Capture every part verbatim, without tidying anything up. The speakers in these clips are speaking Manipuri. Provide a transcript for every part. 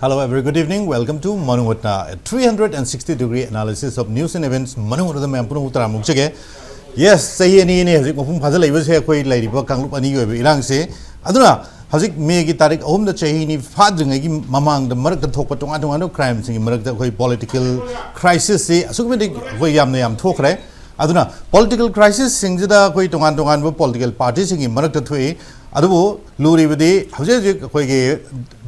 Hello, a very good evening. Welcome to Manungvatna, a three hundred sixty degree analysis of news and events. ꯃꯅꯨꯡꯗ ꯃꯌꯥꯝ ꯄꯨꯝꯅꯃꯛ ꯇꯔꯥꯝꯅ ꯑꯣꯛꯆꯒꯦ꯫ Yes, ꯆꯍꯤ ꯑꯅꯤꯅꯤ ꯍꯧꯖꯤꯛ ꯃꯄꯨꯡ ꯐꯥꯖꯤꯜꯂꯛꯏꯕꯁꯦ ꯑꯩꯈꯣꯏ ꯂꯩꯔꯤꯕ ꯀꯥꯡꯂꯨꯞ ꯑꯅꯤꯒꯤ ꯑꯣꯏꯕ ꯏꯔꯥꯡꯁꯦ꯫ ꯑꯗꯨꯅ ꯍꯧꯖꯤꯛ ꯃꯦꯒꯤ ꯇꯥꯔꯤꯛ ꯑꯍꯨꯝꯗ ꯆꯍꯤ ꯑꯅꯤ ꯐꯥꯗ꯭ꯔꯤꯉꯩꯒꯤ ꯃꯃꯥꯡꯗ ꯃꯔꯛꯇ ꯊꯣꯛꯄ ꯇꯣꯉꯥꯟ ꯇꯣꯉꯥꯟꯕ crimeꯁꯤꯡꯒꯤ ꯃꯔꯛꯇ ꯑꯩꯈꯣꯏ political crisisꯁꯤ ꯑꯁꯨꯛꯀꯤ ꯃꯇꯤꯛ ꯑꯩꯈꯣꯏ ꯌꯥꯝꯅ ꯌꯥꯝ ꯊꯣꯛꯈ꯭ꯔꯦ꯫ ꯑꯗꯨꯅ political crisisꯁꯤꯡꯁꯤꯗ ꯑꯩꯈꯣꯏ ꯇꯣꯉꯥꯟ ꯇꯣꯉꯥꯟꯕ political partyꯁꯤꯡꯒꯤ ꯃꯔꯛꯇ ꯊꯣꯛꯏ꯫ ꯑꯗꯨꯕꯨ ꯂꯨꯔꯤꯕꯗꯤ ꯍꯧꯖꯤꯛ ꯍꯧꯖꯤꯛ ꯑꯩꯈꯣꯏꯒꯤ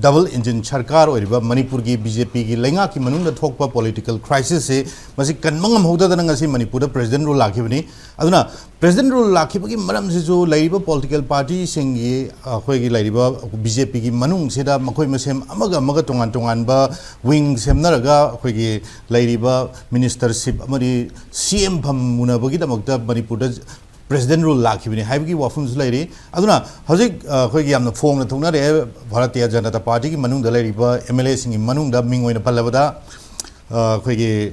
double engine ꯁꯔꯀꯥꯔ ꯑꯣꯏꯔꯤꯕ ꯃꯅꯤꯄꯨꯔꯒꯤ BJPꯒꯤ ꯂꯩꯉꯥꯛꯀꯤ ꯃꯅꯨꯡꯗ ꯊꯣꯛꯄ political crisisꯁꯤ ꯃꯁꯤ ꯀꯟꯕ ꯉꯝꯍꯧꯗꯗꯅ ꯉꯁꯤ ꯃꯅꯤꯄꯨꯔꯗ president rule ꯂꯥꯛꯈꯤꯕꯅꯤ꯫ ꯑꯗꯨꯅ president rule ꯂꯥꯛꯈꯤꯕꯒꯤ ꯃꯔꯝꯁꯤꯁꯨ ꯂꯩꯔꯤꯕ political partyꯁꯤꯡꯒꯤ, ꯑꯩꯈꯣꯏꯒꯤ ꯂꯩꯔꯤꯕ BJPꯒꯤ ꯃꯅꯨꯡꯁꯤꯗ ꯃꯈꯣꯏ ꯃꯁꯦꯟ ꯑꯃꯒ ꯑꯃꯒ ꯇꯣꯉꯥꯟ ꯇꯣꯉꯥꯟꯕ wing ꯁꯦꯝꯅꯔꯒ ꯑꯩꯈꯣꯏꯒꯤ ꯂꯩꯔꯤꯕ ministership ꯑꯃꯗꯤ CM ꯐꯝ ꯃꯨꯟꯅꯕꯒꯤꯗꯃꯛꯇ ꯃꯅꯤꯄꯨꯔꯗ president rule ꯂꯥꯛꯈꯤꯕꯅꯤ ꯍꯥꯏꯕꯒꯤ ꯋꯥꯐꯝꯁꯨ ꯂꯩꯔꯤ꯫ ꯑꯗꯨꯅ ꯍꯧꯖꯤꯛ, ꯑ, ꯑꯩꯈꯣꯏꯒꯤ ꯌꯥꯝꯅ ꯐꯣꯡꯅ ꯊꯣꯛꯅꯔꯛꯑꯦ, ꯚꯥꯔꯇꯤꯌ ꯖꯅꯇꯥ ꯄꯥꯔꯇꯤꯒꯤ ꯃꯅꯨꯡꯗ ꯂꯩꯔꯤꯕ MLAꯁꯤꯡꯒꯤ ꯃꯅꯨꯡꯗ ꯃꯤꯡ ꯑꯣꯏꯅ ꯄꯜꯂꯕꯗ, ꯑ, ꯑꯩꯈꯣꯏꯒꯤ,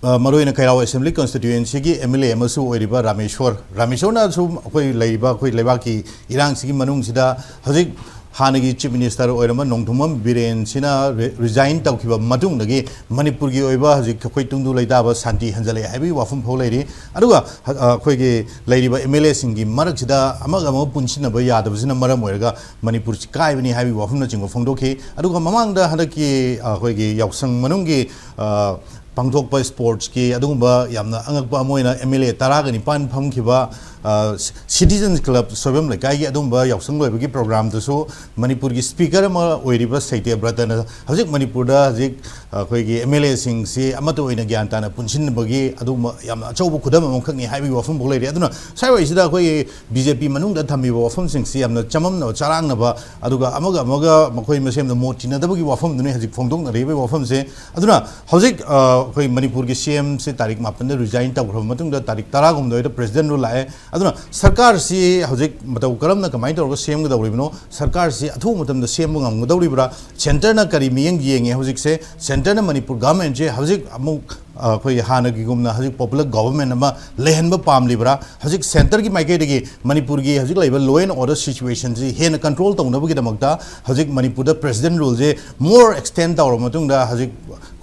ꯑ, ꯃꯔꯨꯑꯣꯏꯅ ꯀꯩꯔꯥꯎ assembly constituencyꯒꯤ MLA ꯑꯃꯁꯨ ꯑꯣꯏꯔꯤꯕ ꯔꯥꯃꯦꯁꯣꯔ, ꯔꯥꯃꯦꯁꯣꯔꯅꯁꯨ ꯑꯩꯈꯣꯏ ꯂꯩꯔꯤꯕ ꯑꯩꯈꯣꯏ ꯂꯩꯕꯥꯛꯀꯤ ꯏꯔꯥꯡꯁꯤꯒꯤ ꯃꯅꯨꯡꯁꯤꯗ ꯍꯧꯖꯤꯛ ꯍꯥꯟꯅꯒꯤ chief minister ꯑꯣꯏꯔꯝꯕ ꯅꯣꯡꯊꯣꯝꯕꯝ ꯕꯤꯔꯦꯟꯁꯤꯅ re-, resign ꯇꯧꯈꯤꯕ ꯃꯇꯨꯡꯗꯒꯤ ꯃꯅꯤꯄꯨꯔꯒꯤ ꯑꯣꯏꯕ ꯍꯧꯖꯤꯛ ꯑꯩꯈꯣꯏ ꯇꯨꯡꯗꯨ ꯂꯩꯇꯥꯕ ꯁꯥꯟꯇꯤ ꯍꯟꯖꯤꯜꯂꯛꯑꯦ ꯍꯥꯏꯕꯒꯤ ꯋꯥꯐꯝ ꯐꯥꯎ ꯂꯩꯔꯤ꯫ ꯑꯗꯨꯒ ꯍ-, ꯑ, ꯑꯩꯈꯣꯏꯒꯤ ꯂꯩꯔꯤꯕ MLAꯁꯤꯡꯒꯤ ꯃꯔꯛꯁꯤꯗ ꯑꯃꯒ ꯑꯃꯒ ꯄꯨꯟꯁꯤꯟꯅꯕ ꯌꯥꯗꯕꯁꯤꯅ ꯃꯔꯝ ꯑꯣꯏꯔꯒ ꯃꯅꯤꯄꯨꯔꯁꯤ ꯀꯥꯏꯕꯅꯤ ꯍꯥꯏꯕꯒꯤ ꯋꯥꯐꯝꯅꯆꯤꯡꯕ ꯐꯣꯡꯗꯣꯛꯈꯤ꯫ ꯑꯗꯨꯒ ꯃꯃꯥꯡꯗ ꯍꯟꯗꯛꯀꯤ, ꯑ, ꯑꯩꯈꯣꯏꯒꯤ ꯌꯥꯎꯁꯪ ꯃꯅꯨꯡꯒꯤ, ꯑ, ꯄꯥꯡꯊꯣꯛꯄ sportsꯀꯤ ꯑꯗꯨꯒꯨꯝꯕ ꯌꯥꯝꯅ ꯑꯉꯛꯄ ꯑꯃ ꯑꯣꯏꯅ MLA ꯇꯔꯥꯒ ꯅꯤꯄꯥꯟ ꯐꯝꯈꯤꯕ, ꯑ, Citizens Club ꯁꯣꯏꯕꯝ ꯂꯩꯀꯥꯏꯒꯤ ꯑꯗꯨꯒꯨꯝꯕ ꯌꯥꯎꯁꯪ ꯂꯣꯏꯕꯒꯤ programꯗꯁꯨ ꯃꯅꯤꯄꯨꯔꯒꯤ speaker ꯑꯃ ꯑꯣꯏꯔꯤꯕ ꯁꯇ꯭ꯌꯕ꯭ꯔꯇꯅ ꯍꯧꯖꯤꯛ ꯃꯅꯤꯄꯨꯔꯗ ꯍꯧꯖꯤꯛ ꯑꯩꯈꯣꯏꯒꯤ MLAꯁꯤꯡꯁꯤ ꯑꯃꯠꯇ ꯑꯣꯏꯅ ꯒ꯭ꯌꯥꯟ ꯇꯥꯅ ꯄꯨꯟꯁꯤꯟꯕꯒꯤ ꯑꯗꯨꯒꯨꯝꯕ ꯌꯥꯝꯅ ꯑꯆꯧꯕ ꯈꯨꯗꯝ ꯑꯃꯈꯛꯅꯤ ꯍꯥꯏꯕꯒꯤ ꯋꯥꯐꯝ ꯐꯥꯎ ꯂꯩꯔꯤ꯫ ꯑꯗꯨꯅ ꯁ꯭ꯋꯥꯏꯋꯥꯏꯁꯤꯗ ꯑꯩꯈꯣꯏꯒꯤ BJP ꯃꯅꯨꯡꯗ ꯊꯝꯃꯤꯕ ꯋꯥꯐꯝꯁꯤꯡꯁꯤ ꯌꯥꯝꯅ ꯆꯃꯝꯅꯕ, ꯆꯔꯥꯡꯅꯕ, ꯑꯗꯨꯒ ꯑꯃꯒ ꯑꯃꯒ ꯃꯈꯣꯏ ꯃꯁꯦꯝꯗ ꯃꯣꯠ ꯇꯤꯟꯅꯗꯕꯒꯤ ꯋꯥꯐꯝꯗꯨꯅꯤ ꯍꯧꯖꯤꯛ ꯐꯣꯡꯗꯣꯛꯅꯔꯤꯕ ꯋꯥꯐꯝꯁꯦ꯫ ꯑꯗꯨꯅ ꯍꯧꯖꯤꯛ, ꯑ, ꯑꯩꯈꯣꯏ ꯃꯅꯤꯄꯨꯔꯒꯤ CMꯁꯦ ꯇꯥꯔꯤꯛ ꯃꯥꯄꯟꯗ resign ꯇꯧꯈ꯭ꯔꯕ ꯃꯇꯨꯡꯗ ꯇꯥꯔꯤꯛ ꯇꯔꯥꯍꯨꯝꯗꯣꯏꯗ president rule ꯂꯥꯛꯑꯦ꯫ ꯑꯗꯨꯅ ꯁꯔꯀꯥꯔꯁꯤ ꯍꯧꯖꯤꯛ ꯃꯇꯧ ꯀꯔꯝꯅ ꯀꯃꯥꯏꯅ ꯇꯧꯔꯒ ꯁꯦꯝꯒꯗꯧꯔꯤꯕꯅꯣ? ꯁꯔꯀꯥꯔꯁꯤ ꯑꯊꯨꯕ ꯃꯇꯝꯗ ꯁꯦꯝꯕ ꯉꯝꯒꯗꯧꯔꯤꯕ꯭ꯔꯥ? Centreꯅ ꯀꯔꯤ ꯃꯤꯠꯌꯦꯡ ꯌꯦꯡꯉꯦ ꯍꯧꯖꯤꯛꯁꯦ? Centreꯅ ꯃꯅꯤꯄꯨꯔ governmentꯁꯦ ꯍꯧꯖꯤꯛ ꯑꯃꯨꯛ ꯑꯩꯈꯣꯏꯒꯤ ꯍꯥꯟꯅꯒꯤꯒꯨꯝꯅ ꯍꯧꯖꯤꯛ popular government ꯑꯃ ꯂꯩꯍꯟꯕ ꯄꯥꯝꯂꯤꯕ꯭ꯔꯥ? ꯍꯧꯖꯤꯛ centreꯒꯤ ꯃꯥꯏꯀꯩꯗꯒꯤ ꯃꯅꯤꯄꯨꯔꯒꯤ ꯍꯧꯖꯤꯛ ꯂꯩꯔꯤꯕ law and order situationꯁꯤ ꯍꯦꯟꯅ control ꯇꯧꯅꯕꯒꯤꯗꯃꯛꯇ ꯍꯧꯖꯤꯛ ꯃꯅꯤꯄꯨꯔꯗ president ruleꯁꯦ more extend ꯇꯧꯔꯕ ꯃꯇꯨꯡꯗ ꯍꯧꯖꯤꯛ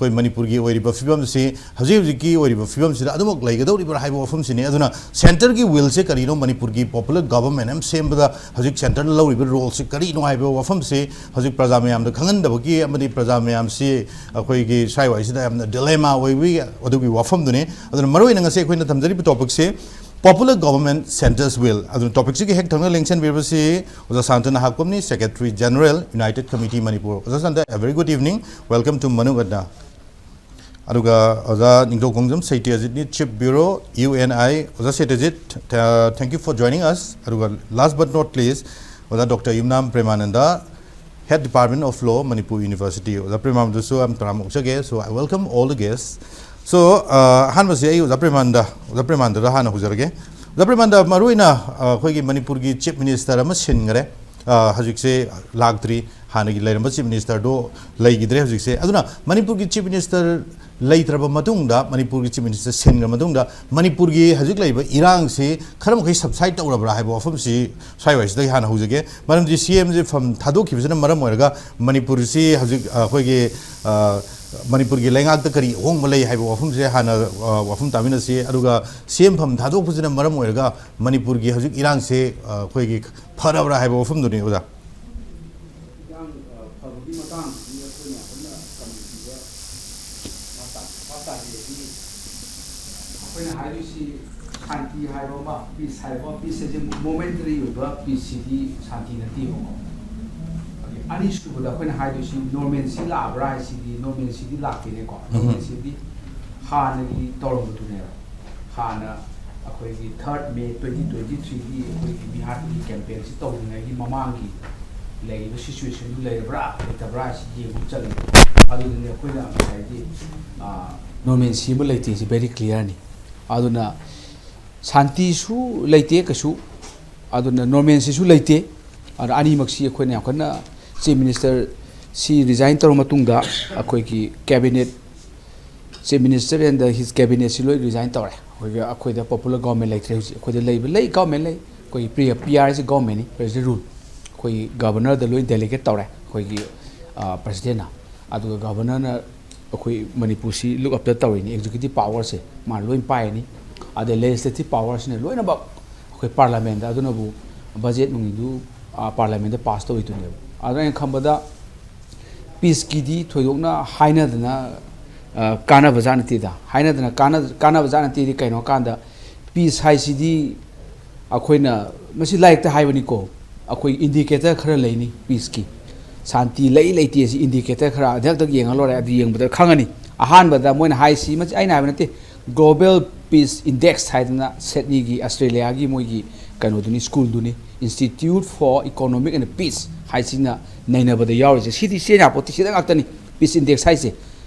ꯑꯩꯈꯣꯏ ꯃꯅꯤꯄꯨꯔꯒꯤ ꯑꯣꯏꯔꯤꯕ ꯐꯤꯕꯝꯁꯤ, ꯍꯧꯖꯤꯛ ꯍꯧꯖꯤꯛꯀꯤ ꯑꯣꯏꯔꯤꯕ ꯐꯤꯕꯝꯁꯤꯗ ꯑꯗꯨꯃꯛ ꯂꯩꯒꯗꯧꯔꯤꯕ꯭ꯔꯥ ꯍꯥꯏꯕ ꯋꯥꯐꯝꯁꯤꯅꯤ꯫ ꯑꯗꯨꯅ centreꯒꯤ willꯁꯦ ꯀꯔꯤꯅꯣ, ꯃꯅꯤꯄꯨꯔꯒꯤ popular government ꯑꯃ ꯁꯦꯝꯕꯗ ꯍꯧꯖꯤꯛ centreꯅ ꯂꯧꯔꯤꯕ roleꯁꯤ ꯀꯔꯤꯅꯣ ꯍꯥꯏꯕ ꯋꯥꯐꯝꯁꯤ ꯍꯧꯖꯤꯛ ꯄ꯭ꯔꯖꯥ ꯃꯌꯥꯝꯗ ꯈꯪꯍꯟꯗꯕꯒꯤ ꯑꯃꯗꯤ ꯄ꯭ꯔꯖꯥ ꯃꯌꯥꯝꯁꯤ ꯑꯩꯈꯣꯏꯒꯤ ꯁ꯭ꯋꯥꯏꯋꯥꯏꯁꯤꯗ ꯌꯥꯝꯅ dilemma ꯑꯣꯏꯕꯒꯤ ꯑꯗꯨꯒꯤ ꯋꯥꯐꯝꯗꯨꯅꯤ꯫ ꯑꯗꯨꯅ ꯃꯔꯨꯑꯣꯏꯅ ꯉꯁꯤ ꯑꯩꯈꯣꯏꯅ ꯊꯝꯖꯔꯤꯕ topicꯁꯤ popular government, centre's will꯫ ꯑꯗꯨꯅ topicꯁꯤꯒꯤ ꯍꯦꯛ ꯊꯪꯅ ꯂꯦꯡꯁꯤꯟꯕꯤꯔꯤꯕꯁꯤ ꯑꯣꯖꯥ ꯁꯥꯟꯇꯅ ꯍꯥꯛꯄꯝꯅꯤ, Secretary General, United Committee Manipur꯫ ꯑꯣꯖꯥ Santa, a very good evening, welcome to ꯃꯅꯨꯡ ꯍꯟꯅ꯫ ꯑꯗꯨꯒ ꯑꯣꯖꯥ ꯅꯤꯡꯊꯧꯈꯣꯡꯖꯝ ꯁꯩꯇ꯭ꯌꯖꯤꯠꯅꯤ, Chief Bureau, U N I꯫ ꯑꯣꯖꯥ ꯁꯩꯇ꯭ꯌꯖꯤꯠ, uh, thank you for joining us꯫ ꯑꯗꯨꯒ last but not least, ꯑꯣꯖꯥ ꯗꯣꯛꯇꯔ ꯌꯨꯝꯅꯥꯝ ꯄ꯭ꯔꯦꯃꯥꯅꯟꯗ, Head Department of Law, Manipur University꯫ ꯑꯣꯖꯥ ꯄ꯭ꯔꯦꯃꯥꯅꯟꯗꯁꯨ ꯌꯥꯝ ꯇꯔꯥꯝꯅ ꯑꯣꯛꯆꯒꯦ꯫ So I welcome all the guests꯫ So, uh, ꯑꯍꯥꯟꯕꯁꯤ ꯑꯩ ꯑꯣꯖꯥ ꯄ꯭ꯔꯦꯃꯥꯅꯟꯗ, ꯑꯣꯖꯥ ꯄ꯭ꯔꯦꯃꯥꯅꯟꯗꯗ ꯍꯥꯟꯅ ꯍꯧꯖꯔꯒꯦ꯫ ꯑꯣꯖꯥ ꯄ꯭ꯔꯦꯃꯥꯅꯟꯗ, ꯃꯔꯨꯑꯣꯏꯅ, uh, ꯑꯩꯈꯣꯏꯒꯤ ꯃꯅꯤꯄꯨꯔꯒꯤ Chief Minister ꯑꯃ ꯁꯤꯟꯈꯔꯦ꯫ ꯑ, ꯍꯧꯖꯤꯛꯁꯦ ꯂꯥꯛꯇ꯭ꯔꯤ, ꯍꯥꯟꯅꯒꯤ ꯂꯩꯔꯝꯕ Chief Ministerꯗꯣ ꯂꯩꯈꯤꯗ꯭ꯔꯦ ꯍꯧꯖꯤꯛꯁꯦ꯫ ꯑꯗꯨꯅ ꯃꯅꯤꯄꯨꯔꯒꯤ Chief Minister ꯂꯩꯇ꯭ꯔꯕ ꯃꯇꯨꯡꯗ, ꯃꯅꯤꯄꯨꯔꯒꯤ Chief Minister ꯁꯤꯟꯈ꯭ꯔ ꯃꯇꯨꯡꯗ, ꯃꯅꯤꯄꯨꯔꯒꯤ ꯍꯧꯖꯤꯛ ꯂꯩꯔꯤꯕ ꯏꯔꯥꯡꯁꯤ ꯈꯔ ꯃꯈꯩ subside ꯇꯧꯔꯕ꯭ꯔꯥ ꯍꯥꯏꯕ ꯋꯥꯐꯝꯁꯤ ꯁ꯭ꯋꯥꯏꯋꯥꯏꯁꯤꯗꯒꯤ ꯍꯥꯟꯅ ꯍꯧꯖꯒꯦ꯫ ꯃꯔꯝꯗꯤ CMꯁꯦ ꯐꯝ ꯊꯥꯗꯣꯛꯈꯤꯕꯁꯤꯅ ꯃꯔꯝ ꯑꯣꯏꯔꯒ ꯃꯅꯤꯄꯨꯔꯁꯤ ꯍꯧꯖꯤꯛ, ꯑ, ꯑꯩꯈꯣꯏꯒꯤ, ꯑ, ꯃꯅꯤꯄꯨꯔꯒꯤ ꯂꯩꯉꯥꯛꯇ ꯀꯔꯤ ꯑꯍꯣꯡꯕ ꯂꯩ ꯍꯥꯏꯕ ꯋꯥꯐꯝꯁꯦ ꯍꯥꯟꯅ, ꯑ, ꯋꯥꯐꯝ ꯇꯥꯃꯤꯟꯅꯁꯤ꯫ ꯑꯗꯨꯒ CM ꯐꯝ ꯊꯥꯗꯣꯛꯄꯁꯤꯅ ꯃꯔꯝ ꯑꯣꯏꯔꯒ ꯃꯅꯤꯄꯨꯔꯒꯤ ꯍꯧꯖꯤꯛ ꯏꯔꯥꯡꯁꯦ, ꯑ, ꯑꯩꯈꯣꯏꯒꯤ ꯐꯔꯕ꯭ꯔꯥ ꯍꯥꯏꯕ ꯋꯥꯐꯝꯗꯨꯅꯤ, ꯑꯣꯖꯥ꯫ ꯏꯔꯥꯡ, ꯑ, ꯐꯕꯒꯤ ꯃꯇꯥꯡꯗꯗꯤ ꯑꯩꯈꯣꯏꯅ ꯌꯥꯝ ꯀꯟꯅ ꯀꯃꯤꯇꯤꯗ ꯄꯥꯛ ꯇꯥ-, ꯄꯥꯛ ꯇꯥꯗꯦ꯫ ꯑꯩꯈꯣꯏꯅ ꯍꯥꯏꯗꯣꯏꯁꯤ ꯁꯥꯟꯇꯤ ꯍꯥꯏꯕ ꯑꯃ, peace ꯍꯥꯏꯕ ꯑꯃ, peace ꯍꯥꯏꯁꯦ momentary ꯑꯣꯏꯕ peaceꯁꯤꯗꯤ ꯁꯥꯟꯇꯤ ꯅꯠꯇꯦꯕꯀꯣ꯫ ꯑꯗꯒꯤ ꯑꯅꯤꯁꯨꯕꯗ ꯑꯩꯈꯣꯏꯅ ꯍꯥꯏꯗꯣꯏꯁꯤ normalcy ꯂꯥꯛꯑꯕ꯭ꯔꯥ ꯍꯥꯏꯁꯤꯗꯤ normalcyꯗꯤ ꯂꯥꯛꯇꯦꯅꯦꯀꯣ꯫ ꯎꯝ꯫ Normalcyꯗꯤ ꯍꯥꯟꯅꯒꯤ ꯇꯧꯔꯝꯕꯗꯨꯅꯦꯕ꯫ ꯍꯥꯟꯅ ꯑꯩꯈꯣꯏꯒꯤ third May twenty twenty threeꯒꯤ ꯑꯩꯈꯣꯏꯒꯤ ꯃꯤꯍꯥꯠꯀꯤ campaignꯁꯤ ꯇꯧꯗ꯭ꯔꯤꯉꯩꯒꯤ ꯃꯃꯥꯡꯒꯤ ꯂꯩꯔꯤꯕ situationꯗꯨ ꯂꯩꯔꯕ꯭ꯔꯥ ꯂꯩꯇꯕ꯭ꯔꯥ ꯍꯥꯏꯁꯤ ꯌꯦꯡꯕ ꯆꯠꯂꯤ꯫ ꯑꯗꯨꯗꯨꯅ ꯑꯩꯈꯣꯏꯅ ꯉꯁꯥꯏꯒꯤ, ꯑ, normalcy ꯑꯃ ꯂꯩꯇꯦ, ꯁꯤ very clearꯅꯤ꯫ ꯑꯗꯨꯅ ꯁꯥꯟꯇꯤꯁꯨ ꯂꯩꯇꯦ ꯀꯩꯁꯨ, ꯑꯗꯨꯅ normalcyꯁꯨ ꯂꯩꯇꯦ꯫ ꯑꯗꯨꯅ ꯑꯅꯤꯃꯛꯁꯤ ꯑꯩꯈꯣꯏꯅ ꯌꯥꯝ ꯀꯟꯅ, Chief Minister ꯁꯤ resign ꯇꯧꯔ ꯃꯇꯨꯡꯗ ꯑꯩꯈꯣꯏꯒꯤ cabinet Chief Minister and his cabinet ꯁꯤ ꯂꯣꯏ resign ꯇꯧꯔꯦ꯫ ꯑꯩꯈꯣꯏꯒꯤ, ꯑꯩꯈꯣꯏꯗ popular government ꯂꯩꯇ꯭ꯔꯦ ꯍꯧꯖꯤꯛ꯫ ꯑꯩꯈꯣꯏꯗ ꯂꯩꯕ ꯂꯩ, government ꯂꯩ꯫ ꯑꯩꯈꯣꯏꯒꯤ ꯄꯤ-, ꯄꯤ ꯑꯥꯔ ꯁꯤ government ꯅꯤ, president rule꯫ ꯑꯩꯈꯣꯏꯒꯤ Governor ꯗ ꯂꯣꯏ delegate ꯇꯧꯔꯦ ꯑꯩꯈꯣꯏꯒꯤ, ꯑ, president ꯅ꯫ ꯑꯗꯨꯒ Governor ꯅ ꯑꯩꯈꯣꯏ ꯃꯅꯤꯄꯨꯔꯁꯤ look after ꯇꯧꯔꯤꯅꯤ, executive power ꯁꯦ ꯃꯥꯅ ꯂꯣꯏ ꯄꯥꯏꯔꯅꯤ꯫ ꯑꯗꯩ legislative power ꯁꯤꯅ ꯂꯣꯏꯅꯃꯛ ꯑꯩꯈꯣꯏ Parliament ꯗ, ꯑꯗꯨꯅꯕꯨ budget ꯅꯨꯡꯗꯨ, ꯑ, Parliament ꯗ pass ꯇꯧꯔꯤꯗꯨꯅꯦꯕ꯫ ꯑꯗꯨꯅ ꯑꯩꯅ ꯈꯟꯕꯗ peace ꯀꯤꯗꯤ ꯊꯣꯏꯗꯣꯛꯅ ꯍꯥꯏꯅꯗꯅ, ꯑ, ꯀꯥꯟꯅꯕꯖꯥꯠ ꯅꯠꯇꯦꯗ꯫ ꯍꯥꯏꯅꯗꯅ ꯀꯥꯟꯅ-, ꯀꯥꯟꯅꯕꯖꯥꯠ ꯅꯠꯇꯦꯗꯤ ꯀꯩꯅꯣ ꯀꯥꯟꯗ, peace ꯍꯥꯏꯁꯤꯗꯤ ꯑꯩꯈꯣꯏꯅ, ꯃꯁꯤ ꯂꯥꯏꯔꯤꯛꯇ ꯍꯥꯏꯕꯅꯤꯀꯣ, ꯑꯩꯈꯣꯏ indicator ꯈꯔ ꯂꯩꯅꯤ peace ꯀꯤ꯫ ꯁꯥꯟꯇꯤ ꯂꯩ ꯂꯩꯇꯦ ꯁꯤ indicator ꯈꯔ ꯍꯟꯗꯛ ꯍꯟꯗꯛ ꯌꯦꯡꯉ ꯂꯣꯏꯔꯦ, ꯑꯗꯨ ꯌꯦꯡꯕꯗ ꯈꯪꯉꯅꯤ꯫ ꯑꯍꯥꯟꯕꯗ ꯃꯣꯏꯅ ꯍꯥꯏꯁꯤ, ꯃꯁꯤ ꯑꯩꯅ ꯍꯥꯏꯕ ꯅꯠꯇꯦ, Global Peace Index ꯍꯥꯏꯗꯅ ꯁꯤꯗꯅꯤꯒꯤ, ꯑꯁꯇ꯭ꯔꯦꯂꯤꯌꯥꯒꯤ ꯃꯣꯏꯒꯤ ꯀꯩꯅꯣꯗꯨꯅꯤ, school ꯗꯨꯅꯤ, Institute for Economic and Peace ꯍꯥꯏꯁꯤꯅ ꯅꯩꯅꯕꯗ ꯌꯥꯎꯔꯤꯁꯦ꯫ ꯁꯤꯗꯤ ꯁꯤ ꯌꯥꯄꯣꯠꯇꯦ, ꯁꯤꯗ ꯉꯥꯛꯇꯅꯤ peace index ꯍꯥꯏꯁꯦ꯫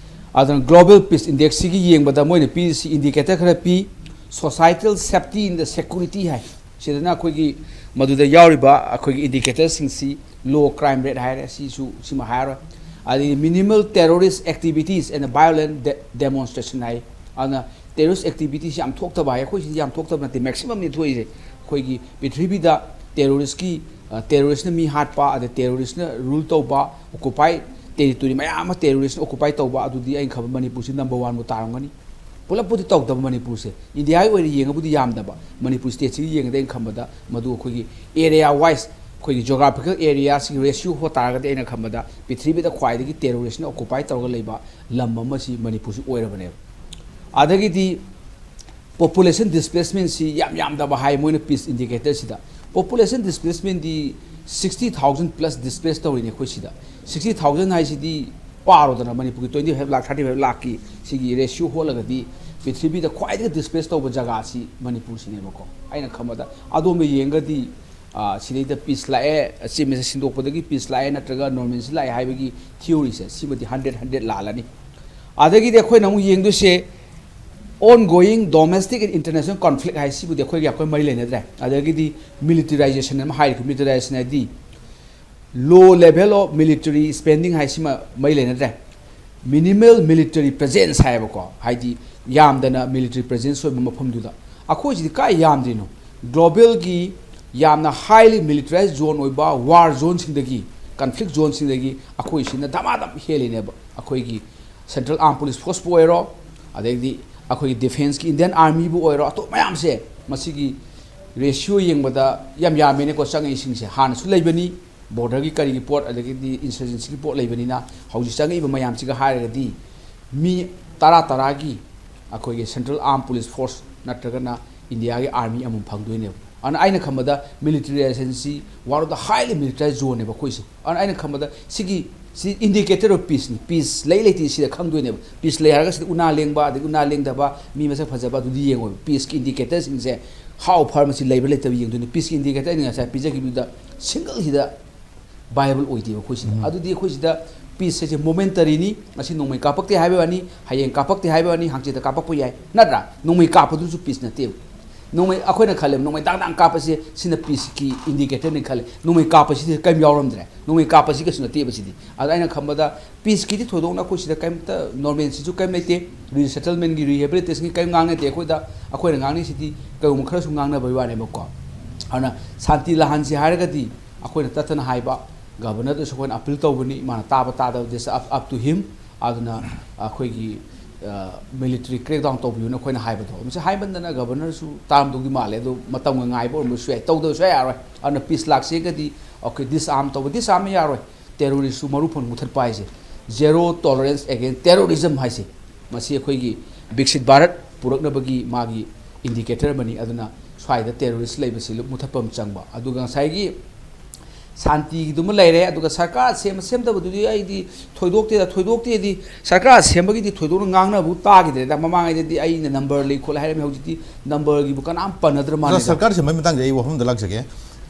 ꯑꯗꯨꯅ Global Peace Index ꯁꯤꯒꯤ ꯌꯦꯡꯕꯗ ꯃꯣꯏꯅ ꯄꯤꯔꯤꯁꯤ indicator ꯈꯔ ꯄꯤ, Societal Safety and Security ꯍꯥꯏ꯫ ꯁꯤꯗꯅ ꯑꯩꯈꯣꯏꯒꯤ ꯃꯗꯨꯗ ꯌꯥꯎꯔꯤꯕ ꯑꯩꯈꯣꯏꯒꯤ indicator ꯁꯤꯡꯁꯤ, low crime rate ꯍꯥꯏꯔꯦ, ꯁꯤꯁꯨ, ꯁꯤꯃ ꯍꯥꯏꯔꯔꯣꯏ꯫ ꯑꯗꯒꯤ minimal terrorist activities and violent de-, demonstration ꯍꯥꯏ꯫ ꯑꯗꯨꯅ terrorist activities ꯌꯥꯝ ꯊꯣꯛꯇꯕ ꯍꯥꯏ, ꯑꯩꯈꯣꯏ ꯁꯤꯗꯤ ꯌꯥꯝ ꯊꯣꯛꯇꯕ ꯅꯠꯇꯦ, maximum ꯅꯤ ꯊꯣꯛꯏꯁꯦ꯫ ꯑꯩꯈꯣꯏꯒꯤ ꯄ꯭ꯔꯤꯊꯤꯕꯤꯗ terrorist ꯀꯤ, ꯑ, terrorist ꯅ ꯃꯤ ꯍꯥꯠꯄ, ꯑꯗ terrorist ꯅ rule ꯇꯧꯕ, occupy territory ꯃꯌꯥꯝ ꯑꯃ terrorist ꯅ occupy ꯇꯧꯕ, ꯑꯗꯨꯗꯤ ꯑꯩꯅ ꯈꯟꯕ ꯃꯅꯤꯄꯨꯔꯁꯤ number one ꯕꯨ ꯇꯥꯔꯝꯒꯅꯤ꯫ ꯄꯨꯂꯞꯄꯨꯗꯤ ꯇꯧꯗꯕ ꯃꯅꯤꯄꯨꯔꯁꯦ, ꯏꯟꯗꯤꯌꯥꯒꯤ ꯑꯣꯏꯅ ꯌꯦꯡꯉꯕꯨꯗꯤ ꯌꯥꯝꯗꯕ, ꯃꯅꯤꯄꯨꯔ state ꯁꯤꯒꯤ ꯌꯦꯡꯉꯗꯤ ꯑꯩꯅ ꯈꯟꯕꯗ ꯃꯗꯨ ꯑꯩꯈꯣꯏꯒꯤ area wise, ꯑꯩꯈꯣꯏꯒꯤ geographical area ꯁꯤꯒꯤ ratio ꯍꯣ ꯇꯥꯔꯒꯗꯤ ꯑꯩꯅ ꯈꯟꯕꯗ ꯄ꯭ꯔꯤꯊꯤꯕꯤꯗ ꯈ꯭ꯋꯥꯏꯗꯒꯤ terrorist ꯅ occupy ꯇꯧꯔꯒ ꯂꯩꯕ ꯂꯝ ꯑꯃ ꯁꯤ ꯃꯅꯤꯄꯨꯔꯁꯤ ꯑꯣꯏꯔꯕꯅꯦꯕ꯫ ꯑꯗꯒꯤꯗꯤ population displacement ꯁꯤ ꯌꯥꯝ ꯌꯥꯝꯗꯕ ꯍꯥꯏ ꯃꯣꯏꯅ peace indicator ꯁꯤꯗ꯫ Population displacement ꯗꯤ sixty thousand plus displace ꯇꯧꯔꯤꯅꯦ ꯑꯩꯈꯣꯏ ꯁꯤꯗ꯫ Sixty thousand ꯍꯥꯏꯁꯤꯗꯤ ꯄꯥꯔꯣꯗꯅ, ꯃꯅꯤꯄꯨꯔꯒꯤ twenty five ꯂꯥꯛ, thirty five ꯂꯥꯛꯀꯤ ꯁꯤꯒꯤ ratio ꯍꯣꯠꯂꯒꯗꯤ ꯄ꯭ꯔꯤꯊꯤꯕꯤꯗ ꯈ꯭ꯋꯥꯏꯗꯒꯤ displace ꯇꯧꯕ ꯖꯒꯥꯁꯤ ꯃꯅꯤꯄꯨꯔꯁꯤꯅꯦꯕꯀꯣ꯫ ꯑꯩꯅ ꯈꯟꯕꯗ ꯑꯗꯣꯝꯗ ꯌꯦꯡꯒꯗꯤ, ꯑ, ꯁꯤꯗꯩꯗ peace ꯂꯥꯛꯑꯦ, Chief Minister ꯁꯤꯟꯗꯣꯛꯄꯗꯒꯤ peace ꯂꯥꯛꯑꯦ ꯅꯠꯇ꯭ꯔꯒ normalcy ꯂꯥꯛꯑꯦ ꯍꯥꯏꯕꯒꯤ theory ꯁꯦ, ꯁꯤꯃꯗꯤ hundred hundred ꯂꯥꯜꯂꯅꯤ꯫ ꯑꯗꯒꯤꯗꯤ ꯑꯩꯈꯣꯏꯅ ꯑꯃꯨꯛ ꯌꯦꯡꯗꯣꯏꯁꯦ ongoing domestic and international conflict ꯍꯥꯏ, ꯁꯤꯕꯨꯗꯤ ꯑꯩꯈꯣꯏꯒꯤ, ꯑꯩꯈꯣꯏ ꯃꯔꯤ ꯂꯩꯅꯗ꯭ꯔꯦ꯫ ꯑꯗꯒꯤꯗꯤ militarization ꯑꯃ ꯍꯥꯏꯔꯤꯀꯣ, militarization ꯍꯥꯏꯗꯤ low level of military spending ꯍꯥꯏ, ꯁꯤꯃ ꯃꯔꯤ ꯂꯩꯅꯗ꯭ꯔꯦ꯫ minimal military presence ꯍꯥꯏꯌꯦꯕꯀꯣ, ꯍꯥꯏꯗꯤ ꯌꯥꯝꯗꯅ military presence ꯑꯣꯏꯕ ꯃꯐꯝꯗꯨꯗ꯫ ꯑꯩꯈꯣꯏꯁꯤꯗꯤ ꯀꯥꯏ ꯌꯥꯝꯗ꯭ꯔꯤꯅꯣ? Globalꯒꯤ ꯌꯥꯝꯅ highly militarized zone ꯑꯣꯏꯕ war zoneꯁꯤꯡꯗꯒꯤ, conflict zoneꯁꯤꯡꯗꯒꯤ ꯑꯩꯈꯣꯏꯁꯤꯅ ꯙꯃꯥꯙꯝ ꯍꯦꯜꯂꯤꯅꯦꯕ꯫ ꯑꯩꯈꯣꯏꯒꯤ Central Armed Police Forceꯄꯨ ꯑꯣꯏꯔꯣ, ꯑꯗꯩꯗꯤ ꯑꯩꯈꯣꯏꯒꯤ defenceꯀꯤ Indian Armyꯕꯨ ꯑꯣꯏꯔꯣ, ꯑꯇꯣꯞ ꯃꯌꯥꯝꯁꯦ, ꯃꯁꯤꯒꯤ ratio ꯌꯦꯡꯕꯗ ꯌꯥꯝ ꯌꯥꯝꯃꯦꯅꯦꯀꯣ ꯆꯪꯉꯛꯏꯁꯤꯡꯁꯦ꯫ ꯍꯥꯟꯅꯁꯨ ꯂꯩꯕꯅꯤ, borderꯒꯤ ꯀꯔꯤꯒꯤ ꯄꯣꯠ, ꯑꯗꯒꯤꯗꯤ insurgencyꯒꯤ ꯄꯣꯠ ꯂꯩꯕꯅꯤꯅ, ꯍꯧꯖꯤꯛ ꯆꯪꯉꯛꯏꯕ ꯃꯌꯥꯝꯁꯤꯒ ꯍꯥꯏꯔꯒꯗꯤ ꯃꯤ ꯇꯔꯥ ꯇꯔꯥꯒꯤ ꯑꯩꯈꯣꯏꯒꯤ Central Armed Police Force ꯅꯠꯇ꯭ꯔꯒꯅ Indiaꯒꯤ Army ꯑꯃꯃꯝ ꯐꯪꯗꯣꯏꯅꯦꯕ꯫ ꯑꯗꯨꯅ ꯑꯩꯅ ꯈꯟꯕꯗ militarizationꯁꯤ one of the highly militarized zoneꯅꯦꯕ ꯑꯩꯈꯣꯏꯁꯦ꯫ ꯑꯗꯨꯅ ꯑꯩꯅ ꯈꯟꯕꯗ ꯁꯤꯒꯤ, ꯁꯤ indicator of peaceꯅꯤ꯫ Peace ꯂꯩ ꯂꯩꯇꯦ ꯁꯤꯗ ꯈꯪꯗꯣꯏꯅꯦꯕ꯫ Peace ꯂꯩ ꯍꯥꯏꯔꯒ ꯁꯤꯗ ꯎꯅꯥ ꯂꯦꯡꯕ, ꯑꯗꯒꯤ ꯎꯅꯥ ꯂꯦꯡꯗꯕ, ꯃꯤ ꯃꯁꯛ ꯐꯖꯕ, ꯑꯗꯨꯗꯤ ꯌꯦꯡꯉꯣꯏꯕ꯫ Peaceꯀꯤ indicatorꯁꯤꯡꯁꯦ how far ꯃꯁꯤ ꯂꯩꯕ꯭ꯔꯥ ꯂꯩꯇꯕ ꯌꯦꯡꯗꯣꯏꯅꯦ꯫ Peaceꯀꯤ indicator ꯑꯩꯅ ꯉꯁꯥꯏ ꯄꯤꯖꯈꯤꯕꯗꯨꯗ singleꯁꯤꯗ viable ꯑꯣꯏꯗꯦꯕ ꯑꯩꯈꯣꯏꯁꯤꯗ꯫ ꯎꯝ꯫ ꯑꯗꯨꯗꯤ ꯑꯩꯈꯣꯏꯁꯤꯗ peace ꯍꯥꯏꯁꯦ momentarynꯤ, ꯉꯁꯤ ꯅꯣꯡꯃꯩ ꯀꯥꯞꯄꯛꯇꯦ ꯍꯥꯏꯕꯩ ꯋꯥꯅꯤ, ꯍꯌꯦꯡ ꯀꯥꯞꯄꯛꯇꯦ ꯍꯥꯏꯕꯩ ꯋꯥꯅꯤ, ꯍꯪꯆꯤꯠꯇ ꯀꯥꯞꯄꯛꯄ ꯌꯥꯏ, ꯅꯠꯇ꯭ꯔꯥ? ꯅꯣꯡꯃꯩ ꯀꯥꯞꯄꯗꯨꯁꯨ peace ꯅꯠꯇꯦꯕ꯫ ꯅꯣꯡꯃꯩ ꯑꯩꯈꯣꯏꯅ ꯈꯜꯂꯦꯕ, ꯅꯣꯡꯃꯩ ꯗꯥꯡ ꯗꯥꯡ ꯀꯥꯞꯄꯁꯦ ꯁꯤꯅ peaceꯀꯤ indicatorꯅꯤ ꯈꯜꯂꯦ꯫ ꯅꯣꯡꯃꯩ ꯀꯥꯞꯄꯁꯤꯗꯤ ꯀꯔꯤꯝ ꯌꯥꯎꯔꯝꯗ꯭ꯔꯦ꯫ ꯅꯣꯡꯃꯩ ꯀꯥꯞꯄꯁꯤ ꯀꯩꯁꯨ ꯅꯠꯇꯦꯕ ꯁꯤꯗꯤ꯫ ꯑꯗ ꯑꯩꯅ ꯈꯟꯕꯗ peaceꯀꯤꯗꯤ ꯊꯣꯏꯗꯣꯛꯅ ꯑꯩꯈꯣꯏ ꯁꯤꯗ ꯀꯔꯤꯝꯇ normalcyꯁꯨ ꯀꯔꯤꯝ ꯂꯩꯇꯦ, resettlementꯀꯤ rehabilitationꯒꯤ ꯀꯔꯤꯝ ꯉꯥꯡꯅꯗꯦ ꯑꯩꯈꯣꯏꯗ꯫ ꯑꯩꯈꯣꯏꯅ ꯉꯥꯡꯅꯩꯁꯤꯗꯤ ꯀꯩꯒꯨꯝꯕ ꯈꯔꯁꯨ ꯉꯥꯡꯅꯕꯒꯤ ꯋꯥꯅꯦꯕꯀꯣ꯫ ꯑꯗꯨꯅ ꯁꯥꯟꯇꯤ ꯂꯥꯟꯁꯤ ꯍꯥꯏꯔꯒꯗꯤ ꯑꯩꯈꯣꯏꯅ ꯇꯠꯇꯅ ꯍꯥꯏꯕ, governorꯗꯁꯨ ꯑꯩꯈꯣꯏꯅ appeal ꯇꯧꯕꯅꯤ, ꯃꯥꯅ ꯇꯥꯕ ꯇꯥꯗꯕ, this up, up to him꯫ ꯑꯗꯨꯅ ꯑꯩꯈꯣꯏꯒꯤ military crackdown ꯇꯧꯕꯤꯌꯨꯅ ꯑꯩꯈꯣꯏꯅ ꯍꯥꯏꯕꯗꯣ, ꯃꯁꯤ ꯍꯥꯏꯃꯟꯗꯅ governorꯁꯨ ꯇꯥꯔꯝꯗꯧꯗꯤ ꯃꯥꯜꯂꯦ, ꯑꯗꯣ ꯃꯇꯝꯒ ꯉꯥꯏꯕ ꯑꯣꯏꯔꯝꯕꯁꯨ ꯌꯥꯏ, ꯇꯧꯗꯕꯁꯨ ꯌꯥꯔꯣꯏ꯫ ꯑꯗꯨꯅ peace ꯂꯥꯛꯁꯤꯒꯗꯤ ꯑꯩꯈꯣꯏ disarm ꯇꯧꯕ, disarmꯅ ꯌꯥꯔꯣꯏ꯫ Terroristꯁꯨ ꯃꯔꯨ ꯐꯪ ꯃꯨꯊꯠꯄ ꯍꯥꯏꯁꯦ, zero tolerance against terrorism ꯍꯥꯏꯁꯦ, ꯃꯁꯤ ꯑꯩꯈꯣꯏꯒꯤ ꯕꯤꯛꯁꯤꯠ ꯚꯥꯔꯠ ꯄꯨꯔꯛꯅꯕꯒꯤ ꯃꯥꯒꯤ indicator ꯑꯃꯅꯤ꯫ ꯑꯗꯨꯅ ꯁ꯭ꯋꯥꯏꯗ terrorist ꯂꯩꯕꯁꯤ ꯃꯨꯊꯠꯄ ꯑꯃ ꯆꯪꯕ꯫ ꯑꯗꯨꯒ ꯉꯁꯥꯏꯒꯤ ꯁꯥꯟꯇꯤꯒꯤꯗꯨꯃ ꯂꯩꯔꯦ, ꯑꯗꯨꯒ ꯁꯔꯀꯥꯔ ꯁꯦꯝꯕ ꯁꯦꯝꯗꯕꯗꯨꯗꯤ ꯑꯩꯗꯤ ꯊꯣꯏꯗꯣꯛꯇꯦꯗ꯫ ꯊꯣꯏꯗꯣꯛꯇꯦꯗꯤ, ꯁꯔꯀꯥꯔ ꯁꯦꯝꯕꯒꯤꯗꯤ ꯊꯣꯏꯗꯣꯛꯅ ꯉꯥꯡꯅꯕꯕꯨ ꯇꯥꯈꯤꯗ꯭ꯔꯦꯗ꯫ ꯃꯃꯥꯡꯉꯩꯗꯗꯤ ꯑꯩꯅ number ꯂꯩ ꯈꯣꯠꯂꯦ ꯍꯥꯏꯔꯝꯃꯤ, ꯍꯧꯖꯤꯛꯇꯤ numberꯒꯤꯕꯨ ꯀꯅꯥꯝ ꯄꯟꯅꯗ꯭ꯔ ꯑꯗꯣ ꯃꯥꯜꯂꯦꯗ꯫ ꯁꯔꯀꯥꯔ ꯁꯦꯝꯕꯒꯤ ꯃꯇꯥꯡꯁꯦ ꯑꯩ ꯋꯥꯐꯝꯗ ꯂꯥꯛꯆꯒꯦ꯫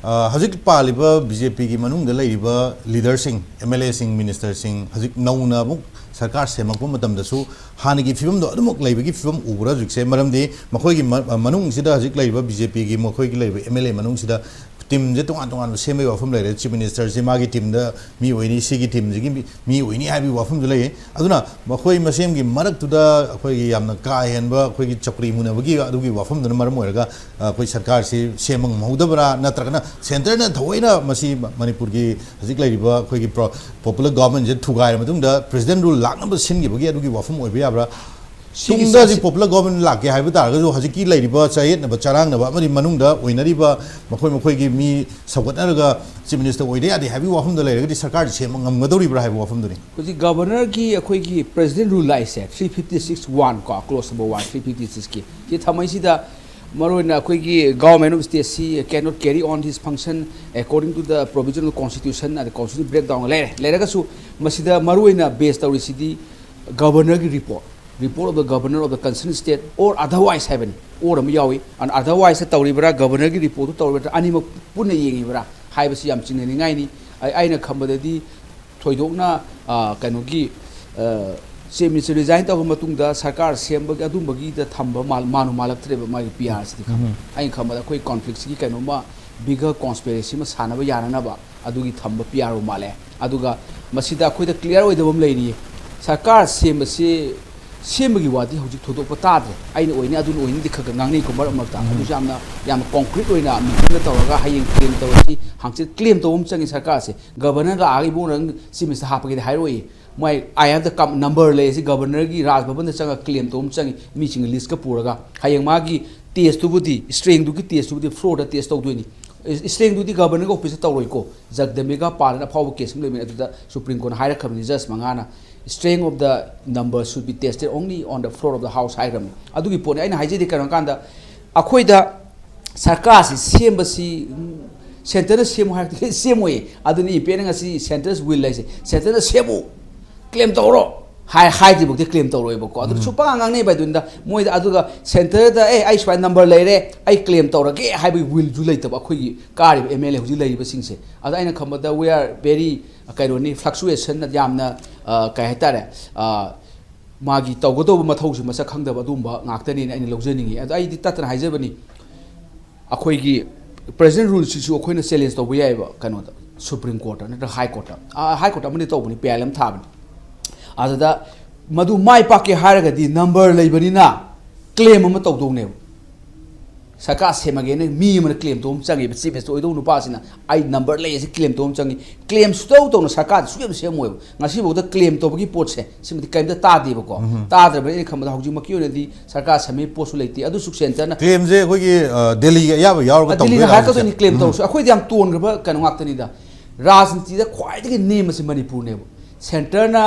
ꯑ, ꯍꯧꯖꯤꯛ ꯄꯥꯜꯂꯤꯕ BJPꯒꯤ ꯃꯅꯨꯡꯗ ꯂꯩꯔꯤꯕ leaderꯁꯤꯡ, MLAꯁꯤꯡ, ministerꯁꯤꯡ ꯍꯧꯖꯤꯛ ꯅꯧꯅ ꯑꯃꯨꯛ ꯁꯔꯀꯥꯔ ꯁꯦꯝꯃꯛꯄ ꯃꯇꯝꯗꯁꯨ ꯍꯥꯟꯅꯒꯤ ꯐꯤꯕꯝꯗꯣ ꯑꯗꯨꯃꯛ ꯂꯩꯕꯒꯤ ꯐꯤꯕꯝ ꯎꯕ꯭ꯔꯥ ꯍꯧꯖꯤꯛꯁꯦ? ꯃꯔꯝꯗꯤ ꯃꯈꯣꯏꯒꯤ ꯃ-, ꯃꯅꯨꯡꯁꯤꯗ ꯍꯧꯖꯤꯛ ꯂꯩꯔꯤꯕ BJPꯒꯤ ꯃꯈꯣꯏꯒꯤ ꯂꯩꯔꯤꯕ MLA ꯃꯅꯨꯡꯁꯤꯗ ꯇꯤꯝꯁꯦ ꯇꯣꯉꯥꯟ ꯇꯣꯉꯥꯟꯕ ꯁꯦꯝꯕꯒꯤ ꯋꯥꯐꯝ ꯂꯩꯔꯦ꯫ ꯆꯤꯐ ꯃꯤꯅꯤꯁꯇꯔꯁꯤ ꯃꯥꯒꯤ ꯇꯤꯝꯗ ꯃꯤ ꯑꯣꯏꯅꯤ, ꯁꯤꯒꯤ ꯇꯤꯝꯁꯤꯒꯤ ꯃꯤ, ꯃꯤ ꯑꯣꯏꯅꯤ ꯍꯥꯏꯕꯒꯤ ꯋꯥꯐꯝꯁꯨ ꯂꯩꯌꯦ꯫ ꯑꯗꯨꯅ ꯃꯈꯣꯏ ꯃꯁꯦꯟꯒꯤ ꯃꯔꯛꯇꯨꯗ ꯑꯩꯈꯣꯏꯒꯤ ꯌꯥꯝꯅ ꯀꯥ ꯍꯦꯟꯕ ꯑꯩꯈꯣꯏꯒꯤ ꯆꯧꯀ꯭ꯔꯤ ꯃꯨꯟꯅꯕꯒꯤ ꯑꯗꯨꯒꯤ ꯋꯥꯐꯝꯗꯨꯅ ꯃꯔꯝ ꯑꯣꯏꯔꯒ, ꯑ, ꯑꯩꯈꯣꯏ ꯁꯔꯀꯥꯔꯁꯤ ꯁꯦꯝꯕ ꯉꯝꯍꯧꯗꯕ꯭ꯔꯥ, ꯅꯠꯇ꯭ꯔꯒꯅ ꯁꯦꯟꯇꯔꯅ ꯊꯑꯣꯏꯅ ꯃꯁꯤ ꯃꯅꯤꯄꯨꯔꯒꯤ ꯍꯧꯖꯤꯛ ꯂꯩꯔꯤꯕ ꯑꯩꯈꯣꯏꯒꯤ ꯄ꯭ꯔꯣ-, ꯄꯣꯄꯨꯂꯔ ꯒꯣꯚꯔꯟꯃꯦꯟꯁꯦ ꯊꯨꯒꯥꯏꯔ ꯃꯇꯨꯡꯗ ꯄ꯭ꯔꯦꯁꯤꯗꯦꯟ ꯔꯨꯜ ꯂꯥꯛꯅꯕ ꯁꯤꯟꯈꯤꯕꯒꯤ ꯑꯗꯨꯒꯤ ꯋꯥꯐꯝ ꯑꯣꯏꯕ ꯌꯥꯕ꯭ꯔꯥ? ꯁꯤꯒꯤ ꯇꯨꯡꯗ ꯁꯤ ꯁꯤ ꯄꯣꯄꯨꯂꯔ ꯒꯣꯚꯔꯟꯃꯦꯟ ꯂꯥꯛꯀꯦ ꯍꯥꯏꯕ ꯇꯥꯔꯒꯁꯨ, ꯍꯧꯖꯤꯛꯀꯤ ꯂꯩꯔꯤꯕ ꯆꯌꯦꯠꯅꯕ ꯆꯔꯥꯡꯅꯕ ꯑꯃꯗꯤ ꯃꯅꯨꯡꯗ ꯑꯣꯏꯅꯔꯤꯕ ꯃꯈꯣꯏ ꯃꯈꯣꯏꯒꯤ ꯃꯤ ꯁꯧꯒꯠꯅꯔꯒ ꯆꯤꯐ ꯃꯤꯅꯤꯁꯇꯔ ꯑꯣꯏꯗ ꯌꯥꯗꯦ ꯍꯥꯏꯕꯒꯤ ꯋꯥꯐꯝꯗ ꯂꯩꯔꯒꯗꯤ ꯁꯔꯀꯥꯔꯁꯤ ꯁꯦꯝꯕ ꯉꯝꯒꯗꯧꯔꯤꯕ꯭ꯔꯥ ꯍꯥꯏꯕ ꯋꯥꯐꯝꯗꯨꯅꯤ꯫ ꯍꯧꯖꯤꯛ ꯒꯚꯔꯅꯔꯒꯤ ꯑꯩꯈꯣꯏꯒꯤ ꯄ꯭ꯔꯦꯁꯤꯗꯦꯟ ꯔꯨꯜ ꯂꯥꯛꯏꯁꯦ, three fifty six one ꯀꯣ, clause number one, three fifty six ꯀꯤ ꯁꯤ ꯊꯝꯃꯩꯁꯤꯗ, ꯃꯔꯨꯑꯣꯏꯅ ꯑꯩꯈꯣꯏꯒꯤ government of state ꯁꯤ cannot carry on his function according to the provision of constitution ꯑꯗ constitution breakdown ꯂꯩꯔꯦ꯫ ꯂꯩꯔꯒꯁꯨ ꯃꯁꯤꯗ ꯃꯔꯨꯑꯣꯏꯅ ꯕꯦꯁ ꯇꯧꯔꯤꯁꯤꯗꯤ ꯒꯚꯔꯅꯔꯒꯤ report, report of the governor of the concerned state or otherwise ꯍꯥꯏꯕꯅꯤ꯫ Or ꯑꯃ ꯌꯥꯎꯏ꯫ ꯑꯗꯨꯅ otherwise ꯇꯧꯔꯤꯕ꯭ꯔꯥ, ꯒꯚꯔꯅꯔꯒꯤ ꯔꯤꯄꯣꯔꯠꯇꯨ ꯇꯧꯔꯤꯕ꯭ꯔꯥ, ꯑꯅꯤꯃꯛ ꯄꯨꯟꯅ ꯌꯦꯡꯉꯤꯕ꯭ꯔꯥ ꯍꯥꯏꯕꯁꯤ ꯌꯥꯝ ꯆꯤꯡꯅꯅꯤꯡꯉꯥꯏꯅꯤ꯫ ꯑꯩ, ꯑꯩꯅ ꯈꯟꯕꯗꯗꯤ ꯊꯣꯏꯗꯣꯛꯅ, ꯑ, ꯀꯩꯅꯣꯒꯤ, ꯑ, ꯆꯤꯐ ꯃꯤꯅꯤꯁꯇꯔ ꯔꯤꯖꯥꯏꯟ ꯇꯧꯔꯕ ꯃꯇꯨꯡꯗ ꯁꯔꯀꯥꯔ ꯁꯦꯝꯕꯒꯤ ꯑꯗꯨꯝꯕꯒꯤꯗ ꯊꯝꯕ ꯃꯥꯜ-, ꯃꯥꯟꯕꯨ ꯃꯥꯜꯂꯛꯇ꯭ꯔꯦꯕ ꯃꯥꯒꯤ ꯄꯤ ꯑꯥꯔꯁꯤꯗꯤ ꯈꯪꯉꯦ꯫ ꯎꯝ꯫ ꯑꯩꯅ ꯈꯟꯕꯗ ꯑꯩꯈꯣꯏ ꯀꯣꯟꯐ꯭ꯂꯤꯛꯁꯤꯒꯤ ꯀꯩꯅꯣꯝꯃ bigger conspiracy ꯑꯃ ꯁꯥꯟꯅꯕ ꯌꯥꯅꯅꯕ ꯑꯗꯨꯒꯤ ꯊꯝꯕ ꯄꯤ ꯑꯥꯔ ꯑꯣ ꯃꯥꯜꯂꯦ꯫ ꯑꯗꯨꯒ ꯃꯁꯤꯗ ꯑꯩꯈꯣꯏꯗ ꯀ꯭ꯂꯤꯌꯥꯔ ꯑꯣꯏꯗꯕ ꯑꯃ ꯂꯩꯔꯤꯌꯦ꯫ ꯁꯔꯀꯥꯔ ꯁꯦꯝꯕꯁꯤ, ꯁꯦꯝꯕꯒꯤ ꯋꯥꯗꯤ ꯍꯧꯖꯤꯛ ꯊꯣꯏꯗꯣꯛꯄ ꯇꯥꯗ꯭ꯔꯦ꯫ ꯑꯩꯅ ꯑꯣꯏꯅꯤ, ꯑꯗꯨꯅ ꯑꯣꯏꯅꯤꯗꯤ ꯈꯔ ꯈꯔ ꯉꯥꯡꯅꯩꯀꯣ ꯃꯔꯛ ꯃꯔꯛꯇ꯫ ꯎꯝ꯫ ꯑꯗꯨꯁꯨ ꯌꯥꯝꯅ, ꯌꯥꯝꯅ concrete ꯑꯣꯏꯅ ꯃꯤꯇꯤꯡꯗ ꯇꯧꯔꯒ ꯍꯌꯦꯡ ꯀ꯭ꯂꯦꯝ ꯇꯧꯔꯁꯤ, ꯍꯪꯆꯤꯠ ꯀ꯭ꯂꯦꯝ ꯇꯧꯕ ꯑꯃ ꯆꯪꯉꯤ ꯁꯔꯀꯥꯔꯁꯦ꯫ ꯒꯚꯔꯅꯔ ꯂꯥꯛꯑꯒ "ꯏꯕꯨꯡꯉꯣ, ꯅꯪ ꯆꯤꯐ ꯃꯤꯅꯤꯁꯇꯔ ꯍꯥꯞꯄꯒꯦꯗꯤ" ꯍꯥꯏꯔꯛꯑꯣꯏꯌꯦ꯫ ꯃꯣꯏ "I have the com-, number" ꯂꯩ, ꯁꯤ ꯒꯚꯔꯅꯔꯒꯤ ꯔꯥꯖ ꯚꯕꯟꯗ ꯆꯪꯉꯒ ꯀ꯭ꯂꯦꯝ ꯇꯧꯕ ꯑꯃ ꯆꯪꯉꯤ, ꯃꯤꯁꯤꯡꯒꯤ ꯂꯤꯁꯀ ꯄꯨꯔꯒ꯫ ꯍꯌꯦꯡ ꯃꯥꯒꯤ ꯇꯦꯁꯇꯨꯕꯨꯗꯤ, ꯏꯁꯇ꯭ꯔꯦꯡꯗꯨꯒꯤ ꯇꯦꯁꯇꯨꯕꯨꯗꯤ ꯐ꯭ꯂꯣꯔꯗ ꯇꯦꯁ ꯇꯧꯗꯣꯏꯅꯤ꯫ ꯏꯁ-, ꯏꯁꯇ꯭ꯔꯦꯡꯗꯨꯗꯤ ꯒꯚꯔꯅꯔꯒꯤ ꯑꯣꯐꯤꯁꯇ ꯇꯧꯔꯣꯏꯀꯣ꯫ ꯖꯒꯗꯝꯕꯤꯀꯥ ꯄꯥꯜꯅ ꯑꯐꯥꯎꯕ ꯀꯦꯁ ꯑꯃ ꯂꯩꯕꯅꯤ, ꯑꯗꯨꯗ ꯁꯨꯄ꯭ꯔꯤꯝ ꯀꯣꯔꯠꯅ ꯍꯥꯏꯔꯛꯈ꯭ꯔꯕꯅꯤ, ꯖꯁ ꯃꯉꯥꯅ, "Strength of the number should be tested only on the floor of the house" ꯍꯥꯏꯈ꯭ꯔꯕꯅꯤ꯫ ꯑꯗꯨꯒꯤ ꯄꯣꯠꯅꯤ ꯑꯩꯅ ꯍꯥꯏꯖꯩꯗꯤ꯫ ꯀꯩꯅꯣ ꯍꯥꯏꯀꯥꯟꯗ, ꯑꯩꯈꯣꯏꯗ ꯁꯔꯀꯥꯔꯁꯤ ꯁꯦꯝꯕꯁꯤ, ꯎꯝ, ꯁꯦꯟꯇꯔꯅ ꯁꯦꯝꯃꯨ ꯍꯥꯏꯔꯛꯇꯦ, ꯁꯦꯝꯃꯣꯏꯌꯦ꯫ ꯑꯗꯨꯅ ꯏꯝꯄꯦꯛꯅ ꯉꯁꯤ ꯁꯦꯟꯇꯔꯁ ꯋꯤꯜ ꯍꯥꯏꯁꯦ, "ꯁꯦꯟꯇꯔꯅ ꯁꯦꯝꯃꯨ, ꯀ꯭ꯂꯦꯝ ꯇꯧꯔꯣ" ꯍꯥꯏ, ꯍꯥꯏꯗ꯭ꯔꯤꯐꯥꯎꯗꯤ ꯀ꯭ꯂꯦꯝ ꯇꯧꯔꯣꯏꯕꯀꯣ꯫ ꯑꯗꯨ ꯎꯝ꯫ ꯁꯨꯝ ꯄꯉꯥꯡ ꯉꯥꯡꯅꯩꯕ ꯑꯗꯨꯅꯤꯗ꯫ ꯃꯣꯏꯗ ꯑꯗꯨꯒ ꯁꯦꯟꯇꯔꯗ, "ꯑꯦ, ꯑꯩ ꯁꯨꯃꯥꯏꯅ ꯅꯝꯕꯔ ꯂꯩꯔꯦ, ꯑꯩ ꯀ꯭ꯂꯦꯝ ꯇꯧꯔꯒꯦ" ꯍꯥꯏꯕꯒꯤ ꯋꯤꯜꯁꯨ ꯂꯩꯇꯕ ꯑꯩꯈꯣꯏꯒꯤ ꯀꯥꯔꯤꯕ ꯑꯦꯝ ꯑꯦꯜ ꯑꯦ ꯍꯧꯖꯤꯛ ꯂꯩꯔꯤꯕꯁꯤꯡꯁꯦ꯫ ꯑꯗ ꯑꯩꯅ ꯈꯟꯕꯗ we are very, ꯀꯩꯅꯣꯅꯤ, fluctuation ꯌꯥꯝꯅ, ꯑ, ꯀꯩ ꯍꯥꯏꯇꯥꯔꯦ, ꯑ, ꯃꯥꯒꯤ ꯇꯧꯒꯗꯧꯕ ꯃꯊꯧꯁꯤ ꯃꯁꯛ ꯈꯪꯗꯕ ꯑꯗꯨꯒꯨꯝꯕ ꯉꯥꯛꯇꯅꯦꯅ ꯑꯩꯅ ꯂꯧꯖꯅꯤꯡꯉꯤ꯫ ꯑꯗꯣ ꯑꯩꯗꯤ ꯇꯠꯇꯅ ꯍꯥꯏꯖꯕꯅꯤ, ꯑꯩꯈꯣꯏꯒꯤ ꯄ꯭ꯔꯦꯖꯦꯟ ꯔꯨꯜꯁꯤꯁꯨ ꯑꯩꯈꯣꯏꯅ ꯆꯦꯂꯦꯟꯖ ꯇꯧꯕ ꯌꯥꯏꯑꯕ ꯀꯩꯅꯣꯗ, ꯁꯨꯄ꯭ꯔꯤꯝ ꯀꯣꯔꯠꯇ ꯅꯠꯇ꯭ꯔꯒ ꯍꯥꯏ ꯀꯣꯔꯠꯇ꯫ ꯍꯥꯏ ꯀꯣꯔꯠꯇ ꯑꯃꯗꯤ ꯇꯧꯕꯅꯤ, ꯄꯤ ꯑꯥꯏ ꯑꯦꯜ ꯑꯃ ꯊꯥꯕꯅꯤ꯫ ꯑꯗꯨꯗ ꯃꯗꯨ ꯃꯥꯏ ꯄꯥꯛꯀꯦ ꯍꯥꯏꯔꯒꯗꯤ ꯅꯝꯕꯔ ꯂꯩꯕꯅꯤꯅ ꯀ꯭ꯂꯦꯝ ꯑꯃ ꯇꯧꯗꯧꯅꯦꯕ꯫ ꯁꯔꯀꯥꯔ ꯁꯦꯝꯃꯒꯦꯅ ꯃꯤ ꯑꯃꯅ ꯀ꯭ꯂꯦꯝ ꯇꯧꯕ ꯑꯃ ꯆꯪꯉꯦꯕ, ꯆꯤꯐ ꯃꯤꯅꯤꯁꯇꯔ ꯑꯣꯏꯗꯧꯕ ꯅꯨꯄꯥꯁꯤꯅ, "ꯑꯩ ꯅꯝꯕꯔ ꯂꯩ" ꯑꯁꯤ ꯀ꯭ꯂꯦꯝ ꯇꯧꯕ ꯑꯃ ꯆꯪꯉꯤ꯫ ꯀ꯭ꯂꯦꯝ ꯁꯨꯇꯧ ꯇꯧꯅ ꯁꯔꯀꯥꯔꯗꯤ ꯁꯨꯛꯁꯦꯝ ꯁꯦꯝꯃꯣꯏꯕ꯫ ꯉꯁꯤꯐꯥꯎꯗ ꯀ꯭ꯂꯦꯝ ꯇꯧꯕꯒꯤ ꯄꯣꯠꯁꯦ ꯁꯤꯃꯗꯤ ꯀꯔꯤꯝꯇ ꯇꯥꯗꯦꯕꯀꯣ꯫ ꯇꯥꯗ꯭ꯔꯕꯅꯤꯅ ꯑꯩꯅ ꯈꯟꯕꯗ ꯍꯧꯖꯤꯛꯃꯛꯀꯤ ꯑꯣꯏꯅꯗꯤ ꯁꯔꯀꯥꯔ ꯁꯦꯝꯕꯒꯤ ꯄꯣꯠꯁꯨ ꯂꯩꯇꯦ꯫ ꯑꯗꯨ ꯁꯨꯛꯁꯦꯟꯇꯔꯅ ꯀ꯭ꯂꯦꯝꯁꯦ ꯑꯩꯈꯣꯏꯒꯤ, ꯑ, ꯗꯦꯜꯂꯤꯒꯤ ꯑꯌꯥꯕ ꯌꯥꯎꯔꯒ ꯑ, ꯗꯦꯜꯂꯤꯅ ꯇꯧꯕ ꯌꯥꯏ ꯍꯥꯏꯔꯛꯀꯗꯣꯏꯅꯤ ꯍꯥꯏꯁꯦ꯫ ꯀ꯭ꯂꯦꯝ ꯇꯧꯔꯁꯨ꯫ ꯑꯩꯈꯣꯏꯗꯤ ꯌꯥꯝ ꯇꯣꯟꯈ꯭ꯔꯕ ꯀꯩꯅꯣ ꯉꯥꯛꯇꯅꯤꯗ꯫ ꯔꯥꯖꯅꯤꯇꯤꯗ ꯈ꯭ꯋꯥꯏꯗꯒꯤ ꯅꯦꯝꯕꯁꯤ ꯃꯅꯤꯄꯨꯔꯅꯦꯕ꯫ ꯁꯦꯟꯇꯔꯅ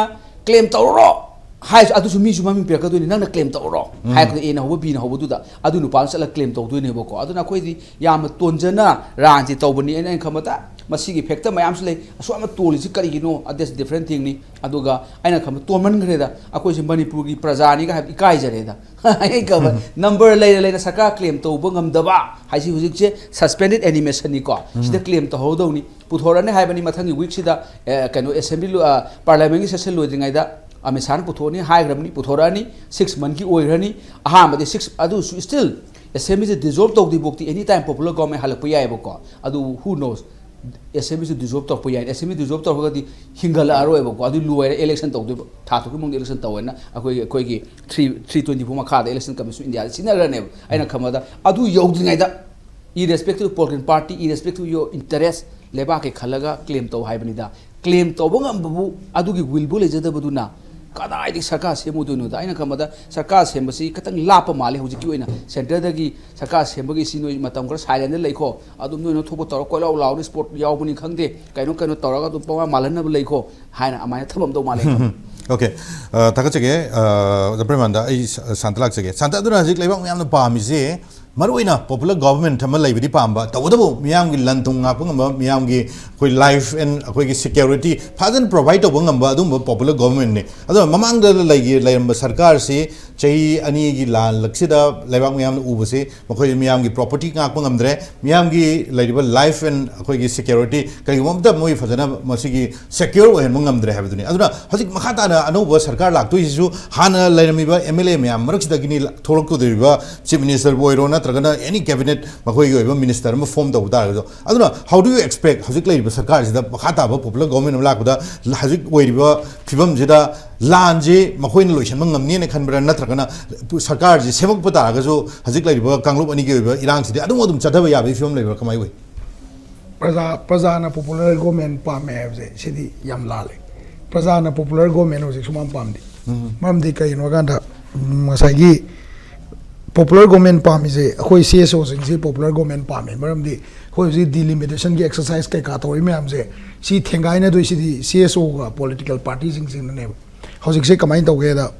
ꯀ꯭ꯂꯦꯝ ꯇꯧꯔꯣ ꯍꯥꯏꯁꯨ ꯑꯗꯨꯁꯨ ꯃꯤꯁꯨ ꯃꯃꯤꯡ ꯄꯤꯔꯛꯀꯗꯣꯏꯅꯤ, "ꯅꯪꯅ ꯀ꯭ꯂꯦꯝ ꯇꯧꯔꯣ" ꯍꯥꯏꯔꯛꯄꯗ, ꯑꯦꯅ ꯍꯧꯕ, ꯕꯤꯅ ꯍꯧꯕꯗꯨꯗ ꯑꯗꯨ ꯅꯨꯄꯥꯗꯨ ꯆꯠꯂꯒ ꯀ꯭ꯂꯦꯝ ꯇꯧꯗꯣꯏꯅꯦꯕꯀꯣ꯫ ꯑꯗꯨꯅ ꯑꯩꯈꯣꯏꯗꯤ ꯌꯥꯝꯅ ꯇꯣꯟꯖꯅ ꯔꯥꯟꯁꯤ ꯇꯧꯕꯅꯤ꯫ ꯑꯩꯅ, ꯑꯩꯅ ꯈꯟꯕꯗ ꯃꯁꯤꯒꯤ ꯐꯦꯛꯇꯔ ꯃꯌꯥꯝꯁꯨ ꯂꯩ꯫ ꯑꯁꯨꯛ ꯌꯥꯝꯅ ꯇꯣꯜꯂꯤꯁꯤ ꯀꯔꯤꯒꯤꯅꯣ? That's different thingꯅꯤ꯫ ꯑꯗꯨꯒ ꯑꯩꯅ ꯈꯟꯕ ꯇꯣꯟꯃꯟꯈ꯭ꯔꯦꯗ, ꯑꯩꯈꯣꯏꯁꯦ ꯃꯅꯤꯄꯨꯔꯒꯤ ꯄ꯭ꯔꯖꯥꯅꯤꯒ ꯍꯥꯏꯕ ꯏꯀꯥꯏꯖꯔꯦꯗ꯫ ꯑꯩ ꯈꯟꯕ ꯅꯝꯕꯔ ꯂꯩꯅ ꯂꯩꯅ ꯁꯔꯀꯥꯔ ꯀ꯭ꯂꯦꯝ ꯇꯧꯕ ꯉꯝꯗꯕ ꯍꯥꯏꯁꯤ ꯍꯧꯖꯤꯛꯁꯦ suspended animationꯅꯤꯀꯣ꯫ ꯁꯤꯗ ꯀ꯭ꯂꯦꯝ ꯇꯧꯍꯧꯗꯧꯅꯤ꯫ ꯄꯨꯊꯣꯔꯛꯑꯅꯤ ꯍꯥꯏꯕꯅꯤ ꯃꯊꯪꯒꯤ ꯋꯤꯛꯁꯤꯗ, ꯑꯦ, ꯀꯩꯅꯣ, ꯑꯦꯁꯦꯝꯕ꯭ꯂꯤ ꯂꯣ-, ꯑ, ꯄꯥꯔꯂꯤꯌꯥꯃꯦꯟꯒꯤ ꯁꯦꯁꯟ ꯂꯣꯏꯗ꯭ꯔꯤꯉꯩꯗ ꯑꯃꯤꯠ ꯁꯥꯍꯅ ꯄꯨꯊꯣꯛꯑꯅꯤ ꯍꯥꯏꯈ꯭ꯔꯕꯅꯤ, ꯄꯨꯊꯣꯔꯛꯑꯅꯤ꯫ ꯁꯤꯛꯁ ꯃꯟꯠꯀꯤ ꯑꯣꯏꯈ꯭ꯔꯅꯤ꯫ ꯑꯍꯥꯟꯕꯗꯤ ꯁꯤꯛꯁ, ꯑꯗꯨꯁꯨ still ꯑꯦꯁꯦꯝꯕ꯭ꯂꯤꯁꯦ ꯗꯤꯖꯣꯜꯕ ꯇꯧꯗ꯭ꯔꯤ ꯐꯥꯎꯗꯤ any time popular government ꯍꯜꯂꯛꯄ ꯌꯥꯏꯑꯕꯀꯣ꯫ ꯑꯗꯨ who knows? ꯑꯦꯁꯦꯝꯕ꯭ꯂꯤꯁꯦ ꯗꯤꯖꯣꯜꯕ ꯇꯧꯔꯛꯄ ꯌꯥꯏ꯫ ꯑꯦꯁꯦꯝꯕ꯭ꯂꯤ ꯗꯤꯖꯣꯜꯕ ꯇꯧꯔꯒꯗꯤ ꯍꯤꯡꯒꯠꯂꯛꯑꯔꯣꯏꯕꯀꯣ꯫ ꯑꯗꯨ ꯂꯣꯏꯔꯦ, ꯏꯂꯦꯛꯁꯟ ꯇꯧꯗꯣꯏꯕ꯫ ꯊꯥ ꯇꯔꯨꯛꯀꯤ ꯃꯅꯨꯡꯗ ꯏꯂꯦꯛꯁꯟ ꯇꯧꯋꯦꯅ ꯑꯩꯈꯣꯏꯒꯤ, ꯑꯩꯈꯣꯏꯒꯤ three, three twenty four ꯃꯈꯥꯗ ꯏꯂꯦꯛꯁꯟ ꯀꯃꯤꯁꯟ ꯏꯟꯗꯤꯌꯥꯗ ꯁꯤꯟꯅꯈ꯭ꯔꯅꯦꯕ꯫ ꯑꯩꯅ ꯈꯟꯕꯗ ꯑꯗꯨ ꯌꯧꯗ꯭ꯔꯤꯉꯩꯗ, irrespective of political party, irrespective of your interest, ꯂꯩꯕꯥꯛꯀꯤ ꯈꯜꯂꯒ ꯀ꯭ꯂꯦꯝ ꯇꯧ ꯍꯥꯏꯕꯅꯤꯗ꯫ ꯀ꯭ꯂꯦꯝ ꯇꯧꯕ ꯉꯝꯕꯕꯨ ꯑꯗꯨꯒꯤ ꯋꯤꯜꯕꯨ ꯂꯩꯖꯗꯕꯗꯨꯅ ꯀꯗꯥꯏꯗꯒꯤ ꯁꯔꯀꯥꯔ ꯁꯦꯝꯃꯨꯗꯣꯏꯅꯣꯗ? ꯑꯩꯅ ꯈꯟꯕꯗ ꯁꯔꯀꯥꯔ ꯁꯦꯝꯕꯁꯤ ꯈꯤꯇꯪ ꯂꯥꯞꯄ ꯃꯥꯜꯂꯦ ꯍꯧꯖꯤꯛꯀꯤ ꯑꯣꯏꯅ꯫ ꯁꯦꯟꯇꯔꯗꯒꯤ ꯁꯔꯀꯥꯔ ꯁꯦꯝꯕꯒꯤ ꯁꯤ ꯅꯣꯏ ꯃꯇꯝ ꯈꯔ ꯁꯥꯏꯂꯦꯟꯗ ꯂꯩꯈꯣ, ꯑꯗꯨꯝ ꯅꯣꯏꯅ ꯊꯣꯛꯄ ꯇꯧꯔ ꯀꯣꯏꯂꯥꯎ ꯂꯥꯎꯅ ꯁ꯭ꯄꯣꯔꯠ ꯌꯥꯎꯕꯅꯤ ꯈꯪꯗꯦ, ꯀꯩꯅꯣ ꯀꯩꯅꯣ ꯇꯧꯔꯒ ꯑꯗꯨꯝ ꯄꯪꯃꯥ ꯃꯥꯜꯍꯟꯅꯕ ꯂꯩꯈꯣ ꯍꯥꯏꯅ ꯑꯗꯨꯃꯥꯏꯅ ꯊꯝꯃꯝꯗꯧ ꯃꯥꯜꯂꯦ꯫ ꯑꯣꯀꯦ꯫ ꯑ, ꯊꯥꯒꯠꯆꯒꯦ, ꯑ, ꯑꯣꯖꯥ ꯄ꯭ꯔꯦꯃꯥꯅꯟꯗ꯫ ꯑꯩ ꯁ-, ꯁꯥꯟꯇ ꯂꯥꯛꯆꯒꯦ꯫ ꯁꯥꯟꯇ, ꯑꯗꯨꯅ ꯍꯧꯖꯤꯛ ꯂꯩꯕꯥꯛ ꯃꯌꯥꯝꯅ ꯄꯥꯝꯃꯤꯁꯦ ꯃꯔꯨꯑꯣꯏꯅ popular government ꯑꯃ ꯂꯩꯕꯗꯤ ꯄꯥꯝꯕ, ꯇꯧꯕꯇꯕꯨ ꯃꯤꯌꯥꯝꯒꯤ ꯂꯟ ꯊꯨꯝ ꯉꯥꯛꯄ ꯉꯝꯕ, ꯃꯤꯌꯥꯝꯒꯤ ꯑꯩꯈꯣꯏ life and ꯑꯩꯈꯣꯏꯒꯤ security ꯐꯖꯅ provide ꯇꯧꯕ ꯉꯝꯕ ꯑꯗꯨꯒꯨꯝꯕ popular governmentꯅꯤ꯫ ꯑꯗꯨꯅ ꯃꯃꯥꯡꯗ ꯂꯩꯒꯤ-, ꯂꯩꯔꯝꯕ ꯁꯔꯀꯥꯔꯁꯤ ꯆꯍꯤ ꯑꯅꯤꯒꯤ ꯂꯥꯜꯂꯛꯁꯤꯗ ꯂꯩꯕꯥꯛ ꯃꯤꯌꯥꯝꯅ ꯎꯕꯁꯤ ꯃꯈꯣꯏ ꯃꯤꯌꯥꯝꯒꯤ property ꯉꯥꯛꯄ ꯉꯝꯗ꯭ꯔꯦ, ꯃꯤꯌꯥꯝꯒꯤ ꯂꯩꯔꯤꯕ life and ꯑꯩꯈꯣꯏꯒꯤ security ꯀꯔꯤꯒꯨꯝꯕ ꯑꯃꯇ ꯃꯣꯏ ꯐꯖꯅ ꯃꯁꯤꯒꯤ secure ꯑꯣꯏꯍꯟꯕ ꯉꯝꯗ꯭ꯔꯦ ꯍꯥꯏꯕꯗꯨꯅꯤ꯫ ꯑꯗꯨꯅ ꯍꯧꯖꯤꯛ ꯃꯈꯥ ꯇꯥꯅ ꯑꯅꯧꯕ ꯁꯔꯀꯥꯔ ꯂꯥꯛꯇꯣꯏꯁꯤꯁꯨ ꯍꯥꯟꯅ ꯂꯩꯔꯝꯃꯤꯕ ꯑꯦꯝ ꯑꯦꯜ ꯑꯦ ꯃꯌꯥꯝ ꯃꯔꯛꯁꯤꯗꯒꯤꯅꯤ ꯊꯣꯛꯂꯛꯀꯗꯧꯔꯤꯕ꯫ ꯆꯤꯐ ꯃꯤꯅꯤꯁꯇꯔꯕꯨ ꯑꯣꯏꯔꯣ, ꯅꯠꯇ꯭ꯔꯒ ꯅꯠꯇ꯭ꯔꯒꯅ ꯑꯦꯅꯤ ꯀꯦꯕꯤꯅꯦꯠ ꯃꯈꯣꯏꯒꯤ ꯑꯣꯏꯕ ꯃꯤꯅꯤꯁꯇꯔ ꯑꯃ ꯐꯣꯝ ꯇꯧꯕ ꯇꯥꯔꯒꯁꯨ, ꯑꯗꯨꯅ how do you expect ꯍꯧꯖꯤꯛ ꯂꯩꯔꯤꯕ ꯁꯔꯀꯥꯔꯁꯤꯗ, ꯃꯈꯥ ꯇꯥꯕ ꯄꯣꯄꯨꯂꯔ ꯒꯣꯔꯃꯦꯟ ꯑꯃ ꯂꯥꯛꯄꯗ, ꯍꯧꯖꯤꯛ ꯑꯣꯏꯔꯤꯕ ꯐꯤꯕꯝꯁꯤꯗ ꯂꯥꯟꯁꯤ ꯃꯈꯣꯏꯅ ꯂꯣꯏꯁꯤꯟꯕ ꯉꯝꯅꯤꯅ ꯈꯟꯕ꯭ꯔꯥ, ꯅꯠꯇ꯭ꯔꯒꯅ ꯁꯔꯀꯥꯔꯁꯤ ꯁꯦꯝꯃꯛꯄ ꯇꯥꯔꯒꯁꯨ ꯍꯧꯖꯤꯛ ꯂꯩꯔꯤꯕ ꯀꯥꯡꯂꯨꯞ ꯑꯅꯤꯒꯤ ꯑꯣꯏꯕ ꯏꯔꯥꯡꯁꯤꯗꯤ ꯑꯗꯨꯝ ꯑꯗꯨꯝ ꯆꯠꯊꯕ ꯌꯥꯕꯒꯤ ꯐꯤꯕꯝ ꯂꯩꯕ꯭ꯔꯥ, ꯀꯃꯥꯏꯅ ꯎꯏ? ꯄ꯭ꯔꯖꯥ ꯄ꯭ꯔꯖꯥꯅ ꯄꯣꯄꯨꯂꯔ ꯒꯣꯔꯃꯦꯟ ꯄꯥꯝꯃꯦ ꯍꯥꯏꯕꯁꯦ ꯁꯤꯗꯤ ꯌꯥꯝ ꯂꯥꯜꯂꯦ꯫ ꯄ꯭ꯔꯖꯥꯅ ꯄꯣꯄꯨꯂꯔ ꯒꯣꯔꯃꯦꯟ ꯍꯧꯖꯤꯛ ꯁꯨꯡꯄꯥꯝ ꯄꯥꯝꯗꯦ꯫ ꯃꯔꯝꯗꯤ ꯀꯩꯒꯤꯅꯣ ꯍꯥꯏ ꯀꯥꯟꯗ, ꯎꯝ, ꯉꯁꯥꯏꯒꯤ ꯄꯣꯄꯨꯂꯔ ꯒꯣꯔꯃꯦꯟ ꯄꯥꯝꯃꯤꯁꯦ ꯑꯩꯈꯣꯏ ꯁꯤ ꯑꯦꯁ ꯑꯣꯁꯤꯡꯁꯤ ꯄꯣꯄꯨꯂꯔ ꯒꯣꯔꯃꯦꯟ ꯄꯥꯝꯃꯦ꯫ ꯃꯔꯝꯗꯤ ꯑꯩꯈꯣꯏ ꯍꯧꯖꯤꯛ ꯗꯤꯂꯤꯃꯤꯇꯦꯁꯟꯒꯤ ꯑꯦꯛꯁꯔꯁꯥꯏꯁ ꯀꯩꯀꯥ ꯇꯧꯔꯤ ꯃꯌꯥꯝꯁꯦ, ꯁꯤ ꯊꯦꯡꯒꯥꯏꯅꯗꯣꯏꯁꯤꯗꯤ ꯁꯤ ꯑꯦꯁ ꯑꯣꯒ ꯄꯣꯂꯤꯇꯤꯀꯦꯜ ꯄꯥꯔꯇꯤꯁꯤꯡꯁꯤꯅꯅꯦꯕ꯫ ꯍꯧꯖꯤꯛꯁꯦ ꯀꯃꯥꯏꯅ ꯇꯧꯒꯦꯗ,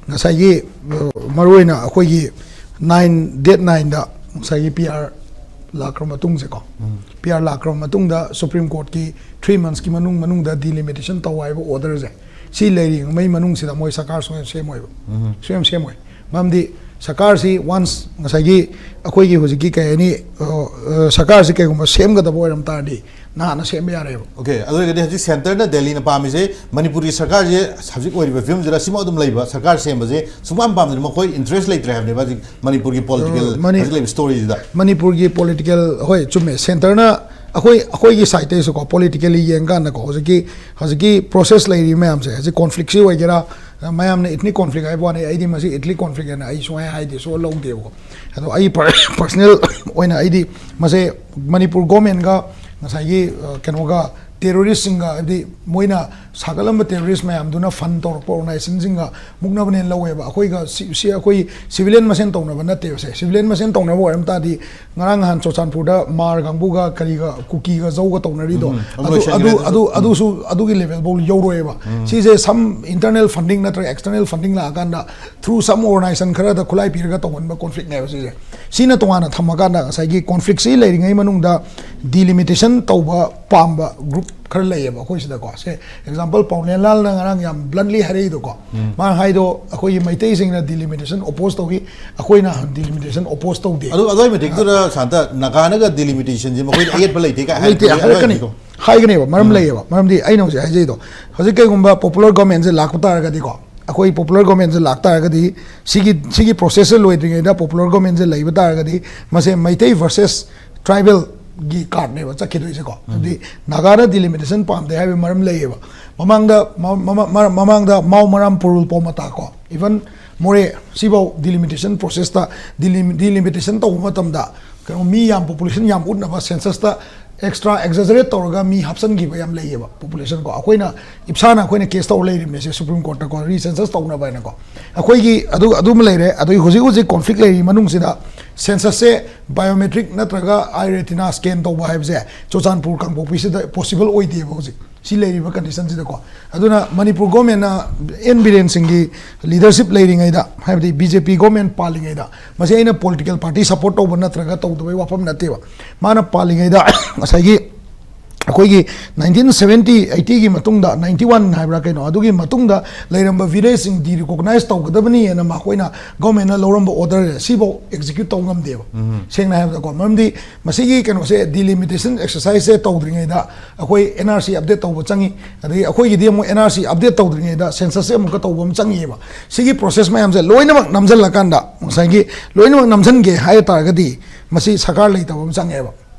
ꯉꯁꯥꯏꯒꯤ, ꯑ, ꯃꯔꯨꯑꯣꯏꯅ ꯑꯩꯈꯣꯏꯒꯤ ꯅꯥꯏꯟ, ꯗꯦꯠ ꯅꯥꯏꯟꯗ ꯉꯁꯥꯏꯒꯤ ꯄꯤ ꯑꯥꯔ ꯂꯥꯛꯈ꯭ꯔ ꯃꯇꯨꯡꯁꯦꯀꯣ, ꯄꯤ ꯑꯥꯔ ꯂꯥꯛꯈ꯭ꯔ ꯃꯇꯨꯡꯗ ꯁꯨꯄ꯭ꯔꯤꯝ ꯀꯣꯔꯠꯀꯤ ꯊ꯭ꯔꯤ ꯃꯟꯁꯀꯤ ꯃꯅꯨꯡ, ꯃꯅꯨꯡꯗ ꯗꯤꯂꯤꯃꯤꯇꯦꯁꯟ ꯇꯧ ꯍꯥꯏꯕ ꯑꯣꯔꯗꯔꯁꯦ, ꯁꯤ ꯂꯩꯔꯤꯉꯩ ꯃꯅꯨꯡꯁꯤꯗ ꯃꯣꯏ ꯁꯔꯀꯥꯔ ꯁꯨꯡꯁꯦꯝ ꯁꯦꯝꯃꯣꯏꯕ꯫ ꯁꯨꯡꯁꯦꯝ ꯁꯦꯝꯃꯣꯏ꯫ ꯃꯔꯝꯗꯤ ꯁꯔꯀꯥꯔꯁꯤ ꯋꯥꯟꯁ ꯉꯁꯥꯏꯒꯤ ꯑꯩꯈꯣꯏꯒꯤ ꯍꯧꯖꯤꯛꯀꯤ ꯀꯩ ꯍꯥꯏꯅꯤ, ꯑ, ꯑ, ꯁꯔꯀꯥꯔꯁꯤ ꯀꯩꯒꯨꯝꯕ ꯁꯦꯝꯒꯗꯕ ꯑꯣꯏꯔꯝ ꯇꯥꯔꯗꯤ ꯅꯍꯥꯟꯅ ꯁꯦꯝꯕ ꯌꯥꯔꯦꯕ꯫ ꯑꯣꯀꯦ, ꯑꯗꯨ ꯑꯣꯏꯔꯒꯗꯤ ꯍꯧꯖꯤꯛ ꯁꯦꯟꯇꯔꯅ, ꯗꯦꯜꯂꯤꯅ ꯄꯥꯝꯃꯤꯁꯦ ꯃꯅꯤꯄꯨꯔꯒꯤ ꯁꯔꯀꯥꯔꯁꯦ ꯍꯧꯖꯤꯛ ꯑꯣꯏꯔꯤꯕ ꯐꯤꯕꯝꯁꯤꯗ ꯁꯤꯃ ꯑꯗꯨꯝ ꯂꯩꯕ ꯁꯔꯀꯥꯔ ꯁꯦꯝꯕꯁꯦ ꯁꯨꯡꯄꯥꯝ ꯄꯥꯝꯗꯅ ꯃꯈꯣꯏ ꯏꯟꯇꯔꯦꯁ ꯂꯩꯇ꯭ꯔꯦ ꯍꯥꯏꯕꯅꯦꯕ ꯍꯧꯖꯤꯛ ꯃꯅꯤꯄꯨꯔꯒꯤ ꯄꯣꯂꯤꯇꯤꯀꯦꯜ, ꯃꯅꯤ-, ꯍꯧꯖꯤꯛ ꯂꯩꯕ ꯁ꯭ꯇꯣꯔꯤꯁꯤꯗ꯫ ꯃꯅꯤꯄꯨꯔꯒꯤ ꯄꯣꯂꯤꯇꯤꯀꯦꯜ, ꯍꯣꯏ, ꯆꯨꯝꯃꯦ, ꯁꯦꯟꯇꯔꯅ ꯑꯩꯈꯣꯏ, ꯑꯩꯈꯣꯏꯒꯤ ꯁꯥꯏꯠꯇꯩꯁꯨꯀꯣ, ꯄꯣꯂꯤꯇꯤꯀꯦꯜꯂꯤ ꯌꯦꯡꯀꯥꯟꯗꯀꯣ, ꯍꯧꯖꯤꯛꯀꯤ, ꯍꯧꯖꯤꯛꯀꯤ ꯄ꯭ꯔꯣꯁꯦꯁ ꯂꯩꯔꯤꯕ ꯃꯌꯥꯝꯁꯦ, ꯍꯧꯖꯤꯛ ꯀꯣꯟꯐ꯭ꯂꯤꯛꯁꯤ ꯑꯣꯏꯒꯦꯔꯥ, ꯃꯌꯥꯝꯅ ꯏꯊꯅꯤꯛ ꯀꯣꯟꯐ꯭ꯂꯤꯛ ꯍꯥꯏꯕ ꯋꯥꯅꯤ, ꯑꯩꯗꯤ ꯃꯁꯤ ꯏꯊꯅꯤꯛ ꯀꯣꯟꯐ꯭ꯂꯤꯛ ꯍꯥꯏꯅ ꯑꯩ ꯁꯨꯡꯍꯥꯏ ꯍꯥꯏꯗꯦ, ꯁꯨꯡꯂꯧ ꯂꯧꯗꯦꯕꯀꯣ꯫ ꯑꯗꯣ ꯑꯩ ꯄꯔ-, ꯄꯔꯁꯅꯦꯜ ꯑꯣꯏꯅ ꯑꯩꯗꯤ ꯃꯁꯦ ꯃꯅꯤꯄꯨꯔ ꯒꯣꯔꯃꯦꯟꯒ ꯉꯁꯥꯏꯒꯤ, ꯑ, ꯀꯩꯅꯣꯒ, ꯇꯦꯔꯣꯔꯤꯁꯁꯤꯡꯒ, ꯍꯥꯏꯗꯤ ꯃꯣꯏꯅ ꯁꯥꯒꯠꯂꯝꯕ ꯇꯦꯔꯣꯔꯤꯁ ꯃꯌꯥꯝꯗꯨꯅ ꯐꯟ ꯇꯧꯔꯛꯄ ꯑꯣꯔꯒꯅꯥꯏꯖꯦꯁꯟꯁꯤꯡꯒ ꯃꯨꯛꯅꯕꯅꯦꯅ ꯂꯧꯋꯦꯕ꯫ ꯑꯩꯈꯣꯏꯒ ꯁꯤ, ꯁꯤ ꯑꯩꯈꯣꯏ ꯁꯤꯚꯤꯂꯤꯌꯟ ꯃꯁꯦꯟ ꯇꯧꯅꯕ ꯅꯠꯇꯦꯕ ꯁꯦ꯫ ꯁꯤꯚꯤꯂꯤꯌꯟ ꯃꯁꯦꯟ ꯇꯧꯅꯕ ꯑꯣꯏꯔꯝ ꯇꯥꯔꯗꯤ ꯉꯔꯥꯡ ꯅꯍꯥꯟ ꯆꯨꯔꯆꯥꯟꯄꯨꯔꯗ ꯃꯥꯔ ꯀꯥꯡꯕꯨꯒ ꯀꯔꯤꯒ ꯀꯨꯀꯤꯒ ꯖꯧꯒ ꯇꯧꯅꯔꯤꯗꯣ, ꯎꯝ, ꯑꯗꯨ, ꯂꯣꯏꯁꯟꯈ꯭ꯔꯦ ꯑꯗꯨ, ꯑꯗꯨꯁꯨ꯫ ꯑꯗꯨ, ꯑꯗꯨꯁꯨ, ꯑꯗꯨꯒꯤ ꯂꯦꯚꯦꯜꯐꯧ ꯌꯧꯔꯣꯏꯕ꯫ ꯁꯤꯁꯦ ꯁꯝ ꯏꯟꯇꯔꯅꯦꯜ ꯐꯟꯗꯤꯡ ꯅꯠꯇ꯭ꯔꯒ ꯑꯦꯛꯁꯇꯔꯅꯦꯜ ꯐꯟꯗꯤꯡ ꯂꯥꯛꯑꯀꯥꯟꯗ ꯊ꯭ꯔꯨ ꯁꯝ ꯑꯣꯔꯒꯅꯥꯏꯖꯦꯁꯟ ꯈꯔꯗ ꯈꯨꯠꯂꯥꯏ ꯄꯤꯔꯒ ꯇꯧꯍꯟꯕ ꯀꯣꯟꯐ꯭ꯂꯤꯛꯅꯦꯕ ꯁꯤꯁꯦ꯫ ꯁꯤꯅ ꯇꯣꯉꯥꯟꯅ ꯊꯝꯃꯀꯥꯟꯗ ꯉꯁꯥꯏꯒꯤ ꯀꯣꯟꯐ꯭ꯂꯤꯛꯁꯤ ꯂꯩꯔꯤꯉꯩ ꯃꯅꯨꯡꯗ ꯗꯤꯂꯤꯃꯤꯇꯦꯁꯟ ꯇꯧꯕ ꯄꯥꯝꯕ ꯒ꯭ꯔꯨꯞ ꯈꯔ ꯂꯩꯌꯦꯕ ꯑꯩꯈꯣꯏ ꯁꯤꯗꯀꯣ꯫ ꯁꯦ, ꯑꯦꯛꯖꯥꯝꯄꯜ, ꯄꯥꯎꯅꯦꯟꯂꯥꯜꯅ ꯉꯔꯥꯡ ꯌꯥꯝ ꯕ꯭ꯂꯟꯂꯤ ꯍꯥꯏꯔꯛꯏꯗꯣꯀꯣ꯫ ꯃꯥꯅ ꯍꯥꯏꯗꯣ ꯑꯩꯈꯣꯏꯒꯤ ꯃꯩꯇꯩꯁꯤꯡꯅ ꯗꯤꯂꯤꯃꯤꯇꯦꯁꯟ ꯑꯣꯄꯣꯖ ꯇꯧꯏ, ꯑꯩꯈꯣꯏꯅ ꯗꯤꯂꯤꯃꯤꯇꯦꯁꯟ ꯑꯣꯄꯣꯖ ꯇꯧꯗꯦ꯫ ꯑꯗꯨ, ꯑꯗꯨꯒꯤ ꯃꯇꯤꯛꯇꯨꯗ ꯁꯥꯟꯇ, ꯅꯥꯒꯥꯅꯒ ꯗꯤꯂꯤꯃꯤꯇꯦꯁꯟꯁꯦ ꯃꯈꯣꯏꯗ ꯑꯌꯦꯠꯄ ꯂꯩꯇꯦ ꯀꯥꯏ ꯂꯩꯇꯦ ꯍꯥꯏꯔꯛꯄꯗꯣ, ꯍꯥꯏꯔꯛꯀꯅꯤ, ꯑꯗꯨꯒꯤꯗꯣ꯫ ꯍꯥꯏꯒꯅꯦꯕ, ꯃꯔꯝ ꯂꯩꯌꯦꯕ꯫ ꯃꯔꯝꯗꯤ ꯑꯩꯅ ꯍꯧꯖꯤꯛ ꯍꯥꯏꯖꯩꯗꯣ, ꯍꯧꯖꯤꯛ ꯀꯩꯒꯨꯝꯕ ꯄꯣꯄꯨꯂꯔ ꯒꯣꯔꯃꯦꯟꯁꯦ ꯂꯥꯛꯄ ꯇꯥꯔꯒꯗꯤꯀꯣ, ꯑꯩꯈꯣꯏ ꯄꯣꯄꯨꯂꯔ ꯒꯣꯔꯃꯦꯟꯁꯦ ꯂꯥꯛꯇꯥꯔꯒꯗꯤ, ꯁꯤꯒꯤ ꯁꯤꯒꯤ ꯄ꯭ꯔꯣꯁꯦꯁꯁꯦ ꯂꯣꯏꯗ꯭ꯔꯤꯉꯩꯗ ꯄꯣꯄꯨꯂꯔ ꯒꯣꯔꯃꯦꯟꯁꯦ ꯂꯩꯕ ꯇꯥꯔꯒꯗꯤ, ꯃꯁꯦ ꯃꯩꯇꯩ ꯚꯔꯁꯦꯁ ꯇ꯭ꯔꯥꯏꯕꯦꯜꯒꯤ ꯀꯥꯔꯠꯅꯦꯕ ꯆꯠꯈꯤꯗꯣꯏꯁꯦꯀꯣ꯫ ꯑꯗꯨꯗꯤ ꯅꯥꯒꯥꯅ ꯗꯤꯂꯤꯃꯤꯇꯦꯁꯟ ꯄꯥꯝꯗꯦ ꯍꯥꯏꯕꯒꯤ ꯃꯔꯝ ꯂꯩꯌꯦꯕ꯫ ꯃꯃꯥꯡꯗ ꯃ- ꯃꯃ- ꯃꯔ- ꯃꯃꯥꯡꯗ ꯃꯥꯎ ꯃꯔꯥꯝ ꯄꯨꯔꯨꯜ ꯄꯣꯃꯇꯥ ꯀꯣ, ꯏꯚꯟ ꯃꯣꯔꯦ, ꯁꯤꯐꯥꯎ ꯗꯤꯂꯤꯃꯤꯇꯦꯁꯟ ꯄ꯭ꯔꯣꯁꯦꯁꯇ, ꯗꯤꯂꯤꯃꯤꯇꯦꯁꯟ ꯇꯧꯕ ꯃꯇꯝꯗ ꯀꯩꯅꯣ, ꯃꯤ ꯌꯥꯝ, ꯄꯣꯄꯨꯂꯦꯁꯟ ꯌꯥꯝ ꯎꯠꯅꯕ ꯁꯦꯟꯁꯁꯇ ꯑꯦꯛꯁꯇ꯭ꯔꯥ ꯑꯦꯛꯖꯦꯖꯔꯦꯠ ꯇꯧꯔꯒ ꯃꯤ ꯍꯥꯞꯆꯤꯟꯈꯤꯕ ꯌꯥꯝ ꯂꯩꯌꯦꯕ꯫ ꯄꯣꯄꯨꯂꯦꯁꯟ ꯀꯣ, ꯑꯩꯈꯣꯏꯅ ꯏꯞꯁꯥꯅ ꯑꯩꯈꯣꯏꯅ ꯀꯦꯁ ꯇꯧꯔ ꯂꯩꯔꯤꯕꯅꯦ ꯁꯦ ꯁꯨꯄ꯭ꯔꯤꯝ ꯀꯣꯔꯠꯇꯀꯣ, ꯔꯤꯁꯦꯟꯁꯁ ꯇꯧꯅꯕ ꯍꯥꯏꯅꯀꯣ꯫ ꯑꯩꯈꯣꯏꯒꯤ ꯑꯗꯨ ꯑꯗꯨꯃ ꯂꯩꯔꯦ꯫ ꯑꯗꯨꯒꯤ ꯍꯧꯖꯤꯛ ꯍꯧꯖꯤꯛ ꯀꯣꯟꯐ꯭ꯂꯤꯛ ꯂꯩꯔꯤ ꯃꯅꯨꯡꯁꯤꯗ ꯁꯦꯟꯁꯁꯁꯦ ꯕꯥꯏꯑꯣꯃꯦꯇ꯭ꯔꯤꯛ ꯅꯠꯇ꯭ꯔꯒ ꯑꯥꯏ ꯔꯦꯇꯤꯅꯥ ꯁ꯭ꯀꯦꯟ ꯇꯧꯕ ꯍꯥꯏꯕꯁꯦ ꯆꯨꯔꯆꯥꯟꯄꯨꯔ ꯀꯥꯡꯄꯣꯛꯄꯤꯁꯤꯗ ꯄꯣꯁꯤꯕꯜ ꯑꯣꯏꯗꯦꯕ ꯍꯧꯖꯤꯛ ꯁꯤ ꯂꯩꯔꯤꯕ ꯀꯟꯗꯤꯁꯟꯁꯤꯗꯀꯣ꯫ ꯑꯗꯨꯅ ꯃꯅꯤꯄꯨꯔ ꯒꯣꯔꯃꯦꯟꯅ ꯑꯦꯟ ꯕꯤꯔꯦꯟ ꯁꯤꯡꯒꯤ ꯂꯤꯗꯔꯁꯤꯞ ꯂꯩꯔꯤꯉꯩꯗ, ꯍꯥꯏꯕꯗꯤ ꯕꯤ ꯖꯦ ꯄꯤ ꯒꯣꯔꯃꯦꯟ ꯄꯥꯜꯂꯤꯉꯩꯗ, ꯃꯁꯤ ꯑꯩꯅ ꯄꯣꯂꯤꯇꯤꯀꯦꯜ ꯄꯥꯔꯇꯤ ꯁꯄꯣꯔꯠ ꯇꯧꯕ ꯅꯠꯇ꯭ꯔꯒ ꯇꯧꯗꯕꯩ ꯋꯥꯐꯝ ꯅꯠꯇꯦꯕ꯫ ꯃꯥꯅ ꯄꯥꯜꯂꯤꯉꯩꯗ ꯉꯁꯥꯏꯒꯤ ꯅꯥꯏꯟꯇꯤꯟ ꯁꯚꯦꯟꯇꯤ ꯑꯩꯠꯇꯤꯒꯤ ꯃꯇꯨꯡꯗ, ꯅꯥꯏꯟꯇꯤ ꯋꯥꯟ ꯍꯥꯏꯕ꯭ꯔꯥ ꯀꯩꯅꯣ, ꯑꯗꯨꯒꯤ ꯃꯇꯨꯡꯗ ꯂꯩꯔꯝꯕ ꯚꯤꯂꯦꯖꯁꯤꯡ ꯗꯤꯔꯤꯀꯣꯒꯅꯥꯏꯁ ꯇꯧꯒꯗꯕꯅꯤ ꯍꯥꯏꯅ ꯃꯈꯣꯏꯅ ꯒꯣꯔꯃꯦꯟꯅ ꯂꯧꯔꯝꯕ ꯑꯣꯔꯗꯔꯁꯦ ꯁꯤꯐꯥꯎ ꯑꯦꯛꯖꯤꯀ꯭ꯌꯨꯠ ꯇꯧ ꯉꯝꯗꯦꯕ꯫ ꯁꯦꯡꯅ ꯍꯥꯏꯔꯕꯗꯀꯣ, ꯃꯔꯝꯗꯤ ꯃꯁꯤꯒꯤ ꯀꯩꯅꯣꯁꯦ, ꯗꯤꯂꯤꯃꯤꯇꯦꯁꯟ ꯑꯦꯛꯁꯔꯁꯥꯏꯖꯁꯦ ꯇꯧꯗ꯭ꯔꯤꯉꯩꯗ ꯑꯩꯈꯣꯏ ꯑꯦꯟ ꯑꯥꯔ ꯁꯤ ꯑꯞꯗꯦꯠ ꯇꯧꯕ ꯆꯪꯉꯤ꯫ ꯑꯗꯒꯤ ꯑꯩꯈꯣꯏꯒꯤꯗꯤ ꯑꯃꯨꯛ ꯑꯦꯟ ꯑꯥꯔ ꯁꯤ ꯑꯞꯗꯦꯠ ꯇꯧꯗ꯭ꯔꯤꯉꯩꯗ ꯁꯦꯟꯁꯁꯁꯦ ꯑꯃꯨꯛꯀ ꯇꯧꯕ ꯑꯃ ꯆꯪꯉꯤꯑꯕ꯫ ꯁꯤꯒꯤ ꯄ꯭ꯔꯣꯁꯦꯁ ꯃꯌꯥꯝꯁꯦ ꯂꯣꯏꯅꯃꯛ ꯅꯝꯁꯤꯜꯂꯀꯥꯟꯗ, ꯉꯁꯥꯏꯒꯤ ꯂꯣꯏꯅꯃꯛ ꯅꯝꯁꯤꯟꯒꯦ ꯍꯥꯏ ꯇꯥꯔꯒꯗꯤ ꯃꯁꯤ ꯁꯔꯀꯥꯔ ꯂꯩꯇꯕ ꯑꯃ ꯆꯪꯉꯦꯕ꯫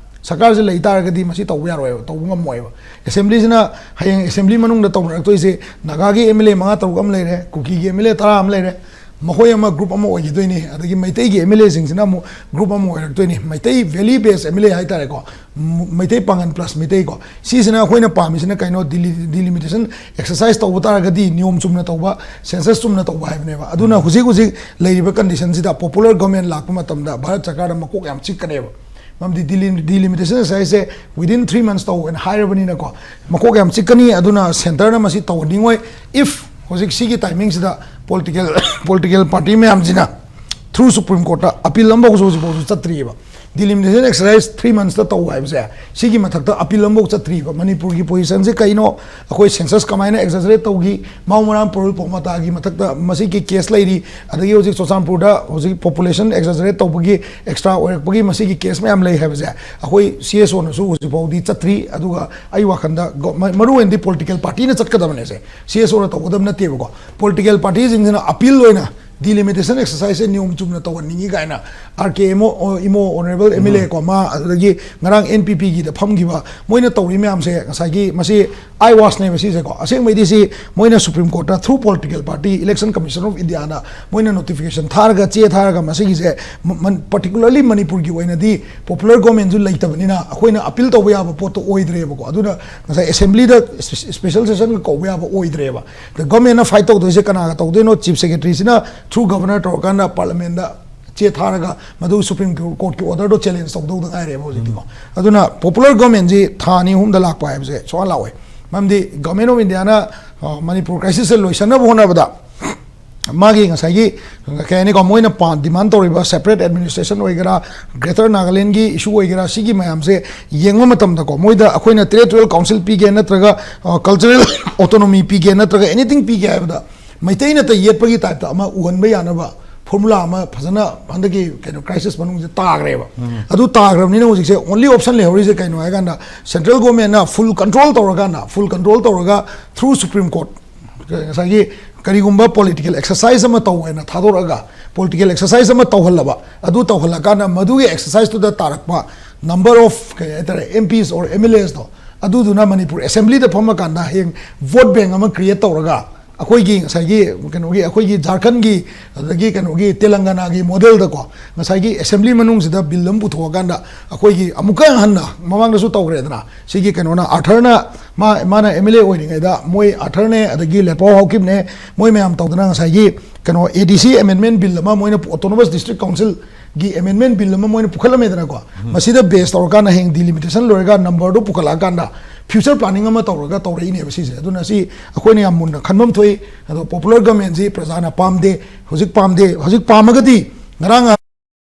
ꯁꯔꯀꯥꯔꯁꯦ ꯂꯩ ꯇꯥꯔꯒꯗꯤ ꯃꯁꯤ ꯇꯧꯕ ꯌꯥꯔꯣꯏꯕ, ꯇꯧꯕ ꯉꯝꯃꯣꯏꯕ꯫ ꯑꯦꯁꯦꯝꯕ꯭ꯂꯤꯁꯤꯅ, ꯍꯌꯦꯡ ꯑꯦꯁꯦꯝꯕ꯭ꯂꯤ ꯃꯅꯨꯡꯗ ꯇꯧꯅꯔꯛꯇꯣꯏꯁꯦ, ꯅꯥꯒꯥꯒꯤ ꯑꯦꯝ ꯑꯦꯜ ꯑꯦ ꯃꯉꯥ ꯇꯔꯨꯛ ꯑꯃ ꯂꯩꯔꯦ, ꯀꯨꯀꯤꯒꯤ ꯑꯦꯝ ꯑꯦꯜ ꯑꯦ ꯇꯔꯥ ꯑꯃ ꯂꯩꯔꯦ, ꯃꯈꯣꯏ ꯑꯃ ꯒ꯭ꯔꯨꯞ ꯑꯃ ꯑꯣꯏꯈꯤꯗꯣꯏꯅꯤ, ꯑꯗꯒꯤ ꯃꯩꯇꯩꯒꯤ ꯑꯦꯝ ꯑꯦꯜ ꯑꯦꯁꯤꯡꯁꯤꯅ ꯑꯃꯨꯛ ꯒ꯭ꯔꯨꯞ ꯑꯃ ꯑꯣꯏꯔꯛꯇꯣꯏꯅꯤ꯫ Meitei valley base M L A ꯍꯥꯏꯇꯥꯔꯦꯀꯣ, ꯃ- ꯃꯩꯇꯩ ꯄꯥꯡꯒꯟ ꯄ꯭ꯂꯁ ꯃꯩꯇꯩꯀꯣ, ꯁꯤꯁꯤꯅ ꯑꯩꯈꯣꯏꯅ ꯄꯥꯝꯃꯤꯁꯤꯅ ꯀꯩꯅꯣ, ꯗꯤꯂꯤ ꯗꯤꯂꯤꯃꯤꯇꯦꯁꯟ ꯑꯦꯛꯁꯔꯁꯥꯏꯁ ꯇꯧꯕ ꯇꯥꯔꯒꯗꯤ ꯅꯤꯌꯣꯝ ꯆꯨꯝꯅ ꯇꯧꯕ, ꯁꯦꯟꯁꯁ ꯆꯨꯝꯅ ꯇꯧꯕ ꯍꯥꯏꯕꯅꯦꯕ꯫ ꯑꯗꯨꯅ ꯍꯧꯖꯤꯛ ꯍꯧꯖꯤꯛ ꯂꯩꯔꯤꯕ ꯀꯟꯗꯤꯁꯟꯁꯤꯗ ꯄꯣꯄꯨꯂꯔ ꯒꯣꯔꯃꯦꯟ ꯂꯥꯛꯄ ꯃꯇꯝꯗ ꯚꯥꯔꯠ ꯁꯔꯀꯥꯔꯗ ꯃꯀꯣꯛ ꯌꯥꯝ ꯆꯤꯛꯀꯅꯦꯕ꯫ ꯃꯔꯝꯗꯤ ꯗꯤꯂꯤ ꯗꯤꯂꯤꯃꯤꯇꯦꯁꯟ ꯑꯦꯛꯁꯔꯁꯥꯏꯖꯁꯦ ꯋꯤꯗꯤꯟ ꯊ꯭ꯔꯤ ꯃꯟꯁ ꯇꯧ ꯍꯥꯏꯅ ꯍꯥꯏꯔꯕꯅꯤꯅꯀꯣ, ꯃꯀꯣꯛ ꯌꯥꯝ ꯆꯤꯛꯀꯅꯤ꯫ ꯑꯗꯨꯅ ꯁꯦꯟꯇꯔꯅ ꯃꯁꯤ ꯇꯧꯍꯟꯅꯤꯡꯉꯣꯏ꯫ ꯏꯐ ꯍꯧꯖꯤꯛ ꯁꯤꯒꯤ ꯇꯥꯏꯃꯤꯡꯁꯤꯗ ꯄꯣꯂꯤꯇꯤꯀꯦꯜ ꯄꯣꯂꯤꯇꯤꯀꯦꯜ ꯄꯥꯔꯇꯤ ꯃꯌꯥꯝꯁꯤꯅ ꯊ꯭ꯔꯨ ꯁꯨꯄ꯭ꯔꯤꯝ ꯀꯣꯔꯠꯇ ꯑꯄꯤꯜ ꯑꯃꯐꯥꯎꯁꯨ ꯍꯧꯖꯤꯛꯐꯥꯎꯁꯨ ꯆꯠꯇ꯭ꯔꯤꯑꯕ꯫ Delimitation exercise three monthsꯇ ꯇꯧ ꯍꯥꯏꯕꯁꯦ, ꯁꯤꯒꯤ ꯃꯊꯛꯇ appeal ꯑꯃꯐꯥꯎ ꯆꯠꯇ꯭ꯔꯤꯕ꯫ ꯃꯅꯤꯄꯨꯔꯒꯤ positionꯁꯦ ꯀꯩꯅꯣ, ꯑꯩꯈꯣꯏ census ꯀꯃꯥꯏꯅ exaggerate ꯇꯧꯈꯤ, ꯃꯥꯎ ꯃꯔꯥꯝ ꯄꯔꯨꯜ ꯄꯣꯃꯥꯇꯥꯒꯤ ꯃꯊꯛꯇ ꯃꯁꯤꯒꯤ case ꯂꯩꯔꯤ, ꯑꯗꯒꯤ ꯍꯧꯖꯤꯛ ꯆꯨꯔꯆꯥꯟꯄꯨꯔꯗ ꯍꯧꯖꯤꯛ population exaggerate ꯇꯧꯕꯒꯤ extra ꯑꯣꯏꯔꯛꯄꯒꯤ ꯃꯁꯤꯒꯤ case ꯃꯌꯥꯝ ꯂꯩ ꯍꯥꯏꯕꯁꯦ ꯑꯩꯈꯣꯏ CSOꯅꯁꯨ ꯍꯧꯖꯤꯛ ꯐꯥꯎꯗꯤ ꯆꯠꯇ꯭ꯔꯤ꯫ ꯑꯗꯨꯒ ꯑꯩ ꯋꯥꯈꯜꯗ ꯒꯣ-, ꯃ-, ꯃꯔꯨꯑꯣꯏꯅꯗꯤ political partyꯅ ꯆꯠꯀꯗꯕꯅꯦꯁꯦ, CSOꯅ ꯇꯧꯒꯗꯕ ꯅꯠꯇꯦꯕꯀꯣ꯫ Political partyꯁꯤꯡꯁꯤꯅ appeal ꯑꯣꯏꯅ delimitation exerciseꯁꯦ ꯅꯤꯌꯣꯝ ꯆꯨꯝꯅ ꯇꯧꯍꯟꯅꯤꯡꯉꯤ ꯀꯥꯏꯅ RK Imo, Imo Honourable MLA ꯀꯣ, ꯃꯥ ꯑꯗꯨꯗꯒꯤ ꯉꯔꯥꯡ NPPꯒꯤꯗ ꯐꯝꯈꯤꯕ ꯃꯣꯏꯅ ꯇꯧꯔꯤ ꯃꯌꯥꯝꯁꯦ ꯉꯁꯥꯏꯒꯤ ꯃꯁꯤ eyewash ꯅꯦꯕ ꯁꯤꯁꯦꯀꯣ꯫ ꯑꯁꯦꯡꯕꯩꯗꯤ ꯁꯤ ꯃꯣꯏꯅ Supreme Courtꯇ through political party, Election Commission of Indiaꯅ ꯃꯣꯏꯅ notification ꯊꯥꯔꯒ, ꯆꯦ ꯊꯥꯔꯒ ꯃꯁꯤꯒꯤꯁꯦ ꯃ-, ꯃꯟ-, particularly ꯃꯅꯤꯄꯨꯔꯒꯤ ꯑꯣꯏꯅꯗꯤ popular governmentꯁꯨ ꯂꯩꯇꯕꯅꯤꯅ ꯑꯩꯈꯣꯏꯅ appeal ꯇꯧꯕ ꯌꯥꯕ ꯄꯣꯠꯇꯣ ꯑꯣꯏꯗ꯭ꯔꯦꯕꯀꯣ꯫ ꯑꯗꯨꯅ ꯉꯁꯥꯏ assemblyꯗ spe-, special sessionꯒ ꯀꯧꯕ ꯌꯥꯕ ꯑꯣꯏꯗ꯭ꯔꯦꯕ꯫ The governmentꯅ fight ꯇꯧꯗꯣꯏꯁꯦ ꯀꯅꯥꯒ ꯇꯧꯗꯣꯏꯅꯣ? Chief Secretaryꯁꯤꯅ through governor ꯇꯧꯔꯀꯥꯟꯗ parliamentꯗ ꯆꯦ ꯊꯥꯔꯒ ꯃꯗꯨ Supreme Courtꯀꯤ orderꯗꯣ challenge ꯇꯧꯗꯧꯗ ꯉꯥꯏꯔꯦꯕ ꯍꯧꯖꯤꯛꯇꯤꯀꯣ꯫ ꯑꯗꯨꯅ popular governmentꯁꯤ ꯊꯥ ꯑꯅꯤ ꯑꯍꯨꯝꯗ ꯂꯥꯛꯄ ꯍꯥꯏꯕꯁꯦ ꯁꯨꯡꯂꯥꯛ ꯂꯥꯛꯑꯣꯏ꯫ ꯃꯔꯝꯗꯤ Government of Indiaꯅ, ꯑ, ꯃꯅꯤꯄꯨꯔ crisisꯁꯦ ꯂꯣꯏꯁꯟꯅꯕ ꯍꯣꯠꯅꯕꯗ ꯃꯥꯒꯤ ꯉꯁꯥꯏꯒꯤ, ꯀꯩ ꯍꯥꯏꯅꯤꯀꯣ, ꯃꯣꯏꯅ ꯄꯥ-, demand ꯇꯧꯔꯤꯕ separate administration ꯑꯣꯏꯒꯦꯔꯥ, Greater Nagalandꯒꯤ issue ꯑꯣꯏꯒꯦꯔꯥ, ꯁꯤꯒꯤ ꯃꯌꯥꯝꯁꯦ ꯌꯦꯡꯕ ꯃꯇꯝꯗꯀꯣ, ꯃꯣꯏꯗ ꯑꯩꯈꯣꯏꯅ territorial council ꯄꯤꯒꯦ ꯅꯠꯇ꯭ꯔꯒ, ꯑ, cultural autonomy ꯄꯤꯒꯦ ꯅꯠꯇ꯭ꯔꯒ anything ꯄꯤꯒꯦ ꯍꯥꯏꯕꯗ ꯃꯩꯇꯩꯅ ꯇ ꯌꯦꯠꯄꯒꯤ typeꯇ ꯑꯃ ꯎꯍꯟꯕ ꯌꯥꯅꯕ formula ꯑꯃ ꯐꯖꯅ ꯍꯟꯗꯛꯀꯤ ꯀꯩꯅꯣ crisis ꯃꯅꯨꯡꯁꯤꯗ ꯇꯥꯈ꯭ꯔꯦꯕ꯫ ꯑꯗꯨ ꯇꯥꯈ꯭ꯔꯕꯅꯤꯅ ꯍꯧꯖꯤꯛꯁꯦ only option ꯂꯩꯍꯧꯔꯤꯁꯦ ꯀꯩꯅꯣ ꯍꯥꯏ ꯀꯥꯟꯗ central governmentꯅ full control ꯇꯧꯔꯀꯥꯟꯗ, full control ꯇꯧꯔꯒ through Supreme Court ꯉꯁꯥꯏꯒꯤ ꯀꯔꯤꯒꯨꯝꯕ political exercise ꯑꯃ ꯇꯧ ꯍꯥꯏꯅ ꯊꯥꯗꯣꯔꯛꯑꯒ political exercise ꯑꯃ ꯇꯧꯍꯜꯂꯕ, ꯑꯗꯨ ꯇꯧꯍꯜꯂꯀꯥꯟꯗ ꯃꯗꯨꯒꯤ exerciseꯇꯨꯗ ꯇꯥꯔꯛꯄ number of, ꯀꯩ ꯍꯥꯏꯇꯥꯔꯦ, MPs or MLAsꯗꯣ, ꯑꯗꯨꯗꯨꯅ ꯃꯅꯤꯄꯨꯔ assemblyꯗ ꯐꯝꯃꯀꯥꯟꯗ ꯍꯌꯦꯡ vote bank ꯑꯃ create ꯇꯧꯔꯒ ꯑꯩꯈꯣꯏꯒꯤ ꯉꯁꯥꯏꯒꯤ ꯀꯩꯅꯣꯒꯤ, ꯑꯩꯈꯣꯏꯒꯤ ꯖꯥꯔꯈꯟꯒꯤ, ꯑꯗꯒꯤ ꯀꯩꯅꯣꯒꯤ ꯇꯦꯂꯪꯒꯅꯥꯒꯤ modelꯗꯀꯣ, ꯉꯁꯥꯏꯒꯤ assembly ꯃꯅꯨꯡꯁꯤꯗ bill ꯑꯃ ꯄꯨꯊꯣꯛꯑꯀꯥꯟꯗ ꯑꯩꯈꯣꯏꯒꯤ ꯑꯃꯨꯛꯀ ꯍꯟꯅ ꯃꯃꯥꯡꯗꯁꯨ ꯇꯧꯈ꯭ꯔꯦꯗꯅ, ꯁꯤꯒꯤ ꯀꯩꯅꯣꯅ Arthurꯅ ꯃꯥ, ꯃꯥꯅ MLA ꯑꯣꯏꯔꯤꯉꯩꯗ ꯃꯣꯏ Arthurꯅꯦ ꯑꯗꯒꯤ ꯂꯦꯠꯄꯥꯎ ꯍꯥꯎꯀꯤꯞꯅꯦ, ꯃꯣꯏ ꯃꯌꯥꯝ ꯇꯧꯗꯅ ꯉꯁꯥꯏꯒꯤ ꯀꯩꯅꯣ ADC amendment bill ꯑꯃ ꯃꯣꯏꯅ autonomous district councilꯒꯤ amendment bill ꯑꯃ ꯃꯣꯏꯅ ꯄꯨꯈꯠꯂꯝꯃꯦꯗꯅꯀꯣ꯫ ꯃꯁꯤꯗ base ꯇꯧꯔꯀꯥꯟꯗ ꯍꯌꯦꯡ delimitation ꯂꯣꯏꯔꯒ numberꯗꯣ ꯄꯨꯈꯠꯂꯛꯑꯀꯥꯟꯗ future planning ꯑꯃ ꯇꯧꯔꯒ ꯇꯧꯔꯛꯏꯅꯦꯕ ꯁꯤꯁꯦ꯫ ꯑꯗꯨꯅ ꯁꯤ ꯑꯩꯈꯣꯏꯅ ꯌꯥꯝ ꯃꯨꯟꯅ ꯈꯟꯐꯝ ꯊꯣꯛꯏ꯫ ꯑꯗꯣ popular governmentꯁꯤ ꯄ꯭ꯔꯖꯥꯅ ꯄꯥꯝꯗꯦ, ꯍꯧꯖꯤꯛ ꯄꯥꯝꯗꯦ꯫ ꯍꯧꯖꯤꯛ ꯄꯥꯝꯃꯒꯗꯤ ꯉꯔꯥꯡ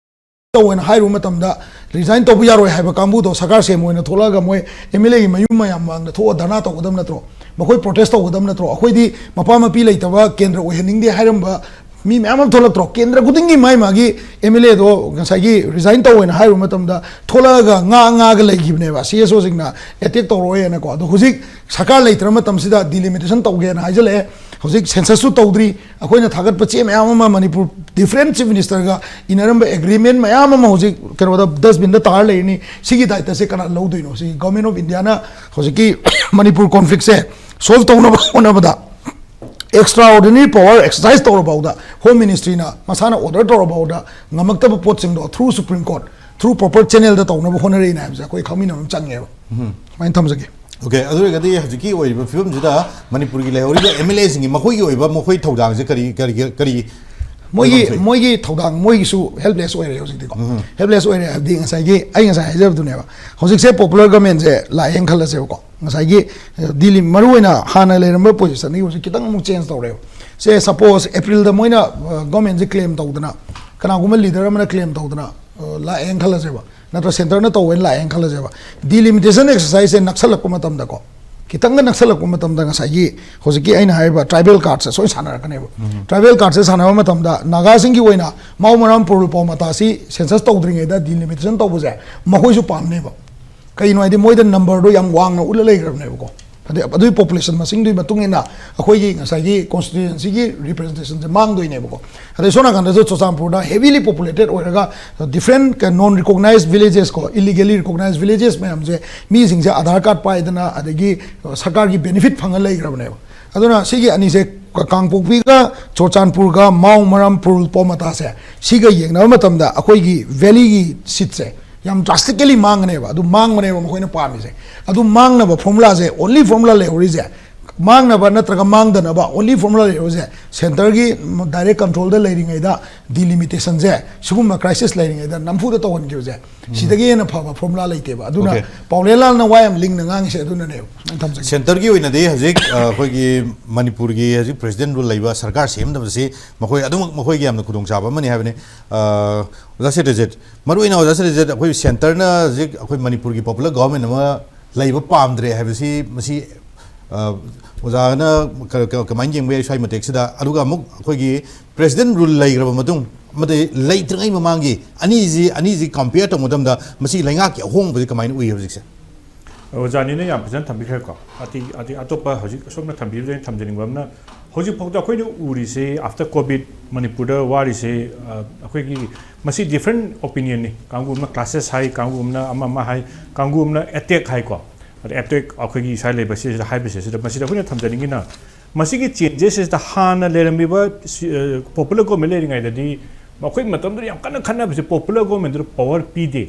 ꯇꯧꯑꯣꯅ ꯍꯥꯏꯔꯨꯕ ꯃꯇꯝꯗ ꯔꯤꯖꯥꯏꯟ ꯇꯧꯕ ꯌꯥꯔꯣꯏ ꯍꯥꯏꯕ ꯀꯥꯡꯕꯨꯗꯣ ꯁꯔꯀꯥꯔ ꯁꯦꯝ ꯑꯣꯏꯅ ꯊꯣꯛꯂꯛꯑꯒ ꯃꯣꯏ ꯑꯦꯝ ꯑꯦꯜ ꯑꯦꯒꯤ ꯃꯌꯨꯝ ꯃꯌꯥꯝ ꯃꯥꯡꯗ ꯊꯣꯛꯑ ꯙꯔꯅꯥ ꯇꯧꯒꯗꯕ ꯅꯠꯇ꯭ꯔꯣ? ꯃꯈꯣꯏ ꯄ꯭ꯔꯣꯇꯦꯁ ꯇꯧꯒꯗꯕ ꯅꯠꯇ꯭ꯔꯣ? ꯑꯩꯈꯣꯏꯗꯤ ꯃꯄꯥ ꯃꯄꯤ ꯂꯩꯇꯕ ꯀꯦꯟꯗ꯭ꯔ ꯑꯣꯏꯍꯟꯅꯤꯡꯗꯦ ꯍꯥꯏꯔꯝꯕ ꯃꯤ ꯃꯌꯥꯝ ꯑꯃ ꯊꯣꯛꯂꯛꯇ꯭ꯔꯣ? ꯀꯦꯟꯗ꯭ꯔ ꯈꯨꯗꯤꯡꯒꯤ ꯃꯥꯏ ꯃꯥꯒꯤ ꯑꯦꯝ ꯑꯦꯜ ꯑꯦꯗꯣ ꯉꯁꯥꯏꯒꯤ ꯔꯤꯖꯥꯏꯟ ꯇꯧꯑꯣꯅ ꯍꯥꯏꯔꯨꯕ ꯃꯇꯝꯗ ꯊꯣꯛꯂꯛꯑꯒ ꯉꯥ ꯉꯥꯒ ꯂꯩꯈꯤꯕꯅꯦꯕ, ꯁꯤ ꯑꯦꯁ ꯑꯣꯁꯤꯡꯅ ꯑꯦꯇꯦꯛ ꯇꯧꯔꯛꯑꯣꯏꯅꯀꯣ꯫ ꯑꯗꯣ ꯍꯧꯖꯤꯛ ꯁꯔꯀꯥꯔ ꯂꯩꯇ꯭ꯔ ꯃꯇꯝꯁꯤꯗ ꯗꯤꯂꯤꯃꯤꯇꯦꯁꯟ ꯇꯧꯒꯦꯅ ꯍꯥꯏꯖꯜꯂꯛꯑꯦ꯫ ꯍꯧꯖꯤꯛ ꯁꯦꯟꯁꯁꯁꯨ ꯇꯧꯗ꯭ꯔꯤ꯫ ꯑꯩꯈꯣꯏꯅ ꯊꯥꯒꯠꯄ ꯆꯦ ꯃꯌꯥꯝ ꯑꯃ, ꯃꯅꯤꯄꯨꯔ ꯗꯤꯐꯔꯦꯟ ꯆꯤꯐ ꯃꯤꯅꯤꯁꯇꯔꯒ ꯏꯅꯔꯝꯕ ꯑꯦꯒ꯭ꯔꯤꯃꯦꯟ ꯃꯌꯥꯝ ꯑꯃ ꯍꯧꯖꯤꯛ ꯀꯩꯅꯣꯗ ꯗꯁꯕꯤꯟꯗ ꯇꯥꯔ ꯂꯩꯔꯤꯅꯤ꯫ ꯁꯤꯒꯤ ꯗꯥꯏꯇꯁꯦ ꯀꯅꯥ ꯂꯧꯗꯣꯏꯅꯣ? ꯁꯤ ꯒꯣꯔꯃꯦꯟ ꯑꯣꯐ ꯏꯟꯗꯤꯌꯥꯅ ꯍꯧꯖꯤꯛꯀꯤ ꯃꯅꯤꯄꯨꯔ ꯀꯣꯟꯐ꯭ꯂꯤꯛꯁꯦ ꯁꯣꯜꯕ ꯇꯧꯅꯕ ꯍꯣꯠꯅꯕꯗ ꯑꯦꯛꯁꯇ꯭ꯔꯥ ꯑꯣꯔꯗꯤꯅꯔꯤ ꯄꯋꯥꯔ ꯑꯦꯛꯁꯔꯁꯥꯏꯁ ꯇꯧꯔꯐꯥꯎꯗ, ꯍꯣꯝ ꯃꯤꯅꯤꯁꯇ꯭ꯔꯤꯅ ꯃꯁꯥꯅ ꯑꯣꯔꯗꯔ ꯇꯧꯔꯐꯥꯎꯗ ꯉꯝꯃꯛꯇꯕ ꯄꯣꯠꯁꯤꯡꯗꯣ through supreme court, through proper ꯆꯦꯅꯦꯜꯗ ꯇꯧꯅꯕ ꯍꯣꯠꯅꯔꯛꯏꯅꯦ ꯍꯥꯏꯕꯁꯦ ꯑꯩꯈꯣꯏ ꯈꯪꯃꯤꯟꯅꯕ ꯑꯃ ꯆꯪꯉꯦꯕ꯫ ꯁꯨꯃꯥꯏꯅ ꯊꯝꯖꯒꯦ꯫ ꯑꯣꯀꯦ, ꯑꯗꯨ ꯑꯣꯏꯔꯒꯗꯤ ꯍꯧꯖꯤꯛꯀꯤ ꯑꯣꯏꯔꯤꯕ ꯐꯤꯕꯝꯁꯤꯗ ꯃꯅꯤꯄꯨꯔꯒꯤ ꯂꯩꯍꯧꯔꯤꯕ ꯑꯦꯝ ꯑꯦꯜ ꯑꯦꯁꯤꯡꯒꯤ ꯃꯈꯣꯏꯒꯤ ꯑꯣꯏꯕ ꯃꯈꯣꯏ ꯊꯧꯗꯥꯡꯁꯦ ꯀꯔꯤ ꯀꯔꯤ ꯀꯔꯤ ꯃꯣꯏꯒꯤ ꯑꯣꯏꯐꯝ ꯊꯣꯛꯏ? ꯃꯣꯏꯒꯤ ꯊꯧꯗꯥꯡ, ꯃꯣꯏꯒꯤꯁꯨ ꯍꯦꯜꯞꯂꯦꯁ ꯑꯣꯏꯔꯦ ꯍꯧꯖꯤꯛꯇꯤꯀꯣ꯫ ꯍꯦꯜꯞꯂꯦꯁ ꯑꯣꯏꯔꯦ ꯍꯥꯏꯕꯗꯤ ꯉꯁꯥꯏꯒꯤ ꯑꯩ ꯉꯁꯥꯏ ꯍꯥꯏꯖꯕꯗꯨꯅꯦꯕ, ꯍꯧꯖꯤꯛꯁꯦ ꯄꯣꯄꯨꯂꯔ ꯒꯃꯦꯟꯁꯦ ꯂꯥꯛꯑꯦꯅ ꯈꯜꯂꯁꯦꯕꯀꯣ꯫ ꯉꯁꯥꯏꯒꯤ ꯗꯤꯂꯤ ꯃꯔꯨꯑꯣꯏꯅ ꯍꯥꯟꯅ ꯂꯩꯔꯝꯕ ꯄꯣꯖꯤꯁꯟꯗꯒꯤ ꯍꯧꯖꯤꯛ ꯈꯤꯇꯪ ꯑꯃꯨꯛ ꯆꯦꯟꯖ ꯇꯧꯔꯦꯕ꯫ ꯁꯦ ꯁꯄꯣꯁ ꯑꯦꯄ꯭ꯔꯤꯜꯗ ꯃꯣꯏꯅ ꯒꯣꯔꯃꯦꯟꯁꯦ ꯀ꯭ꯂꯦꯝ ꯇꯧꯗꯅ, ꯀꯅꯥꯒꯨꯝꯕ ꯂꯤꯗꯔ ꯑꯃꯅ ꯀ꯭ꯂꯦꯝ ꯇꯧꯗꯅ ꯂꯥꯛꯑꯦꯅ ꯈꯜꯂꯁꯦꯕ, ꯅꯠꯇ꯭ꯔ ꯁꯦꯟꯇꯔꯅ ꯇꯧꯋꯦꯅ ꯂꯥꯛꯑꯦꯅ ꯈꯜꯂꯁꯦꯕ꯫ ꯗꯤꯂꯤꯃꯤꯇꯦꯁꯟ ꯑꯦꯛꯁꯔꯁꯥꯏꯖꯁꯦ ꯅꯛꯁꯜꯂꯛꯄ ꯃꯇꯝꯗꯀꯣ, ꯈꯤꯇꯪꯒ ꯅꯛꯁꯜꯂꯛꯄ ꯃꯇꯝꯗ ꯉꯁꯥꯏꯒꯤ ꯍꯧꯖꯤꯛꯀꯤ ꯑꯩꯅ ꯍꯥꯏꯔꯤꯕ ꯇ꯭ꯔꯥꯏꯕꯦꯜ ꯀꯥꯔꯠꯁꯦ ꯁꯣꯏ ꯁꯥꯟꯅꯔꯛꯀꯅꯦꯕ꯫ ꯇ꯭ꯔꯥꯏꯕꯦꯜ ꯀꯥꯔꯠꯁꯦ ꯁꯥꯟꯅꯕ ꯃꯇꯝꯗ ꯅꯥꯒꯥꯁꯤꯡꯒꯤ ꯑꯣꯏꯅ ꯃꯥꯎ ꯃꯔꯥꯝ ꯄꯨꯔꯨꯜ ꯄꯥꯎ ꯃꯇꯥꯁꯤ ꯁꯦꯟꯁꯁ ꯇꯧꯗ꯭ꯔꯤꯉꯩꯗ ꯗꯤꯂꯤꯃꯤꯇꯦꯁꯟ ꯇꯧꯕꯁꯦ ꯃꯈꯣꯏꯁꯨ ꯄꯥꯝꯅꯦꯕ꯫ ꯀꯩꯅꯣ ꯍꯥꯏꯗꯤ ꯃꯣꯏꯗ ꯅꯝꯕꯔꯗꯣ ꯌꯥꯝ ꯋꯥꯡꯅ ꯎꯠꯂ ꯂꯩꯈ꯭ꯔꯕꯅꯦꯕꯀꯣ꯫ ꯑꯗꯩ ꯑꯗꯨꯒꯤ ꯄꯣꯄꯨꯂꯦꯁꯟ ꯃꯁꯤꯡꯗꯨꯒꯤ ꯃꯇꯨꯡ ꯏꯟꯅ ꯑꯩꯈꯣꯏꯒꯤ ꯉꯁꯥꯏꯒꯤ ꯀꯣꯟꯁꯇꯤꯇ꯭ꯌꯨꯌꯦꯟꯁꯤꯒꯤ ꯔꯤꯄ꯭ꯔꯖꯦꯟꯇꯦꯁꯟꯁꯦ ꯃꯥꯡꯗꯣꯏꯅꯦꯕꯀꯣ꯫ ꯑꯗꯩ ꯁꯣꯝ ꯅꯥꯀꯟꯗꯁꯨ ꯆꯨꯔꯆꯥꯟꯄꯨꯔꯗ ꯍꯦꯕꯤꯂꯤ ꯄꯣꯄꯨꯂꯦꯇꯦꯠ ꯑꯣꯏꯔꯒ ꯗꯤꯐ꯭ꯔꯦꯟ ꯅꯣꯟ ꯔꯤꯀꯣꯛꯅꯥꯏꯖ ꯚꯤꯂꯦꯖꯦꯁ ꯀꯣ, ꯏꯂꯤꯒꯦꯂꯤ ꯔꯤꯀꯣꯛꯅꯥꯏꯖ ꯚꯤꯂꯦꯖꯦꯁ ꯃꯌꯥꯝꯁꯦ ꯃꯤꯁꯤꯡꯁꯦ ꯑꯙꯥꯔ ꯀꯥꯔꯗ ꯄꯥꯏꯗꯅ ꯑꯗꯒꯤ ꯁꯔꯀꯥꯔꯒꯤ ꯕꯦꯅꯤꯐꯤꯠ ꯐꯪꯉ ꯂꯩꯈ꯭ꯔꯕꯅꯦꯕ꯫ ꯑꯗꯨꯅ ꯁꯤꯒꯤ ꯑꯅꯤꯁꯦ ꯀꯥꯡꯄꯣꯛꯄꯤꯒ ꯆꯨꯔꯆꯥꯟꯄꯨꯔꯒ ꯃꯥꯎ ꯃꯔꯥꯝ ꯄꯨꯔꯨꯜ ꯄꯣꯃꯇꯥꯁꯦ ꯁꯤꯒ ꯌꯦꯡꯅꯕ ꯃꯇꯝꯗ ꯑꯩꯈꯣꯏꯒꯤ ꯚꯦꯂꯤꯒꯤ ꯁꯤꯠꯁꯦ ꯌꯥꯝ ꯗ꯭ꯔꯥꯁꯇꯤꯀꯦꯂꯤ ꯃꯥꯡꯒꯅꯦꯕ꯫ ꯑꯗꯨ ꯃꯥꯡꯕꯅꯦꯕ ꯃꯈꯣꯏꯅ ꯄꯥꯝꯃꯤꯁꯦ꯫ ꯑꯗꯨ ꯃꯥꯡꯅꯕ ꯐꯣꯔꯃꯨꯂꯥꯁꯦ, ꯑꯣꯟꯂꯤ ꯐꯣꯔꯃꯨꯂꯥ ꯂꯩꯍꯧꯔꯤꯁꯦ ꯃꯥꯡꯅꯕ ꯅꯠꯇ꯭ꯔꯒ ꯃꯥꯡꯗꯅꯕ only formula ꯂꯩꯔꯤꯕꯁꯦ centreꯒꯤ direct controlꯗ ꯂꯩꯔꯤꯉꯩꯗ delimitationꯁꯦ ꯁꯤꯒꯨꯝꯕ crisis ꯂꯩꯔꯤꯉꯩꯗ ꯅꯝꯐꯨꯗ ꯇꯧꯍꯟꯈꯤꯕꯁꯦ, ꯁꯤꯗꯒꯤ ꯍꯦꯟꯅ ꯐꯕ formula ꯂꯩꯇꯦꯕ꯫ ꯑꯗꯨꯅ Okay. ꯄꯥꯎꯂꯦꯟ ꯂꯥꯜꯅ ꯋꯥ ꯌꯥꯝ ꯂꯤꯡꯅ ꯉꯥꯡꯉꯤꯁꯦ ꯑꯗꯨꯅꯅꯦꯕ꯫ ꯁꯨꯃꯥꯏꯅ ꯊꯝꯖꯒꯦ꯫ Centreꯒꯤ ꯑꯣꯏꯅꯗꯤ ꯍꯧꯖꯤꯛ, ꯑ, ꯑꯩꯈꯣꯏꯒꯤ ꯃꯅꯤꯄꯨꯔꯒꯤ ꯍꯧꯖꯤꯛ president rule ꯂꯩꯕ ꯁꯔꯀꯥꯔ ꯁꯦꯝꯗꯕꯁꯤ ꯃꯈꯣꯏ ꯑꯗꯨꯃꯛ ꯃꯈꯣꯏꯒꯤ ꯌꯥꯝꯅ ꯈꯨꯗꯣꯡꯆꯥꯕ ꯑꯃꯅꯤ ꯍꯥꯏꯕꯅꯤ꯫ ꯑ, ꯑꯣꯖꯥ ꯁꯇ꯭ꯌꯖꯤꯠ, ꯃꯔꯨꯑꯣꯏꯅ ꯑꯣꯖꯥ ꯁꯇ꯭ꯌꯖꯤꯠ, ꯑꯩꯈꯣꯏ centreꯅ ꯍꯧꯖꯤꯛ ꯑꯩꯈꯣꯏ ꯃꯅꯤꯄꯨꯔꯒꯤ popular government ꯑꯃ ꯂꯩꯕ ꯄꯥꯝꯗ꯭ꯔꯦ ꯍꯥꯏꯕꯁꯤ ꯃꯁꯤ, ꯑ, ꯑꯣꯖꯥꯅ ꯀ-, ꯀ-, ꯀꯃꯥꯏꯅ ꯌꯦꯡꯕ ꯌꯥꯏ ꯁ꯭ꯋꯥꯏ ꯃꯇꯦꯛꯁꯤꯗ? ꯑꯗꯨꯒ ꯑꯃꯨꯛ ꯑꯩꯈꯣꯏꯒꯤ president rule ꯂꯩꯈ꯭ꯔꯕ ꯃꯇꯨꯡ, ꯑꯃꯗꯤ ꯂꯩꯇ꯭ꯔꯤꯉꯩ ꯃꯃꯥꯡꯒꯤ ꯑꯅꯤꯁꯤ, ꯑꯅꯤꯁꯤ compare ꯇꯧꯕ ꯃꯇꯝꯗ ꯃꯁꯤ ꯂꯩꯉꯥꯛꯀꯤ ꯑꯍꯣꯡꯕꯁꯤ ꯀꯃꯥꯏꯅ ꯎꯏ ꯍꯧꯖꯤꯛꯁꯦ? ꯑꯣꯖꯥꯅꯤꯅ ꯌꯥꯝ ꯐꯖꯅ ꯊꯝꯕꯤꯈ꯭ꯔꯦꯀꯣ꯫ ꯑꯇꯩ, ꯑꯇꯩ ꯑꯇꯣꯞꯄ ꯍꯧꯖꯤꯛ ꯑꯁꯣꯝꯅ ꯊꯝꯕꯤꯕꯗ ꯑꯩꯅ ꯊꯝꯖꯅꯤꯡꯕ ꯑꯃꯅ, ꯍꯧꯖꯤꯛ ꯐꯥꯎꯗ ꯑꯩꯈꯣꯏꯅ ꯎꯔꯤꯁꯦ after COVID ꯃꯅꯤꯄꯨꯔꯗ ꯋꯥꯔꯤꯁꯦ, ꯑ, ꯑꯩꯈꯣꯏꯒꯤ ꯃꯁꯤ different opinionꯅꯤ꯫ ꯀꯥꯡꯕꯨ ꯑꯃꯅ clashes ꯍꯥꯏ, ꯀꯥꯡꯕꯨ ꯑꯃꯅ ꯑꯃ ꯑꯃ ꯍꯥꯏ, ꯀꯥꯡꯕꯨ ꯑꯃꯅ attack ꯍꯥꯏꯀꯣ꯫ ꯑꯗ attack ꯑꯩꯈꯣꯏꯒꯤ ꯁ꯭ꯋꯥꯏ ꯂꯩꯕ ꯁꯤꯁꯤꯗ ꯍꯥꯏꯕꯁꯦ, ꯁꯤꯗ ꯃꯁꯤꯗ ꯑꯩꯈꯣꯏꯅ ꯊꯝꯖꯅꯤꯡꯉꯤꯅ, ꯃꯁꯤꯒꯤ changes ꯁꯤꯗ ꯍꯥꯟꯅ ꯂꯩꯔꯝꯃꯤꯕ ꯁꯤ-, ꯑ, popular government ꯂꯩꯔꯤꯉꯩꯗꯗꯤ ꯑꯩꯈꯣꯏ ꯃꯇꯝꯗꯨꯗ ꯌꯥꯝ ꯀꯟꯅ ꯈꯠꯅꯕꯁꯦ popular governmentꯗꯨꯗ power ꯄꯤꯗꯦ꯫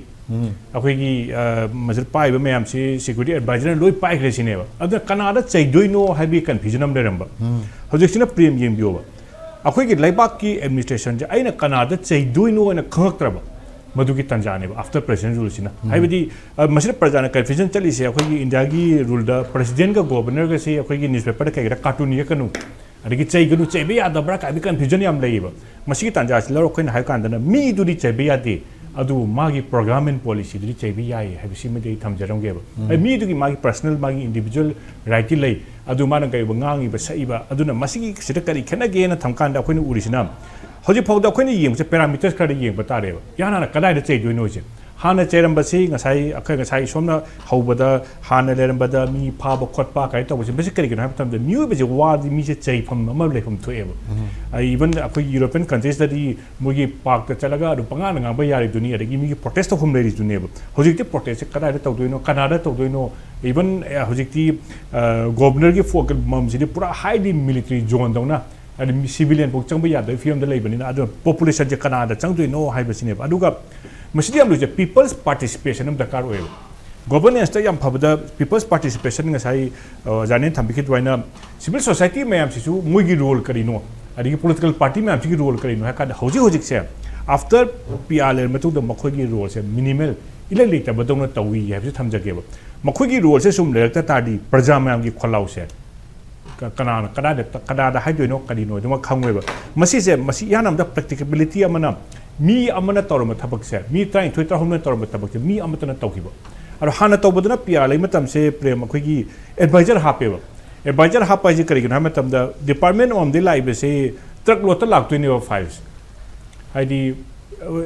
ꯑꯩꯈꯣꯏꯒꯤ, ꯑ, ꯃꯁꯤꯗ ꯄꯥꯏꯕ ꯃꯌꯥꯝꯁꯤ security advisorꯅ ꯂꯣꯏ ꯄꯥꯏꯈ꯭ꯔꯦ ꯁꯤꯅꯦꯕ꯫ ꯑꯗꯨꯅ ꯀꯅꯥꯗ ꯆꯩꯗꯣꯏꯅꯣ ꯍꯥꯏꯕꯒꯤ confusion ꯑꯃ ꯂꯩꯔꯝꯕ꯫ ꯍꯧꯖꯤꯛꯁꯤꯅ ꯄ꯭ꯔꯦꯝ ꯌꯦꯡꯕꯤꯌꯣꯕ꯫ ꯑꯩꯈꯣꯏꯒꯤ ꯂꯩꯕꯥꯛꯀꯤ administrationꯁꯦ ꯑꯩꯅ ꯀꯅꯥꯗ ꯆꯩꯗꯣꯏꯅꯣ ꯍꯥꯏꯅ ꯈꯪꯉꯛꯇ꯭ꯔꯕ ꯃꯗꯨꯒꯤ ꯇꯥꯟꯖꯥꯅꯦꯕ after president ruleꯁꯤꯅ꯫ ꯍꯥꯏꯕꯗꯤ, ꯑ, ꯃꯁꯤꯗ ꯄ꯭ꯔꯖꯥꯅ confusion ꯆꯠꯂꯤꯁꯦ ꯑꯩꯈꯣꯏꯒꯤ Indiaꯒꯤ ruleꯗ presidentꯒ governorꯒꯁꯦ ꯑꯩꯈꯣꯏꯒꯤ newspaperꯗ ꯀꯩꯒꯤꯔ cartoon ꯌꯦꯛꯀꯅꯨ, ꯑꯗꯒꯤ ꯆꯩꯒꯅꯨ, ꯆꯩꯕ ꯌꯥꯗꯕ꯭ꯔꯥ ꯀꯥꯏꯕꯒꯤ confusion ꯌꯥꯝ ꯂꯩꯌꯦꯕ꯫ ꯃꯁꯤꯒꯤ ꯇꯥꯟꯖꯥꯁꯤ ꯂꯧꯔ ꯑꯩꯈꯣꯏꯅ ꯍꯥꯏꯕ ꯀꯥꯟꯗꯅ ꯃꯤꯗꯨꯗꯤ ꯆꯩꯕ ꯌꯥꯗꯦ, ꯑꯗꯨꯕꯨ ꯃꯥꯒꯤ program and policyꯗꯨꯗꯤ ꯆꯩꯕ ꯌꯥꯏ ꯍꯥꯏꯕꯁꯤꯃꯗꯤ ꯑꯩ ꯊꯝꯖꯔꯝꯒꯦꯕ꯫ ꯑꯩ ꯃꯤꯗꯨꯒꯤ ꯃꯥꯒꯤ personal, ꯃꯥꯒꯤ individual rightꯇꯤ ꯂꯩ, ꯑꯗꯨ ꯃꯥꯅ ꯀꯩꯒꯨꯝꯕ ꯉꯥꯡꯉꯤꯕ, ꯁꯛꯏꯕ, ꯑꯗꯨꯅ ꯃꯁꯤꯒꯤ ꯁꯤꯗ ꯀꯔꯤ ꯈꯦꯠꯅꯒꯦꯅ ꯊꯝꯀꯥꯟꯗ ꯑꯩꯈꯣꯏꯅ ꯎꯔꯤꯁꯤꯅ ꯍꯧꯖꯤꯛ ꯐꯥꯎꯗ ꯑꯩꯈꯣꯏꯅ ꯌꯦꯡꯕꯁꯦ parameters ꯈꯔꯗ ꯌꯦꯡꯕ ꯇꯥꯔꯦꯕ꯫ ꯏꯍꯥꯟ ꯍꯥꯟꯅ ꯀꯗꯥꯏꯗ ꯆꯩꯗꯣꯏꯅꯣꯁꯦ? ꯍꯥꯟꯅ ꯆꯩꯔꯝꯕꯁꯤ ꯉꯁꯥꯏ ꯑꯩꯈꯣꯏ ꯉꯁꯥꯏ ꯁꯣꯝꯅ ꯍꯧꯕꯗ ꯍꯥꯟꯅ ꯂꯩꯔꯝꯕꯗ ꯃꯤ ꯐꯥꯕ ꯈꯣꯠꯄ ꯀꯥꯏꯅ ꯇꯧꯕꯁꯦ, ꯃꯁꯤ ꯀꯔꯤꯒꯤꯅꯣ ꯍꯥꯏꯕ ꯃꯇꯝꯗ ꯃꯤꯑꯣꯏꯕꯁꯦ ꯋꯥꯔꯗꯤ ꯃꯤꯁꯦ ꯆꯩꯐꯝ ꯑꯃ ꯂꯩꯐꯝ ꯊꯣꯛꯑꯦꯕ꯫ ꯑ, even ꯑꯩꯈꯣꯏꯒꯤ European countriesꯇꯗꯤ ꯃꯣꯏꯒꯤ parkꯇ ꯆꯠꯂꯒ ꯑꯗꯨꯝ ꯄꯉꯥꯡꯗ ꯉꯥꯡꯕ ꯌꯥꯔꯤꯗꯨꯅꯤ, ꯑꯗꯒꯤ ꯃꯤꯒꯤ protest ꯇꯧꯐꯝ ꯂꯩꯔꯤꯗꯨꯅꯦꯕ꯫ ꯍꯧꯖꯤꯛꯇꯤ protestꯁꯦ ꯀꯗꯥꯏꯗ ꯇꯧꯗꯣꯏꯅꯣ, ꯀꯅꯥꯗ ꯇꯧꯗꯣꯏꯅꯣ? Even, ꯑ, ꯍꯧꯖꯤꯛꯇꯤ, ꯑ, governorꯒꯤ ꯐꯣ-, ꯃꯝꯁꯤꯗꯤ ꯄꯨꯔꯥ highly military zoneꯗꯧꯅ, ꯍꯥꯏꯗꯤ ꯃꯤ civilian ꯐꯥꯎ ꯆꯪꯕ ꯌꯥꯗꯕꯒꯤ ꯐꯤꯕꯝꯗ ꯂꯩꯕꯅꯤꯅ, ꯑꯗꯨꯅ populationꯁꯦ ꯀꯅꯥꯗ ꯆꯪꯗꯣꯏꯅꯣ ꯍꯥꯏꯕꯁꯤꯅꯦꯕ꯫ ꯑꯗꯨꯒ ꯃꯁꯤꯗꯤ ꯌꯥꯝ ꯂꯨꯏꯁꯦ, people's participation ꯑꯃ ꯗꯔꯀꯥꯔ ꯑꯣꯏꯌꯦꯕ꯫ ꯒꯣꯕꯔꯅꯦꯟꯁꯇ ꯌꯥꯝ ꯐꯕꯗ ꯄꯤꯄꯜꯁ ꯄꯥꯔꯇꯤꯁꯤꯄꯦꯁꯟ ꯉꯁꯥꯏ ꯑꯣꯖꯥꯅ ꯊꯝꯕꯤꯈꯤꯕ ꯑꯗꯨꯃꯥꯏꯅ ꯁꯤꯚꯤꯜ ꯁꯣꯁꯥꯏꯇꯤ ꯃꯌꯥꯝꯁꯤꯁꯨ ꯃꯣꯏꯒꯤ ꯔꯣꯜ ꯀꯔꯤꯅꯣ, ꯑꯗꯒꯤ ꯄꯣꯂꯤꯇꯤꯀꯦꯜ ꯄꯥꯔꯇꯤ ꯃꯌꯥꯝꯁꯤꯒꯤ ꯔꯣꯜ ꯀꯔꯤꯅꯣ ꯍꯥꯏ ꯀꯥꯟꯗ ꯍꯧꯖꯤꯛ ꯍꯧꯖꯤꯛꯁꯦ ꯑꯥꯐꯇꯔ ꯄꯤ ꯑꯥꯔ ꯂꯩꯔ ꯃꯇꯨꯡꯗ ꯃꯈꯣꯏꯒꯤ ꯔꯣꯜꯁꯦ ꯃꯤꯅꯤꯃꯦꯜ ꯏꯂꯩ ꯂꯩꯇꯕꯗꯧꯅ ꯇꯧꯏ ꯍꯥꯏꯕꯁꯤ ꯊꯝꯖꯒꯦꯕ꯫ ꯃꯈꯣꯏꯒꯤ ꯔꯣꯜꯁꯦ ꯁꯨꯝ ꯂꯩꯔꯛꯇ ꯇꯥꯔꯗꯤ ꯄ꯭ꯔꯖꯥ ꯃꯌꯥꯝꯒꯤ ꯈꯣꯜꯂꯥꯎꯁꯦ ꯀ- ꯀꯅꯥꯅ ꯀꯗꯥꯏꯗ ꯀꯅꯥꯗ ꯍꯥꯏꯗꯣꯏꯅꯣ ꯀꯔꯤꯅꯣ ꯑꯗꯨꯃ ꯈꯪꯉꯣꯏꯕ꯫ ꯃꯁꯤꯁꯦ ꯃꯁꯤ ꯏꯍꯥꯟ ꯑꯃꯗ ꯄ꯭ꯔꯦꯛꯇꯤꯀꯦꯕꯤꯂꯤꯇꯤ ꯑꯃꯅ ꯃꯤ ꯑꯃꯅ ꯇꯧꯔꯝꯕ ꯊꯕꯛꯁꯦ, ꯃꯤ ꯇꯔꯥꯅꯤꯊꯣꯏ ꯇꯔꯥꯍꯨꯝꯅ ꯇꯧꯔꯝꯕ ꯊꯕꯛꯁꯦ ꯃꯤ ꯑꯃꯠꯇꯅ ꯇꯧꯈꯤꯕ꯫ ꯑꯗꯣ ꯍꯥꯟꯅ ꯇꯧꯕꯗꯅ ꯄꯤ ꯑꯥꯔ ꯂꯩ ꯃꯇꯝꯁꯦ ꯄ꯭ꯔꯦꯝ ꯑꯩꯈꯣꯏꯒꯤ ꯑꯦꯗꯚꯥꯏꯖꯔ ꯍꯥꯞꯄꯦꯕ꯫ ꯑꯦꯗꯚꯥꯏꯖꯔ ꯍꯥꯞꯄ ꯍꯥꯏꯁꯦ ꯀꯔꯤꯒꯤꯅꯣ ꯍꯥꯏꯕ ꯃꯇꯝꯗ ꯗꯤꯄꯥꯔꯠꯃꯦꯟ ꯑꯃꯃꯝꯗꯒꯤ ꯂꯥꯛꯏꯕꯁꯦ ꯇ꯭ꯔꯛ ꯂꯣꯠꯇ ꯂꯥꯛꯇꯣꯏꯅꯦꯕ ꯐꯥꯏꯜꯁꯦ꯫ ꯍꯥꯏꯗꯤ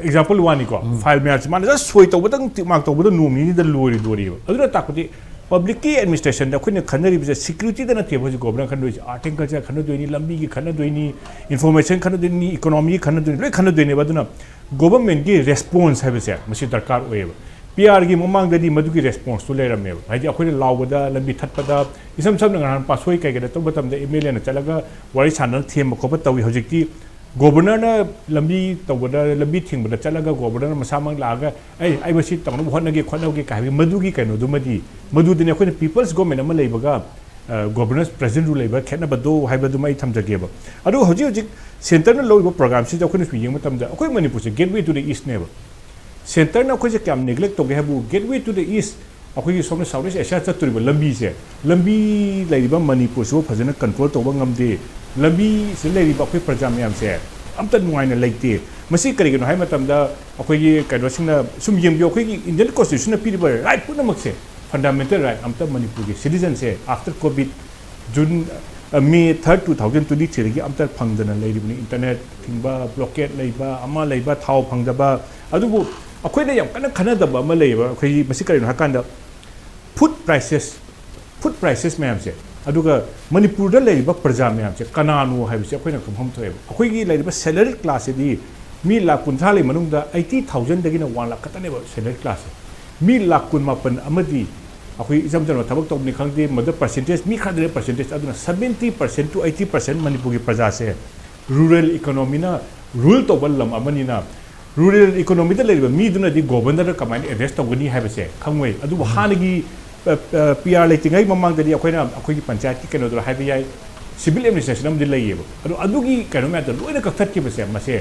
ꯑꯦꯛꯖꯥꯝꯄꯜ ꯋꯥꯅꯤꯀꯣ, ꯐꯥꯏꯜ ꯃꯌꯥꯝꯁꯦ ꯃꯥꯅ ꯖꯁ ꯁꯣꯏ ꯇꯧꯕꯗꯪ ꯇꯤꯛ ꯃꯥꯔꯛ ꯇꯧꯕꯗ ꯅꯣꯡ ꯅꯤꯅꯤꯗ ꯂꯣꯏꯔꯤꯗꯣꯔꯤꯕ꯫ ꯑꯗꯨꯅ ꯇꯥꯛꯄꯗꯤ ꯄꯕ꯭ꯂꯤꯛꯀꯤ ꯑꯦꯗꯃꯤꯅꯤꯁꯇ꯭ꯔꯦꯁꯟꯗ ꯑꯩꯈꯣꯏꯅ ꯈꯟꯅꯔꯤꯕꯁꯦ ꯁꯦꯀ꯭ꯌꯨꯔꯤꯇꯤꯗ ꯅꯠꯇꯦꯕ ꯍꯧꯖꯤꯛ ꯒꯣꯕꯔꯅꯔ ꯈꯟꯅꯗꯣꯏꯁꯦ꯫ ꯑꯥꯔꯠ ꯑꯦꯟ ꯀꯜꯆꯔ ꯈꯟꯅꯗꯣꯏꯅꯤ, ꯂꯝꯕꯤꯒꯤ ꯈꯟꯅꯗꯣꯏꯅꯤ, ꯏꯟꯐꯣꯔꯃꯦꯁꯟ ꯈꯟꯅꯗꯣꯏꯅꯤ, ꯏꯀꯣꯅꯣꯃꯤꯒꯤ ꯈꯟꯅꯗꯣꯏꯅꯤ, ꯂꯣꯏ ꯈꯟꯅꯗꯣꯏꯅꯦꯕ꯫ ꯑꯗꯨꯅ ꯒꯣꯕꯔꯃꯦꯟꯒꯤ ꯔꯦꯁꯄꯣꯟꯁ ꯍꯥꯏꯕꯁꯦ ꯃꯁꯤ ꯗꯔꯀꯥꯔ ꯑꯣꯏꯌꯦꯕ꯫ ꯄꯤ ꯑꯥꯔꯒꯤ ꯃꯃꯥꯡꯗꯗꯤ ꯃꯗꯨꯒꯤ ꯔꯦꯁꯄꯣꯟꯁꯇꯨ ꯂꯩꯔꯝꯃꯦꯕ꯫ ꯍꯥꯏꯗꯤ ꯑꯩꯈꯣꯏꯅ ꯂꯥꯎꯕꯗ, ꯂꯝꯕꯤ ꯊꯠꯄꯗ, ꯏꯁꯝ ꯁꯝꯅ ꯉꯔꯥꯡ ꯄꯥꯠꯁꯣꯏ ꯀꯩꯀꯩꯗ ꯇꯧꯕ ꯃꯇꯝꯗ ꯑꯦꯝ ꯑꯦꯜ ꯑꯦꯅ ꯆꯠꯂꯒ ꯋꯥꯔꯤ ꯁꯥꯟꯅꯅ ꯊꯦꯝꯕ ꯈꯣꯠꯄ ꯇꯧꯏ꯫ ꯍꯧꯖꯤꯛꯇꯤ ꯒꯣꯕꯔꯅꯔꯅ ꯂꯝꯕꯤ ꯇꯧꯕꯗ, ꯂꯝꯕꯤ ꯊꯤꯡꯕꯗ ꯆꯠꯂꯒ ꯒꯣꯕꯔꯅꯔ ꯃꯁꯥꯃꯛ ꯂꯥꯛꯑꯒ, "ꯑꯩ, ꯑꯩ ꯃꯁꯤ ꯇꯧꯅꯕ ꯍꯣꯠꯅꯒꯦ, ꯈꯣꯠꯅꯒꯦ" ꯀꯥꯏ ꯍꯥꯏꯕꯒꯤ ꯃꯗꯨꯒꯤ ꯀꯩꯅꯣꯗꯨꯃꯗꯤ, ꯃꯗꯨꯗꯅꯤ ꯑꯩꯈꯣꯏꯅ ꯄꯤꯄꯜꯁ ꯒꯣꯔꯃꯦꯟ ꯑꯃ ꯂꯩꯕꯒ ꯒꯣꯕꯔꯅꯔ ꯄ꯭ꯔꯦꯖꯤꯗꯦꯟ ꯔꯨꯜ ꯂꯩꯕ ꯈꯦꯠꯅꯕꯗꯣ ꯍꯥꯏꯕꯗꯨꯃ ꯑꯩ ꯊꯝꯖꯒꯦꯕ꯫ ꯑꯗꯨꯒ ꯍꯧꯖꯤꯛ ꯍꯧꯖꯤꯛ ꯁꯦꯟꯇꯔꯅ ꯂꯧꯔꯤꯕ ꯄ꯭ꯔꯣꯒ꯭ꯔꯥꯝꯁꯤꯗ ꯑꯩꯈꯣꯏꯅ ꯁꯨꯝ ꯌꯦꯡꯕ ꯃꯇꯝꯗ ꯑꯩꯈꯣꯏ ꯃꯅꯤꯄꯨꯔꯁꯦ ꯒꯦꯠꯋꯦ ꯇꯨ ꯗ ꯏꯁꯅꯦꯕ꯫ ꯁꯦꯟꯇꯔꯅ ꯑꯩꯈꯣꯏꯁꯦ ꯀꯌꯥꯝ ꯅꯦꯒ꯭ꯂꯦꯛ ꯇꯧꯒꯦ ꯍꯥꯏꯕꯨ, ꯒꯦꯠꯋꯦ ꯇꯨ ꯗ ꯏꯁ, ꯑꯩꯈꯣꯏꯒꯤ ꯁꯣꯝꯅ ꯁꯥꯎꯠ ꯏꯁ ꯑꯦꯁꯤꯌꯥ ꯆꯠꯇꯣꯔꯤꯕ ꯂꯝꯕꯤꯁꯦ, ꯂꯝꯕꯤ ꯂꯩꯔꯤꯕ ꯃꯅꯤꯄꯨꯔꯁꯤꯕꯨ ꯐꯖꯅ ꯀꯟꯇ꯭ꯔꯣꯜ ꯇꯧꯕ ꯉꯝꯗꯦ꯫ ꯂꯝꯕꯤꯁꯤꯗ ꯂꯩꯔꯤꯕ ꯑꯩꯈꯣꯏ ꯄ꯭ꯔꯖꯥ ꯃꯌꯥꯝꯁꯦ ꯑꯝꯇ ꯅꯨꯡꯉꯥꯏꯅ ꯂꯩꯇꯦ꯫ ꯃꯁꯤ ꯀꯔꯤꯒꯤꯅꯣ ꯍꯥꯏꯕ ꯃꯇꯝꯗ ꯑꯩꯈꯣꯏꯒꯤ ꯀꯩꯅꯣꯁꯤꯡꯅ ꯁꯨꯝ ꯌꯦꯡꯕꯤꯌꯨ, ꯑꯩꯈꯣꯏꯒꯤ ꯏꯟꯗꯤꯌꯟ ꯀꯣꯟꯁꯇꯤꯇ꯭ꯌꯨꯁꯟꯅ ꯄꯤꯔꯤꯕ ꯔꯥꯏꯠ ꯄꯨꯝꯅꯃꯛꯁꯦ, ꯐꯟꯗꯥꯃꯦꯟꯇꯦꯜ ꯔꯥꯏꯠ ꯑꯝꯇ ꯃꯅꯤꯄꯨꯔꯒꯤ ꯁꯤꯇꯤꯖꯟꯁꯦ ꯑꯥꯐꯇꯔ ꯀꯣꯚꯤꯗ ꯖꯨꯟ, ꯑ, ꯃꯦ ꯊꯥꯔꯠ ꯇꯨ ꯊꯥꯎꯖꯟ ꯇ꯭ꯋꯦꯟꯇꯤ ꯊ꯭ꯔꯤꯗꯒꯤ ꯑꯝꯇ ꯐꯪꯗꯅ ꯂꯩꯔꯤꯕꯅꯤ꯫ ꯏꯟꯇꯔꯅꯦꯠ ꯊꯤꯡꯕ, ꯕ꯭ꯂꯣꯀꯦꯠ ꯂꯩꯕ, ꯑꯃ ꯂꯩꯕ, ꯊꯥꯎ ꯐꯪꯗꯕ꯫ ꯑꯗꯨꯕꯨ ꯑꯩꯈꯣꯏꯅ ꯌꯥꯝ ꯀꯟꯅ ꯈꯟꯅꯗꯕ ꯑꯃ ꯂꯩꯌꯦꯕ꯫ ꯑꯩꯈꯣꯏꯒꯤ ꯃꯁꯤ ꯀꯔꯤꯅꯣ ꯍꯥꯏꯀꯥꯟꯗ ꯐꯨꯗ ꯄ꯭ꯔꯥꯏꯁꯦꯁ, ꯐꯨꯗ ꯄ꯭ꯔꯥꯏꯁꯦꯁ ꯃꯌꯥꯝꯁꯦ, ꯑꯗꯨꯒ ꯃꯅꯤꯄꯨꯔꯗ ꯂꯩꯔꯤꯕ ꯄ꯭ꯔꯖꯥ ꯃꯌꯥꯝꯁꯦ ꯀꯅꯥꯅꯣ ꯍꯥꯏꯕꯁꯦ ꯑꯩꯈꯣꯏꯅ ꯈꯪꯐꯝ ꯊꯣꯛꯑꯦꯕ꯫ ꯑꯩꯈꯣꯏꯒꯤ ꯂꯩꯔꯤꯕ ꯁꯦꯂꯔꯤ ꯀ꯭ꯂꯥꯁꯁꯤꯗꯤ ꯃꯤ ꯂꯥꯈ ꯀꯨꯟꯊ꯭ꯔꯥ ꯂꯩ ꯃꯅꯨꯡꯗ ꯑꯩꯠꯇꯤ ꯊꯥꯎꯖꯟꯗꯒꯤꯅ ꯋꯥꯟ ꯂꯥꯈ ꯈꯛꯇꯅꯦꯕ ꯁꯦꯂꯔꯤ ꯀ꯭ꯂꯥꯁꯁꯦ꯫ ꯃꯤ ꯂꯥꯈ ꯀꯨꯟ ꯃꯥꯄꯟ ꯑꯃꯗꯤ ꯑꯩꯈꯣꯏ ꯏꯆꯝ ꯆꯝꯕ ꯊꯕꯛ ꯇꯧꯕꯅꯤ ꯈꯪꯗꯦ, ꯃꯗꯨ ꯄꯔꯁꯦꯟꯇꯦꯖ, ꯃꯤ ꯈꯔꯗꯤ ꯄꯔꯁꯦꯟꯇꯦꯖ ꯑꯗꯨꯅ seventy percent to eighty percent ꯃꯅꯤꯄꯨꯔꯒꯤ ꯄ꯭ꯔꯖꯥꯁꯦ ꯔꯨꯔꯦꯜ ꯏꯀꯣꯅꯣꯃꯤꯅ ꯔꯨꯜ ꯇꯧꯕ ꯂꯝ ꯑꯃꯅꯤꯅ ꯔꯨꯔꯦꯜ ꯏꯀꯣꯅꯣꯃꯤꯗ ꯂꯩꯔꯤꯕ ꯃꯤꯗꯨꯅꯗꯤ ꯒꯣꯕꯔꯅꯔꯗ ꯀꯃꯥꯏꯅ ꯑꯦꯗ꯭ꯔꯦꯁ ꯇꯧꯒꯅꯤ ꯍꯥꯏꯕꯁꯦ ꯈꯪꯉꯣꯏ꯫ ꯑꯗꯨꯕꯨ ꯍꯥꯟꯅꯒꯤ ꯄꯤ ꯑꯥꯔ ꯂꯩꯇ꯭ꯔꯤꯉꯩ ꯃꯃꯥꯡꯗꯗꯤ ꯑꯩꯈꯣꯏꯅ ꯑꯩꯈꯣꯏꯒꯤ ꯄꯟꯆꯥꯌꯠꯀꯤ ꯀꯩꯅꯣꯗꯨꯗ ꯍꯥꯏꯕ ꯌꯥꯏ, ꯁꯤꯚꯤꯜ ꯑꯦꯗꯃꯤꯅꯤꯁꯇ꯭ꯔꯦꯁꯟ ꯑꯃꯗꯤ ꯂꯩꯌꯦꯕ꯫ ꯑꯗꯣ ꯑꯗꯨꯒꯤ ꯀꯩꯅꯣ ꯃꯌꯥꯝꯗꯣ ꯂꯣꯏꯅ ꯀꯛꯊꯠꯈꯤꯕꯁꯦ ꯃꯁꯦ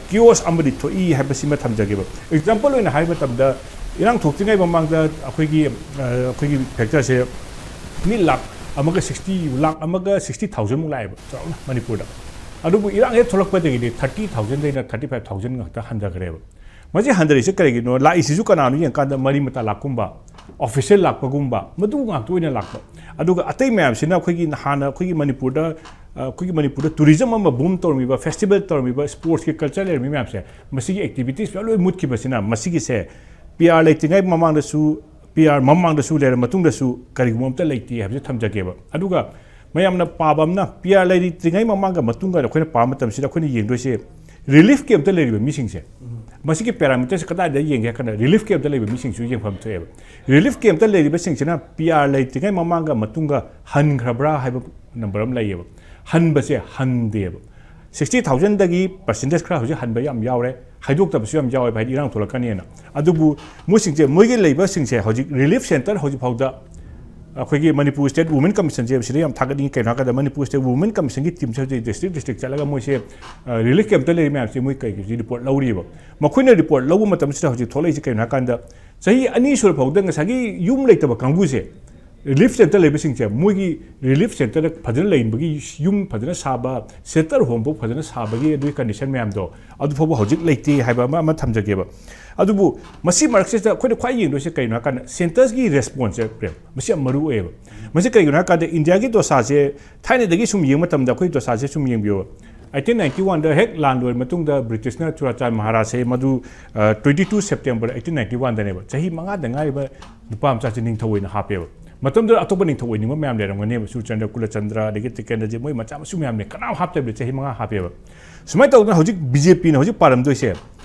ꯀꯤꯌꯣꯁ ꯑꯃꯗꯤ ꯊꯣꯛꯏ ꯍꯥꯏꯕꯁꯤꯃ ꯊꯝꯖꯒꯦꯕ꯫ ꯑꯦꯛꯖꯥꯝꯄꯜ ꯑꯣꯏꯅ ꯍꯥꯏꯕ ꯃꯇꯝꯗ, ꯏꯔꯥꯡ ꯊꯣꯛꯇ꯭ꯔꯤꯉꯩ ꯃꯃꯥꯡꯗ ꯑꯩꯈꯣꯏꯒꯤ ꯑꯩꯈꯣꯏꯒꯤ ꯐꯦꯛꯇꯔꯁꯦ ꯃꯤ ꯂꯥꯛ ꯑꯃꯒ ꯁꯤꯛꯁꯇꯤ, ꯂꯥꯛ ꯑꯃꯒ ꯁꯤꯛꯁꯇꯤ ꯊꯥꯎꯖꯟꯃꯨꯛ ꯂꯥꯛꯑꯦꯕ ꯆꯥꯎꯔꯥꯛꯅ ꯃꯅꯤꯄꯨꯔꯗ꯫ ꯑꯗꯨꯕꯨ ꯏꯔꯥꯡ ꯍꯦꯛ ꯊꯣꯛꯂꯛꯄꯗꯒꯤꯗꯤ ꯊꯥꯔꯇꯤ ꯊꯥꯎꯖꯟꯗꯩꯅ ꯊꯥꯔꯇꯤ ꯐꯥꯏꯚ ꯊꯥꯎꯖꯟ ꯉꯥꯛꯇ ꯍꯟꯊꯈ꯭ꯔꯦꯕ꯫ ꯃꯁꯤ ꯍꯟꯊꯔꯤꯁꯦ ꯀꯔꯤꯒꯤꯅꯣ? ꯂꯥꯛꯏꯁꯤꯁꯨ ꯀꯅꯥꯅꯣ ꯌꯦꯡꯀꯥꯟꯗ ꯃꯔꯤ ꯃꯇꯥ ꯂꯥꯛꯀꯨꯝꯕ, ꯑꯣꯐꯤꯁꯤꯌꯦꯜ ꯂꯥꯛꯄꯒꯨꯝꯕ, ꯃꯗꯨ ꯉꯥꯛꯇ ꯑꯣꯏꯅ ꯂꯥꯛꯄ꯫ ꯑꯗꯨꯒ ꯑꯇꯩ ꯃꯌꯥꯝꯁꯤꯅ ꯑꯩꯈꯣꯏꯒꯤ ꯍꯥꯟꯅ ꯑꯩꯈꯣꯏꯒꯤ ꯃꯅꯤꯄꯨꯔꯗ ꯑꯩꯈꯣꯏꯒꯤ ꯃꯅꯤꯄꯨꯔꯗ ꯇꯨꯔꯤꯖꯝ ꯑꯃ ꯕꯨꯝ ꯇꯧꯔꯝꯃꯤꯕ, ꯐꯦꯁꯇꯤꯚꯦꯜ ꯇꯧꯔꯝꯃꯤꯕ, ꯁ꯭ꯄꯣꯔꯠꯁꯀꯤ ꯀꯜꯆꯔ ꯂꯩꯔꯝꯃꯤ ꯃꯌꯥꯝꯁꯦ, ꯃꯁꯤꯒꯤ ꯑꯦꯛꯇꯤꯚꯤꯇꯤꯁ ꯃꯌꯥꯝ ꯂꯣꯏ ꯃꯨꯠꯈꯤꯕꯁꯤꯅ ꯃꯁꯤꯒꯤꯁꯦ ꯄꯤ ꯑꯥꯔ ꯂꯩꯇ꯭ꯔꯤꯉꯩ ꯃꯃꯥꯡꯗꯁꯨ, ꯄꯤ ꯑꯥꯔ ꯃꯃꯥꯡꯗꯁꯨ ꯂꯩꯔ ꯃꯇꯨꯡꯗꯁꯨ ꯀꯔꯤꯒꯨꯝꯕ ꯑꯝꯇ ꯂꯩꯇꯦ ꯍꯥꯏꯕꯁꯦ ꯊꯝꯖꯒꯦꯕ꯫ ꯑꯗꯨꯒ ꯃꯌꯥꯝꯅ ꯄꯥꯕ ꯑꯃꯅ, ꯄꯤ ꯑꯥꯔ ꯂꯩꯇ꯭ꯔꯤꯉꯩ ꯃꯃꯥꯡꯒ ꯃꯇꯨꯡꯒ ꯑꯩꯈꯣꯏꯅ ꯄꯥꯕ ꯃꯇꯝꯁꯤꯗ ꯑꯩꯈꯣꯏꯅ ꯌꯦꯡꯗꯣꯏꯁꯦ ꯔꯤꯂꯤꯐ ꯀꯦꯝꯞꯇ ꯂꯩꯔꯤꯕ ꯃꯤꯁꯤꯡꯁꯦ꯫ ꯃꯁꯤꯒꯤ ꯄꯦꯔꯥꯃꯤꯇꯔꯁꯦ ꯀꯗꯥꯏꯗ ꯌꯦꯡꯒꯦ ꯍꯥꯏ ꯀꯥꯟꯗ ꯔꯤꯂꯤꯐ ꯀꯦꯝꯞꯇ ꯂꯩꯕ ꯃꯤꯁꯤꯡꯁꯨ ꯌꯦꯡꯐꯝ ꯊꯣꯛꯑꯦꯕ꯫ ꯔꯤꯂꯤꯐ ꯀꯦꯝꯞꯇ ꯂꯩꯔꯤꯕꯁꯤꯡꯁꯤꯅ ꯄꯤ ꯑꯥꯔ ꯂꯩꯇ꯭ꯔꯤꯉꯩ ꯃꯃꯥꯡꯒ ꯃꯇꯨꯡꯒ ꯍꯟꯈ꯭ꯔꯕ꯭ꯔꯥ ꯍꯥꯏꯕ ꯅꯝꯕꯔ ꯑꯃ ꯂꯩꯌꯦꯕ꯫ ꯍꯟꯕꯁꯦ ꯍꯟꯗꯦꯕ꯫ ꯁꯤꯛꯁꯇꯤ ꯊꯥꯎꯖꯟꯗꯒꯤ ꯄꯔꯁꯦꯟꯇꯦꯖ ꯈꯔ ꯍꯧꯖꯤꯛ ꯍꯟꯕ ꯌꯥꯝ ꯌꯥꯎꯔꯦ, ꯍꯥꯏꯗꯣꯛꯇꯕꯁꯨ ꯌꯥꯝ ꯌꯥꯎꯋꯦꯕ, ꯍꯥꯏꯗꯤ ꯏꯔꯥꯡ ꯊꯣꯛꯂꯛꯀꯅꯤꯅ꯫ ꯑꯗꯨꯕꯨ ꯃꯣꯏꯁꯤꯡꯁꯦ, ꯃꯣꯏꯒꯤ ꯂꯩꯕꯁꯤꯡꯁꯦ ꯍꯧꯖꯤꯛ ꯔꯤꯂꯤꯐ ꯁꯦꯟꯇꯔ ꯍꯧꯖꯤꯛ ꯐꯥꯎꯗ ꯑꯩꯈꯣꯏꯒꯤ ꯃꯅꯤꯄꯨꯔ ꯁ꯭ꯇꯦꯠ ꯋꯨꯃꯦꯟ ꯀꯃꯤꯁꯟꯁꯦ ꯁꯤꯗ ꯌꯥꯝ ꯊꯥꯒꯠꯅꯤꯡꯉꯤ꯫ ꯀꯩꯅꯣ ꯍꯥꯏꯔꯀꯥꯟꯗ ꯃꯅꯤꯄꯨꯔ ꯁ꯭ꯇꯦꯠ ꯋꯨꯃꯦꯟ ꯀꯃꯤꯁꯟꯒꯤ ꯇꯤꯝꯁꯦ ꯍꯧꯖꯤꯛ ꯗꯤꯁꯇ꯭ꯔꯤꯛ ꯗꯤꯁꯇ꯭ꯔꯤꯛ ꯆꯠꯂꯒ ꯃꯣꯏꯁꯦ ꯔꯤꯂꯤꯐ ꯀꯦꯝꯞꯇ ꯂꯩꯔꯤ ꯃꯌꯥꯝꯁꯦ ꯃꯣꯏ ꯀꯩꯒꯤ ꯔꯤꯄꯣꯔꯠ ꯂꯧꯔꯤꯕ꯫ ꯃꯈꯣꯏꯅ ꯔꯤꯄꯣꯔꯠ ꯂꯧꯕ ꯃꯇꯝꯁꯤꯗ ꯍꯧꯖꯤꯛ ꯊꯣꯛꯂꯛꯏꯁꯦ ꯀꯩꯅꯣ ꯍꯥꯏꯔꯀꯥꯟꯗ ꯆꯍꯤ ꯑꯅꯤ ꯁꯨꯔ ꯐꯥꯎꯗ ꯉꯁꯥꯏꯒꯤ ꯌꯨꯝ ꯂꯩꯇꯕ ꯀꯥꯡꯕꯨꯁꯦ, ꯔꯤꯂꯤꯐ ꯁꯦꯟꯇꯔ ꯂꯩꯕꯁꯤꯡꯁꯦ ꯃꯣꯏꯒꯤ ꯔꯤꯂꯤꯐ ꯁꯦꯟꯇꯔꯗ ꯐꯖꯅ ꯂꯩꯕꯒꯤ ꯌꯨꯝ ꯐꯖꯅ ꯁꯥꯕ, ꯁꯦꯜꯇꯔ ꯍꯣꯝꯐꯥꯎ ꯐꯖꯅ ꯁꯥꯕꯒꯤ ꯑꯗꯨꯒꯤ ꯀꯟꯗꯤꯁꯟ ꯃꯌꯥꯝꯗꯣ ꯑꯗꯨ ꯐꯥꯎꯕ ꯍꯧꯖꯤꯛ ꯂꯩꯇꯦ ꯍꯥꯏꯕ ꯑꯃ, ꯑꯃ ꯊꯝꯖꯒꯦꯕ꯫ ꯑꯗꯨꯕꯨ ꯃꯁꯤ ꯃꯔꯛꯁꯤꯗ ꯑꯩꯈꯣꯏꯅ ꯈ꯭ꯋꯥꯏ ꯌꯦꯡꯗꯣꯏꯁꯦ ꯀꯩꯅꯣ ꯍꯥꯏꯀꯥꯟꯗ ꯁꯦꯟꯇꯔꯒꯤ ꯔꯦꯁꯄꯣꯟꯁꯁꯦ, ꯄ꯭ꯔꯦꯝ, ꯃꯁꯤ ꯌꯥꯝ ꯃꯔꯨ ꯑꯣꯏꯌꯦꯕ꯫ ꯃꯁꯤ ꯀꯩꯒꯤꯅꯣ ꯍꯥꯏꯀꯥꯟꯗ ꯏꯟꯗꯤꯌꯥꯒꯤ ꯗꯣꯁꯥꯁꯦ ꯊꯥꯏꯅꯗꯒꯤ ꯁꯨꯝ ꯌꯦꯡꯕ ꯃꯇꯝꯗ ꯑꯩꯈꯣꯏ ꯗꯣꯁꯥꯁꯦ ꯁꯨꯝ ꯌꯦꯡꯕꯤꯌꯣ꯫ ꯑꯩꯠꯇꯤꯟ ꯅꯥꯏꯟꯇꯤ ꯋꯥꯟꯗ ꯍꯦꯛ ꯂꯥꯟ ꯂꯣꯏꯔ ꯃꯇꯨꯡꯗ ꯕ꯭ꯔꯤꯇꯤꯁꯅ ꯆꯨꯔꯥꯆꯥꯟ ꯃꯍꯥꯔꯥꯖꯁꯦ ꯃꯗꯨ twenty two September eighteen ninety ꯋꯥꯟꯗꯅꯦꯕ, ꯆꯍꯤ ꯃꯉꯥꯗ ꯉꯥꯏꯔꯤꯕ ꯅꯨꯄꯥ ꯃꯆꯥꯁꯦ ꯅꯤꯡꯊꯧ ꯑꯣꯏꯅ ꯍꯥꯞꯄꯦꯕ꯫ ꯃꯇꯝꯗꯨꯗ ꯑꯇꯣꯞꯄ ꯅꯤꯡꯊꯧ ꯑꯣꯏꯅꯤꯡꯕ ꯃꯌꯥꯝ ꯂꯩꯔꯝꯒꯅꯦꯕ, ꯁꯨꯔꯆꯟꯗ꯭ꯔ, ꯀꯨꯂꯆꯟꯗ꯭ꯔ, ꯑꯗꯒꯤ ꯇꯤꯀꯦꯟꯗ꯭ꯔꯖꯤꯠ, ꯃꯣꯏ ꯃꯆꯥ ꯃꯁꯨ ꯃꯌꯥꯝ ꯂꯩ, ꯀꯅꯥꯝ ꯍꯥꯞꯇꯕꯤꯗ ꯆꯍꯤ ꯃꯉꯥ ꯍꯥꯞꯄꯦꯕ꯫ ꯁꯨꯃꯥꯏꯅ ꯇꯧꯗꯅ ꯍꯧꯖꯤꯛ ꯕꯤ ꯖꯦ ꯄꯤꯅ ꯍꯧꯖꯤꯛ ꯄꯥꯔꯝꯗꯣꯏꯁꯦ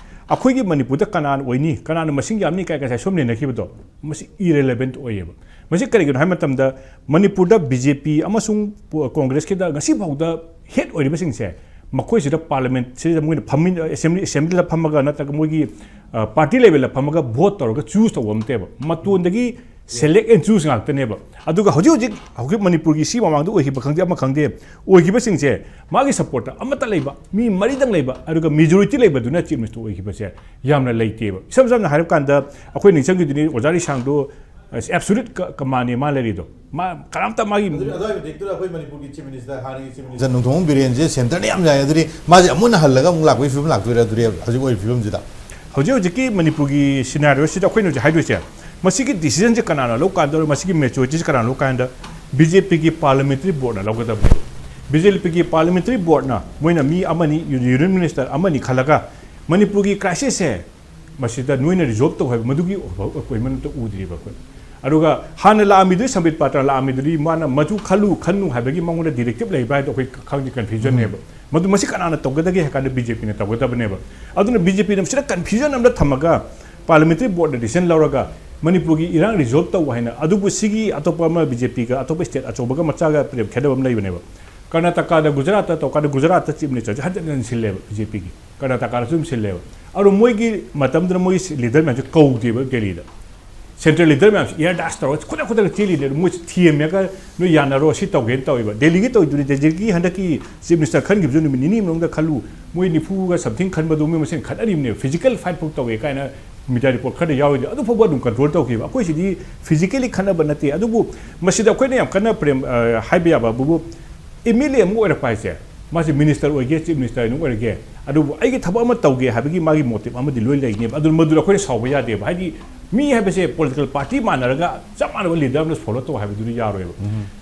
ꯑꯩꯈꯣꯏꯒꯤ ꯃꯅꯤꯄꯨꯔꯗ ꯀꯅꯥꯅ ꯑꯣꯏꯅꯤ, ꯀꯅꯥꯅ ꯃꯁꯤꯡ ꯌꯥꯝꯅꯤ ꯀꯥꯏ ꯉꯁꯥꯏ ꯁꯣꯝ ꯅꯩꯅꯈꯤꯕꯗꯣ, ꯃꯁꯤ ꯏꯔꯦꯂꯦꯕꯦꯟꯠ ꯑꯣꯏꯌꯦꯕ꯫ ꯃꯁꯤ ꯀꯔꯤꯒꯤꯅꯣ ꯍꯥꯏꯕ ꯃꯇꯝꯗ ꯃꯅꯤꯄꯨꯔꯗ ꯕꯤ ꯖꯦ ꯄꯤ ꯑꯃꯁꯨꯡ ꯀꯣꯡꯒ꯭ꯔꯦꯁꯀꯤꯗ ꯉꯁꯤ ꯐꯥꯎꯗ ꯍꯦꯠ ꯑꯣꯏꯔꯤꯕꯁꯤꯡꯁꯦ ꯃꯈꯣꯏꯁꯤꯗ ꯄꯥꯔꯂꯤꯌꯥꯃꯦꯟꯁꯤꯗ ꯃꯣꯏꯅ ꯐꯝꯃꯤ, ꯑꯦꯁꯦꯝꯕ꯭ꯂꯤ ꯑꯦꯁꯦꯝꯕ꯭ꯂꯤꯗ ꯐꯝꯃꯒ ꯅꯠꯇ꯭ꯔꯒ ꯃꯣꯏꯒꯤ ꯄꯥꯔꯇꯤ ꯂꯦꯚꯦꯜꯗ ꯐꯝꯃꯒ ꯚꯣꯠ ꯇꯧꯔꯒ ꯆꯨꯁ ꯇꯧꯕ ꯅꯠꯇꯦꯕ꯫ ꯃꯇꯣꯟꯗꯒꯤ ꯁꯦꯂꯦꯛ ꯑꯦꯟ ꯆꯨꯁ ꯉꯥꯛꯇꯅꯦꯕ꯫ ꯑꯗꯨꯒ ꯍꯧꯖꯤꯛ ꯍꯧꯖꯤꯛ ꯍꯧꯖꯤꯛ ꯃꯅꯤꯄꯨꯔꯒꯤ ꯁꯤ ꯃꯃꯥꯡꯗ ꯑꯣꯏꯈꯤꯕ ꯈꯪꯗꯦ, ꯑꯃ ꯈꯪꯗꯦ, ꯑꯣꯏꯈꯤꯕꯁꯤꯡꯁꯦ ꯃꯥꯒꯤ ꯁꯞꯄꯣꯔꯠꯇ ꯑꯃꯠꯇ ꯂꯩꯕ, ꯃꯤ ꯃꯔꯤꯗꯪ ꯂꯩꯕ, ꯑꯗꯨꯒ ꯃꯦꯖꯣꯔꯤꯇꯤ ꯂꯩꯕꯗꯨꯅ ꯆꯤꯐ ꯃꯤꯅꯤꯁꯇꯔ ꯑꯣꯏꯈꯤꯕꯁꯦ ꯌꯥꯝꯅ ꯂꯩꯇꯦꯕ꯫ ꯏꯁꯝ ꯁꯝꯅ ꯍꯥꯏꯔꯕ ꯀꯥꯟꯗ ꯑꯩꯈꯣꯏ ꯅꯤꯡꯁꯤꯡꯈꯤꯗꯨꯅꯤ ꯑꯣꯖꯥ ꯔꯤꯁꯥꯡꯗꯣ ꯑꯦꯕꯁꯣꯂꯨꯠ ꯀꯃꯥꯟꯅꯦ ꯃꯥ ꯂꯩꯔꯤꯗꯣ꯫ ꯃꯥ ꯀꯅꯥꯝꯇ ꯃꯥꯒꯤ ꯑꯗꯨ ꯑꯗꯨꯋꯥꯏ ꯃꯇꯤꯛꯇꯨꯗ ꯑꯩꯈꯣꯏ ꯃꯅꯤꯄꯨꯔꯒꯤ ꯆꯤꯐ ꯃꯤꯅꯤꯁꯇꯔ, ꯍꯥꯟꯅꯒꯤ ꯆꯤꯐ ꯃꯤꯅꯤꯁꯇꯔ ꯅꯣꯡꯊꯣꯝꯕꯝ ꯕꯤꯔꯦꯟꯁꯦ ꯁꯦꯟꯇꯔꯅ ꯌꯥꯝ ꯌꯥꯏ꯫ ꯑꯗꯨꯗꯤ ꯃꯥꯁꯦ ꯑꯃꯨꯛ ꯍꯟꯅ ꯍꯜꯂꯒ ꯑꯃꯨꯛ ꯂꯥꯛꯄꯒꯤ ꯐꯤꯕꯝ ꯂꯥꯛꯇꯣꯏꯔꯥ? ꯑꯗꯨꯗꯤ ꯍꯧꯖꯤꯛ ꯑꯣꯏꯔꯤꯕ ꯐꯤꯕꯝꯁꯤꯗ ꯍꯧꯖꯤꯛ ꯍꯧꯖꯤꯛꯀꯤ ꯃꯅꯤꯄꯨꯔꯒꯤ ꯁꯤꯅꯥꯔꯤꯑꯣꯁꯤꯗ ꯑꯩꯈꯣꯏꯅ ꯍꯧꯖꯤꯛ ꯍꯥꯏꯗꯣꯏꯁꯦ, ꯃꯁꯤꯒꯤ ꯗꯤꯁꯤꯖꯟꯁꯦ ꯀꯅꯥꯅ ꯂꯧ ꯀꯥꯟꯗꯧꯔꯣ, ꯃꯁꯤꯒꯤ ꯃꯦꯆꯨꯔꯤꯇꯤꯁꯦ ꯀꯅꯥꯅ ꯂꯧ ꯀꯥꯟꯗ ꯕꯤ ꯖꯦ ꯄꯤꯒꯤ ꯄꯥꯔꯂꯤꯌꯥꯃꯦꯟꯇꯔꯤ ꯕꯣꯔꯗꯅ ꯂꯧꯒꯗꯕꯅꯤ꯫ ꯕꯤ ꯖꯦ ꯄꯤꯒꯤ ꯄꯥꯔꯂꯤꯌꯥꯃꯦꯟꯇꯔꯤ ꯕꯣꯔꯗꯅ ꯃꯣꯏꯅ ꯃꯤ ꯑꯃꯅꯤ, ꯌꯨꯅꯤꯌꯟ ꯃꯤꯅꯤꯁꯇꯔ ꯑꯃꯅꯤ ꯈꯜꯂꯒ ꯃꯅꯤꯄꯨꯔꯒꯤ ꯀ꯭ꯔꯥꯏꯁꯤꯁꯁꯦ ꯃꯁꯤꯗ ꯅꯣꯏꯅ ꯔꯤꯖꯣꯜꯕ ꯇꯧ ꯍꯥꯏꯕ ꯃꯗꯨꯒꯤ ꯑꯣꯏꯕ ꯑꯃꯠꯇ ꯎꯗ꯭ꯔꯤꯕ ꯑꯩꯈꯣꯏ꯫ ꯑꯗꯨꯒ ꯍꯥꯟꯅ ꯂꯥꯛꯑꯝꯃꯤꯗꯨꯗꯤ, ꯁꯝꯕꯤꯠ ꯄꯥꯇ꯭ꯔ ꯂꯥꯛꯑꯝꯃꯤꯗꯨꯗꯤ, ꯃꯥꯅ ꯃꯗꯨ ꯈꯜꯂꯨ ꯈꯟꯅꯨ ꯍꯥꯏꯕꯒꯤ ꯃꯉꯣꯟꯗ ꯗꯤꯔꯦꯛꯇꯤꯞ ꯂꯩꯕ꯭ꯔꯥ ꯍꯥꯏꯗꯣ ꯑꯩꯈꯣꯏ ꯈꯪꯗꯦ, ꯀꯟꯐ꯭ꯌꯨꯖꯟꯅꯦꯕ꯫ ꯃꯗꯨ ꯃꯁꯤ ꯀꯅꯥꯅ ꯇꯧꯒꯗꯒꯦ ꯍꯥꯏ ꯀꯥꯟꯗ ꯕꯤ ꯖꯦ ꯄꯤꯅ ꯇꯧꯒꯗꯕꯅꯦꯕ꯫ ꯑꯗꯨꯅ ꯕꯤ ꯖꯦ ꯄꯤꯅ ꯃꯁꯤꯗ ꯀꯟꯐ꯭ꯌꯨꯖꯟ ꯑꯃꯗ ꯊꯝꯃꯒ ꯄꯥꯔꯂꯤꯌꯥꯃꯦꯟꯇꯔꯤ ꯕꯣꯔꯗꯅ ꯗꯤꯁꯤꯖꯟ ꯂꯧꯔꯒ ꯃꯅꯤꯄꯨꯔꯒꯤ ꯏꯔꯥꯡ ꯔꯤꯖꯣꯜꯕ ꯇꯧ ꯍꯥꯏꯅ, ꯑꯗꯨꯕꯨ ꯁꯤꯒꯤ ꯑꯇꯣꯞꯄ ꯑꯃ ꯕꯤ ꯖꯦ ꯄꯤꯒ ꯑꯇꯣꯞꯄ ꯁ꯭ꯇꯦꯠ ꯑꯆꯧꯕꯒ ꯃꯆꯥꯒ ꯈꯦꯠꯅꯕ ꯑꯃ ꯂꯩꯕꯅꯦꯕ꯫ ꯀꯔꯅꯥꯇꯀꯥꯗ, ꯒꯨꯖꯔꯥꯠꯇ ꯇꯧꯀꯥꯟꯗ ꯒꯨꯖꯔꯥꯠꯇ ꯆꯤꯐ ꯃꯤꯅꯤꯁꯇꯔꯁꯦ ꯍꯟꯖꯤꯟ ꯍꯟꯖꯤꯟ ꯁꯤꯜꯂꯦꯕ ꯕꯤ ꯖꯦ ꯄꯤꯒꯤ꯫ ꯀꯔꯅꯥꯇꯀꯥꯗꯁꯨ ꯑꯗꯨꯝ ꯁꯤꯜꯂꯦꯕ꯫ ꯑꯗꯣ ꯃꯣꯏꯒꯤ ꯃꯇꯝꯗꯨꯗ ꯃꯣꯏꯒꯤ ꯂꯤꯗꯔ ꯃꯌꯥꯝꯁꯦ ꯀꯧꯗꯦꯕ ꯗꯦꯜꯂꯤꯗ꯫ ꯁꯦꯟꯇ꯭ꯔꯦꯜ ꯂꯤꯗꯔ ꯃꯌꯥꯝꯁꯦ ꯏꯌꯔ ꯗꯥꯁ ꯇꯧꯔꯒ ꯈꯨꯗꯛ ꯈꯨꯗꯛꯇ ꯆꯦꯜꯂꯤꯅꯦ꯫ ꯑꯗꯣ ꯃꯣꯏꯁꯦ ꯊꯦꯝꯃꯒ ꯅꯣꯏ ꯌꯥꯅꯔꯣ, ꯁꯤ ꯇꯧꯒꯦꯅ ꯇꯧꯋꯦꯕ꯫ ꯗꯦꯜꯂꯤꯒꯤ ꯇꯧꯔꯤꯗꯨꯗꯤ ꯗꯦꯜꯂꯤꯒꯤ ꯍꯟꯗꯛꯀꯤ ꯆꯤꯐ ꯃꯤꯅꯤꯁꯇꯔ ꯈꯟꯈꯤꯕꯁꯨ ꯅꯨꯃꯤꯠ ꯅꯤꯅꯤ ꯃꯅꯨꯡꯗ ꯈꯜꯂꯨ, ꯃꯣꯏ ꯅꯤꯐꯨꯒ ꯁꯝꯊꯤꯡ ꯈꯟꯕꯗꯣ ꯃꯣꯏ ꯃꯁꯦꯟ ꯈꯠꯅꯔꯤꯕꯅꯦꯕ꯫ ꯐꯤꯖꯤꯀꯦꯜ ꯐꯥꯏꯠ ꯐꯥꯎ ꯇꯧꯋꯦ ꯀꯥꯏꯅ ꯃꯤꯗꯤꯌꯥ ꯔꯤꯄꯣꯔꯠ ꯈꯔꯗ ꯌꯥꯎꯔꯤꯗꯣ꯫ ꯑꯗꯨ ꯐꯥꯎꯕ ꯑꯗꯨꯝ ꯀꯟꯇ꯭ꯔꯣꯜ ꯇꯧꯈꯤꯕ꯫ ꯑꯩꯈꯣꯏ ꯁꯤꯗꯤ ꯐꯤꯖꯤꯀꯦꯂꯤ ꯈꯠꯅꯕ ꯅꯠꯇꯦ꯫ ꯑꯗꯨꯕꯨ ꯃꯁꯤꯗ ꯑꯩꯈꯣꯏꯅ ꯌꯥꯝ ꯀꯟꯅ ꯄ꯭ꯔꯦꯝ, ꯑ, ꯍꯥꯏꯕ ꯌꯥꯕ ꯑꯕꯨꯕꯨ ꯑꯦꯝ ꯑꯦꯜ ꯑꯦ ꯑꯃ ꯑꯣꯏꯔꯛꯄ ꯍꯥꯏꯁꯦ, ꯃꯥꯁꯦ ꯃꯤꯅꯤꯁꯇꯔ ꯑꯣꯏꯒꯦ, ꯆꯤꯐ ꯃꯤꯅꯤꯁꯇꯔ ꯑꯗꯨꯝ ꯑꯣꯏꯔꯒꯦ, ꯑꯗꯨꯕꯨ ꯑꯩꯒꯤ ꯊꯕꯛ ꯑꯃ ꯇꯧꯒꯦ ꯍꯥꯏꯕꯒꯤ ꯃꯥꯒꯤ ꯃꯣꯇꯤꯚ ꯑꯃꯗꯤ ꯂꯣꯏ ꯂꯩꯒꯅꯦꯕ꯫ ꯑꯗꯨ ꯃꯗꯨꯗ ꯑꯩꯈꯣꯏꯅ ꯁꯥꯎꯕ ꯌꯥꯗꯦꯕ꯫ ꯍꯥꯏꯗꯤ ꯃꯤ ꯍꯥꯏꯕꯁꯦ ꯄꯣꯂꯤꯇꯤꯀꯦꯜ ꯄꯥꯔꯇꯤ ꯃꯥꯟꯅꯔꯒ ꯆꯞ ꯃꯥꯟꯅꯕ ꯂꯤꯗꯔ ꯑꯃꯅ ꯐꯣꯂꯣ ꯇꯧ ꯍꯥꯏꯕꯗꯨꯗꯤ ꯌꯥꯔꯣꯏꯕ꯫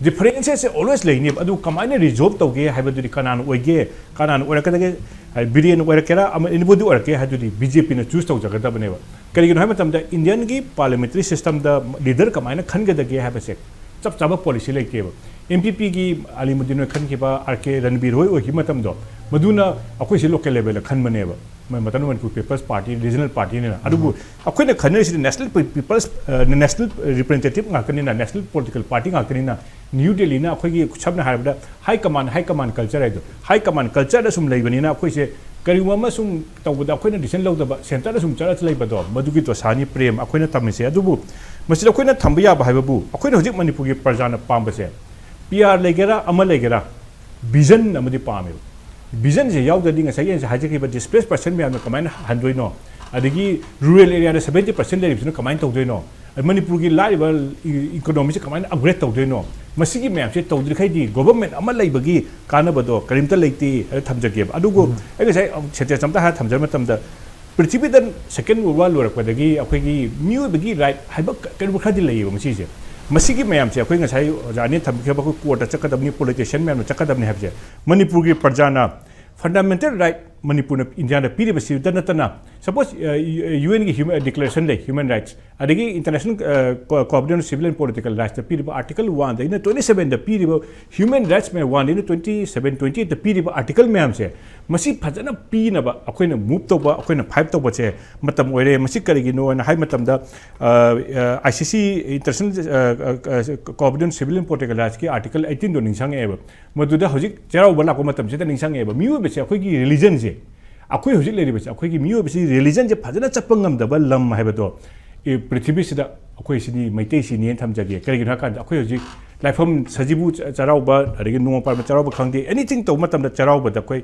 ꯗꯤꯐꯔꯦꯟꯁꯦꯁꯁꯦ ꯑꯣꯜꯋꯦꯁ ꯂꯩꯅꯦꯕ꯫ ꯑꯗꯨ ꯀꯃꯥꯏꯅ ꯔꯤꯖꯣꯜꯕ ꯇꯧꯒꯦ ꯍꯥꯏꯕꯗꯨꯗꯤ ꯀꯅꯥꯅ ꯑꯣꯏꯒꯦ, ꯀꯅꯥꯅ ꯑꯣꯏꯔꯛꯀꯗꯒꯦ, ꯍꯥꯏꯗꯤ ꯕꯤꯔꯦꯟ ꯑꯣꯏꯔꯛꯀꯦꯔꯥ, ꯑꯃ ꯑꯦꯅꯤꯕꯣꯗꯤ ꯑꯣꯏꯔꯛꯀꯦ ꯍꯥꯏꯗꯨꯗꯤ ꯕꯤ ꯖꯦ ꯄꯤꯅ ꯆꯨꯁ ꯇꯧꯖꯒꯗꯕꯅꯦꯕ꯫ ꯀꯔꯤꯒꯤꯅꯣ ꯍꯥꯏꯕ ꯃꯇꯝꯗ ꯏꯟꯗꯤꯌꯟꯒꯤ ꯄꯥꯔꯂꯤꯌꯥꯃꯦꯟꯇꯔꯤ ꯁꯤꯁꯇꯝꯗ ꯂꯤꯗꯔ ꯀꯃꯥꯏꯅ ꯈꯟꯒꯗꯒꯦ ꯍꯥꯏꯕꯁꯦ ꯆꯞ ꯆꯥꯕ ꯄꯣꯂꯤꯁꯤ ꯂꯩꯇꯦꯕ꯫ ꯑꯦꯟ ꯄꯤ ꯄꯤꯒꯤ ꯑꯂꯤꯃꯨꯗꯤꯟ ꯍꯣꯏ ꯈꯟꯈꯤꯕ, ꯑꯥꯔ ꯀꯦ ꯔꯟꯕꯤꯔ ꯍꯣꯏ ꯑꯣꯏꯈꯤꯕ ꯃꯇꯝꯗꯣ, ꯃꯗꯨꯅ ꯑꯩꯈꯣꯏꯁꯦ local levelꯗ ꯈꯟꯕꯅꯦꯕ꯫ ꯃ- ꯃꯇꯝꯗꯨꯗ ꯃꯅꯤꯄꯨꯔ People's Party, regional partyꯅꯤꯅ꯫ ꯑꯗꯨꯕꯨ ꯑꯩꯈꯣꯏꯅ ꯈꯟꯅꯔꯤꯁꯤꯗꯤ national ꯄꯤ- people's, ꯑ, national representative ꯉꯥꯛꯇꯅꯤꯅ, national political party ꯉꯥꯛꯇꯅꯤꯅ, ꯅ꯭ꯌꯨ ꯗꯦꯜꯂꯤꯅ ꯑꯩꯈꯣꯏꯒꯤ, ꯁꯝꯅ ꯍꯥꯏꯔꯕꯗ, high command, high command culture ꯍꯥꯏꯗꯣ, high command cultureꯗ ꯁꯨꯝ ꯂꯩꯕꯅꯤꯅ, ꯑꯩꯈꯣꯏꯁꯦ ꯀꯔꯤꯒꯨꯝꯕ ꯑꯃ ꯁꯨꯝ ꯇꯧꯕꯗ ꯑꯩꯈꯣꯏꯅ decision ꯂꯧꯗꯕ, centreꯗ ꯁꯨꯝ ꯆꯠꯂ ꯂꯩꯕꯗꯣ, ꯃꯗꯨꯒꯤ ꯗꯣꯁꯥꯅꯤ ꯄ꯭ꯔꯦꯝ ꯑꯩꯈꯣꯏꯅ ꯇꯝꯃꯤꯁꯦ꯫ ꯑꯗꯨꯕꯨ ꯃꯁꯤꯗ ꯑꯩꯈꯣꯏꯅ ꯊꯝꯕ ꯌꯥꯕ ꯍꯥꯏꯕꯕꯨ, ꯑꯩꯈꯣꯏꯅ ꯍꯧꯖꯤꯛ ꯃꯅꯤꯄꯨꯔꯒꯤ ꯄ꯭ꯔꯖꯥꯅ ꯄꯥꯝꯕꯁꯦ, ꯄꯤ ꯑꯥꯔ ꯂꯩꯒꯦꯔꯥ, ꯑꯃ ꯂꯩꯒꯦꯔꯥ, vision ꯑꯃꯗꯤ ꯄꯥꯝꯃꯦꯕ꯫ Visionꯁꯦ ꯌꯥꯎꯗ꯭ꯔꯗꯤ, ꯉꯁꯥꯏꯒꯤ ꯑꯩꯅ ꯍꯥꯏꯖꯈꯤꯕ displaced person ꯃꯌꯥꯝꯗꯣ ꯀꯃꯥꯏꯅ ꯍꯟꯗꯣꯏꯅꯣ, ꯑꯗꯒꯤ rural areaꯗ seventy percent ꯂꯩꯔꯤꯕꯁꯤꯅ ꯀꯃꯥꯏꯅ ꯇꯧꯗꯣꯏꯅꯣ, ꯃꯅꯤꯄꯨꯔꯒꯤ ꯂꯥꯏꯔꯤꯕ economyꯁꯦ ꯀꯃꯥꯏꯅ upgrade ꯇꯧꯗꯣꯏꯅꯣ, ꯃꯁꯤꯒꯤ ꯃꯌꯥꯝꯁꯦ ꯇꯧꯗ꯭ꯔꯤꯈꯩꯗꯤ government ꯑꯃ ꯂꯩꯕꯒꯤ ꯀꯥꯟꯅꯕꯗꯣ ꯀꯔꯤꯝꯇ ꯂꯩꯇꯦ ꯍꯥꯏꯅ ꯊꯝꯖꯒꯦꯕ꯫ ꯑꯗꯨꯕꯨ ꯑꯩ ꯉꯁꯥꯏ sentence ꯑꯝꯇ ꯍꯥꯏꯔ ꯊꯝꯖꯕ ꯃꯇꯝꯗ, ꯄ꯭ꯔꯤꯊꯤꯕꯤꯗ Second World War ꯂꯣꯏꯔꯛꯄꯗꯒꯤ ꯑꯩꯈꯣꯏꯒꯤ ꯃꯤꯑꯣꯏꯕꯒꯤ right ꯍꯥꯏꯕ ꯀ- ꯀꯩꯅꯣ ꯈꯔꯗꯤ ꯂꯩꯌꯦꯕ ꯃꯁꯤꯁꯦ꯫ ꯃꯁꯤꯒꯤ ꯃꯌꯥꯝꯁꯦ ꯑꯩꯈꯣꯏ ꯉꯁꯥꯏ ꯑꯣꯖꯥ ꯑꯅꯤꯅ ꯊꯝꯕꯤꯈꯤꯕ, ꯑꯩꯈꯣꯏ courtꯇ ꯆꯠꯀꯗꯕꯅꯤ, politician ꯃꯌꯥꯝꯅ ꯆꯠꯀꯗꯕꯅꯤ ꯍꯥꯏꯕꯁꯦ, ꯃꯅꯤꯄꯨꯔꯒꯤ ꯄ꯭ꯔꯖꯥꯅ fundamental right ꯃꯅꯤꯄꯨꯔꯅ, ꯏꯟꯗꯤꯌꯥꯅ ꯄꯤꯔꯤꯕꯁꯤꯗ ꯅꯠꯇꯅ, suppose, ꯑ, ꯌꯨ ꯑꯦꯟꯒꯤ ꯍ꯭ꯌꯨꯃꯦꯟ ꯗꯤꯀ꯭ꯂꯦꯔꯦꯁꯟ ꯂꯩ, human rights, ꯑꯗꯒꯤ International, ꯑ, Co- Covenant on Civil and Political Rightsꯇ ꯄꯤꯔꯤꯕ Article Oneꯗꯒꯤꯅ twenty sevenꯗ ꯄꯤꯔꯤꯕ human rights ꯃꯌꯥꯝ, Oneꯗꯒꯤꯅ twenty seven, twenty eightꯇ ꯄꯤꯔꯤꯕ article ꯃꯌꯥꯝꯁꯦ, ꯃꯁꯤ ꯐꯖꯅ ꯄꯤꯅꯕ ꯑꯩꯈꯣꯏꯅ move ꯇꯧꯕ, ꯑꯩꯈꯣꯏꯅ fight ꯇꯧꯕꯁꯦ ꯃꯇꯝ ꯑꯣꯏꯔꯦ꯫ ꯃꯁꯤ ꯀꯔꯤꯒꯤꯅꯣ ꯍꯥꯏꯅ ꯍꯥꯏꯕ ꯃꯇꯝꯗ, ꯑ, ꯑ, I C C, International, ꯑ, ꯑ, ꯑ, Covenant on Civil and Political Rightsꯀꯤ Article eighteenꯗꯣ ꯅꯤꯡꯁꯤꯡꯉꯛꯑꯦꯕ꯫ ꯃꯗꯨꯗ ꯍꯧꯖꯤꯛ ꯆꯩꯔꯥꯎꯕ ꯂꯥꯛꯄ ꯃꯇꯝꯁꯤꯗ ꯅꯤꯡꯁꯤꯡꯉꯛꯑꯦꯕ꯫ ꯃꯤꯑꯣꯏꯕꯁꯦ, ꯑꯩꯈꯣꯏꯒꯤ religionꯁꯦ, ꯑꯩꯈꯣꯏ ꯍꯧꯖꯤꯛ ꯂꯩꯔꯤꯕꯁꯦ, ꯑꯩꯈꯣꯏꯒꯤ ꯃꯤꯑꯣꯏꯕꯁꯤ religionꯁꯦ ꯐꯖꯅ ꯆꯠꯄ ꯉꯝꯗꯕ ꯂꯝ ꯍꯥꯏꯕꯗꯣ, ꯑꯦ, ꯄ꯭ꯔꯤꯊꯤꯕꯤꯁꯤꯗ ꯑꯩꯈꯣꯏ ꯁꯤꯗꯤ ꯃꯩꯇꯩꯁꯤꯅꯦꯅ ꯊꯝꯖꯒꯦ꯫ ꯀꯔꯤꯒꯤꯅꯣ ꯍꯥꯏ ꯀꯥꯟꯗ, ꯑꯩꯈꯣꯏ ꯍꯧꯖꯤꯛ ꯂꯥꯏꯐꯝ ꯁꯖꯤꯕꯨ ꯆ-, ꯆꯩꯔꯥꯎꯕ, ꯑꯗꯒꯤ ꯅꯣꯡꯃ ꯄꯥꯟꯕ ꯆꯩꯔꯥꯎꯕ ꯈꯪꯗꯦ, anything ꯇꯧꯕ ꯃꯇꯝꯗ ꯆꯩꯔꯥꯎꯕꯗ ꯑꯩꯈꯣꯏ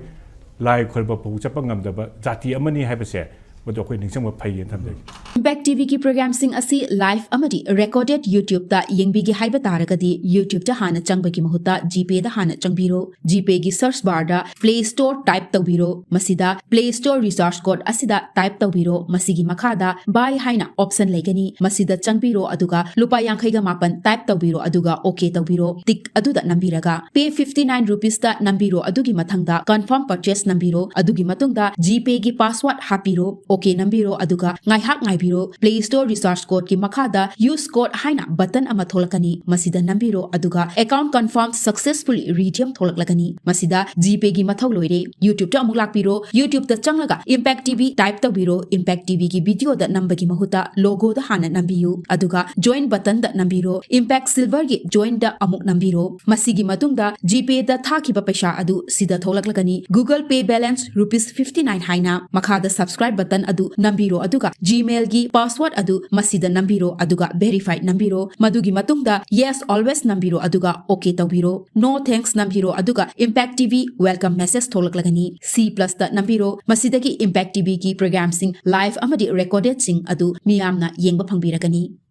ꯂꯥꯏ ꯈꯣꯏꯔꯝꯕ ꯐꯥꯎ ꯆꯠꯄ ꯉꯝꯗꯕ ꯖꯥꯇꯤ ꯑꯃꯅꯤ ꯍꯥꯏꯕꯁꯦ, ꯃꯗꯨ ꯑꯩꯈꯣꯏ ꯅꯤꯡꯁꯤꯡꯕ ꯐꯩꯌꯦꯅ ꯊꯝꯖꯒꯦ꯫ Impact TVꯒꯤ programꯁꯤꯡ ꯑꯁꯤ live ꯑꯃꯗꯤ recorded YouTubeꯇ ꯌꯦꯡꯕꯤꯒꯦ ꯍꯥꯏꯕ ꯇꯥꯔꯒꯗꯤ, YouTubeꯇ ꯍꯥꯟꯅ ꯆꯪꯕꯒꯤ ꯃꯍꯨꯠꯇ GPayꯗ ꯍꯥꯟꯅ ꯆꯪꯕꯤꯔꯣ꯫ GPayꯒꯤ search barꯗ Play Store type ꯇꯧꯕꯤꯔꯣ꯫ ꯃꯁꯤꯗ Play Store recharge code ꯑꯁꯤꯗ type ꯇꯧꯕꯤꯔꯣ꯫ ꯃꯁꯤꯒꯤ ꯃꯈꯥꯗ Buy ꯍꯥꯏꯅ option ꯂꯩꯒꯅꯤ꯫ ꯃꯁꯤꯗ ꯆꯪꯕꯤꯔꯣ, ꯑꯗꯨꯒ ꯂꯨꯄꯥ ꯌꯥꯡꯈꯩꯒ ꯃꯥꯄꯟ type ꯇꯧꯕꯤꯔꯣ, ꯑꯗꯨꯒ OK ꯇꯧꯕꯤꯔꯣ꯫ Tick ꯑꯗꯨꯗ ꯅꯝꯕꯤꯔꯒ Pay fifty nine rupeesꯇ ꯅꯝꯕꯤꯔꯣ, ꯑꯗꯨꯒꯤ ꯃꯊꯪꯗ Confirm Purchase ꯅꯝꯕꯤꯔꯣ꯫ ꯑꯗꯨꯒꯤ ꯃꯇꯨꯡꯗ GPayꯒꯤ password ꯍꯥꯞꯄꯤꯔꯣ꯫ OK ꯅꯝꯕꯤꯔꯣ, ꯑꯗꯨꯒ ꯉꯥꯏꯍꯥꯛ ꯉꯥꯏꯕꯤꯔꯣ꯫ Play Store Research Codeꯀꯤ ꯃꯈꯥꯗ Use Code ꯍꯥꯏꯅ button ꯑꯃ ꯊꯣꯛꯂꯛꯀꯅꯤ, ꯃꯁꯤꯗ ꯅꯝꯕꯤꯔꯣ, ꯑꯗꯨꯒ Account Confirmed Successfully Redeemed ꯊꯣꯛꯂꯛꯂꯒꯅꯤ꯫ ꯃꯁꯤꯗ GPayꯒꯤ ꯃꯊꯧ ꯂꯣꯏꯔꯦ꯫ YouTubeꯇ ꯑꯃꯨꯛ ꯂꯥꯛꯄꯤꯔꯣ꯫ YouTubeꯇ ꯆꯪꯂꯒ Impact TV type ꯇꯧꯕꯤꯔꯣ꯫ Impact TVꯒꯤ videoꯗ ꯅꯝꯕꯒꯤ ꯃꯍꯨꯠꯇ logoꯗ ꯍꯥꯟꯅ ꯅꯝꯕꯤꯌꯨ, ꯑꯗꯨꯒ Join buttonꯗ ꯅꯝꯕꯤꯔꯣ꯫ Impact Silverꯒꯤ Joinꯗ ꯑꯃꯨꯛ ꯅꯝꯕꯤꯔꯣ꯫ ꯃꯁꯤꯒꯤ ꯃꯇꯨꯡꯗ GPayꯗ ꯊꯥꯈꯤꯕ ꯄꯩꯁꯥ ꯑꯗꯨ ꯁꯤꯗ ꯊꯣꯛꯂꯛꯂꯒꯅꯤ꯫ Google Pay balance rupees fifty nine ꯍꯥꯏꯅ꯫ ꯃꯈꯥꯗ Subscribe button ꯑꯗꯨ ꯅꯝꯕꯤꯔꯣ, ꯑꯗꯨꯒ Gmailꯒꯤ password ꯑꯗꯨ ꯃꯁꯤꯗ ꯅꯝꯕꯤꯔꯣ, ꯑꯗꯨꯒ Verify ꯅꯝꯕꯤꯔꯣ꯫ ꯃꯗꯨꯒꯤ ꯃꯇꯨꯡꯗ Yes Always ꯅꯝꯕꯤꯔꯣ, ꯑꯗꯨꯒ OK ꯇꯧꯕꯤꯔꯣ꯫ No Thanks ꯅꯝꯕꯤꯔꯣ, ꯑꯗꯨꯒ Impact TV welcome message ꯊꯣꯛꯂꯛꯂꯒꯅꯤ꯫ C Plusꯇ ꯅꯝꯕꯤꯔꯣ꯫ ꯃꯁꯤꯗꯒꯤ Impact TVꯒꯤ programꯁꯤꯡ live ꯑꯃꯗꯤ recordedꯁꯤꯡ ꯑꯗꯨ ꯃꯤꯌꯥꯝꯅ ꯌꯦꯡꯕ ꯐꯪꯕꯤꯔꯒꯅꯤ꯫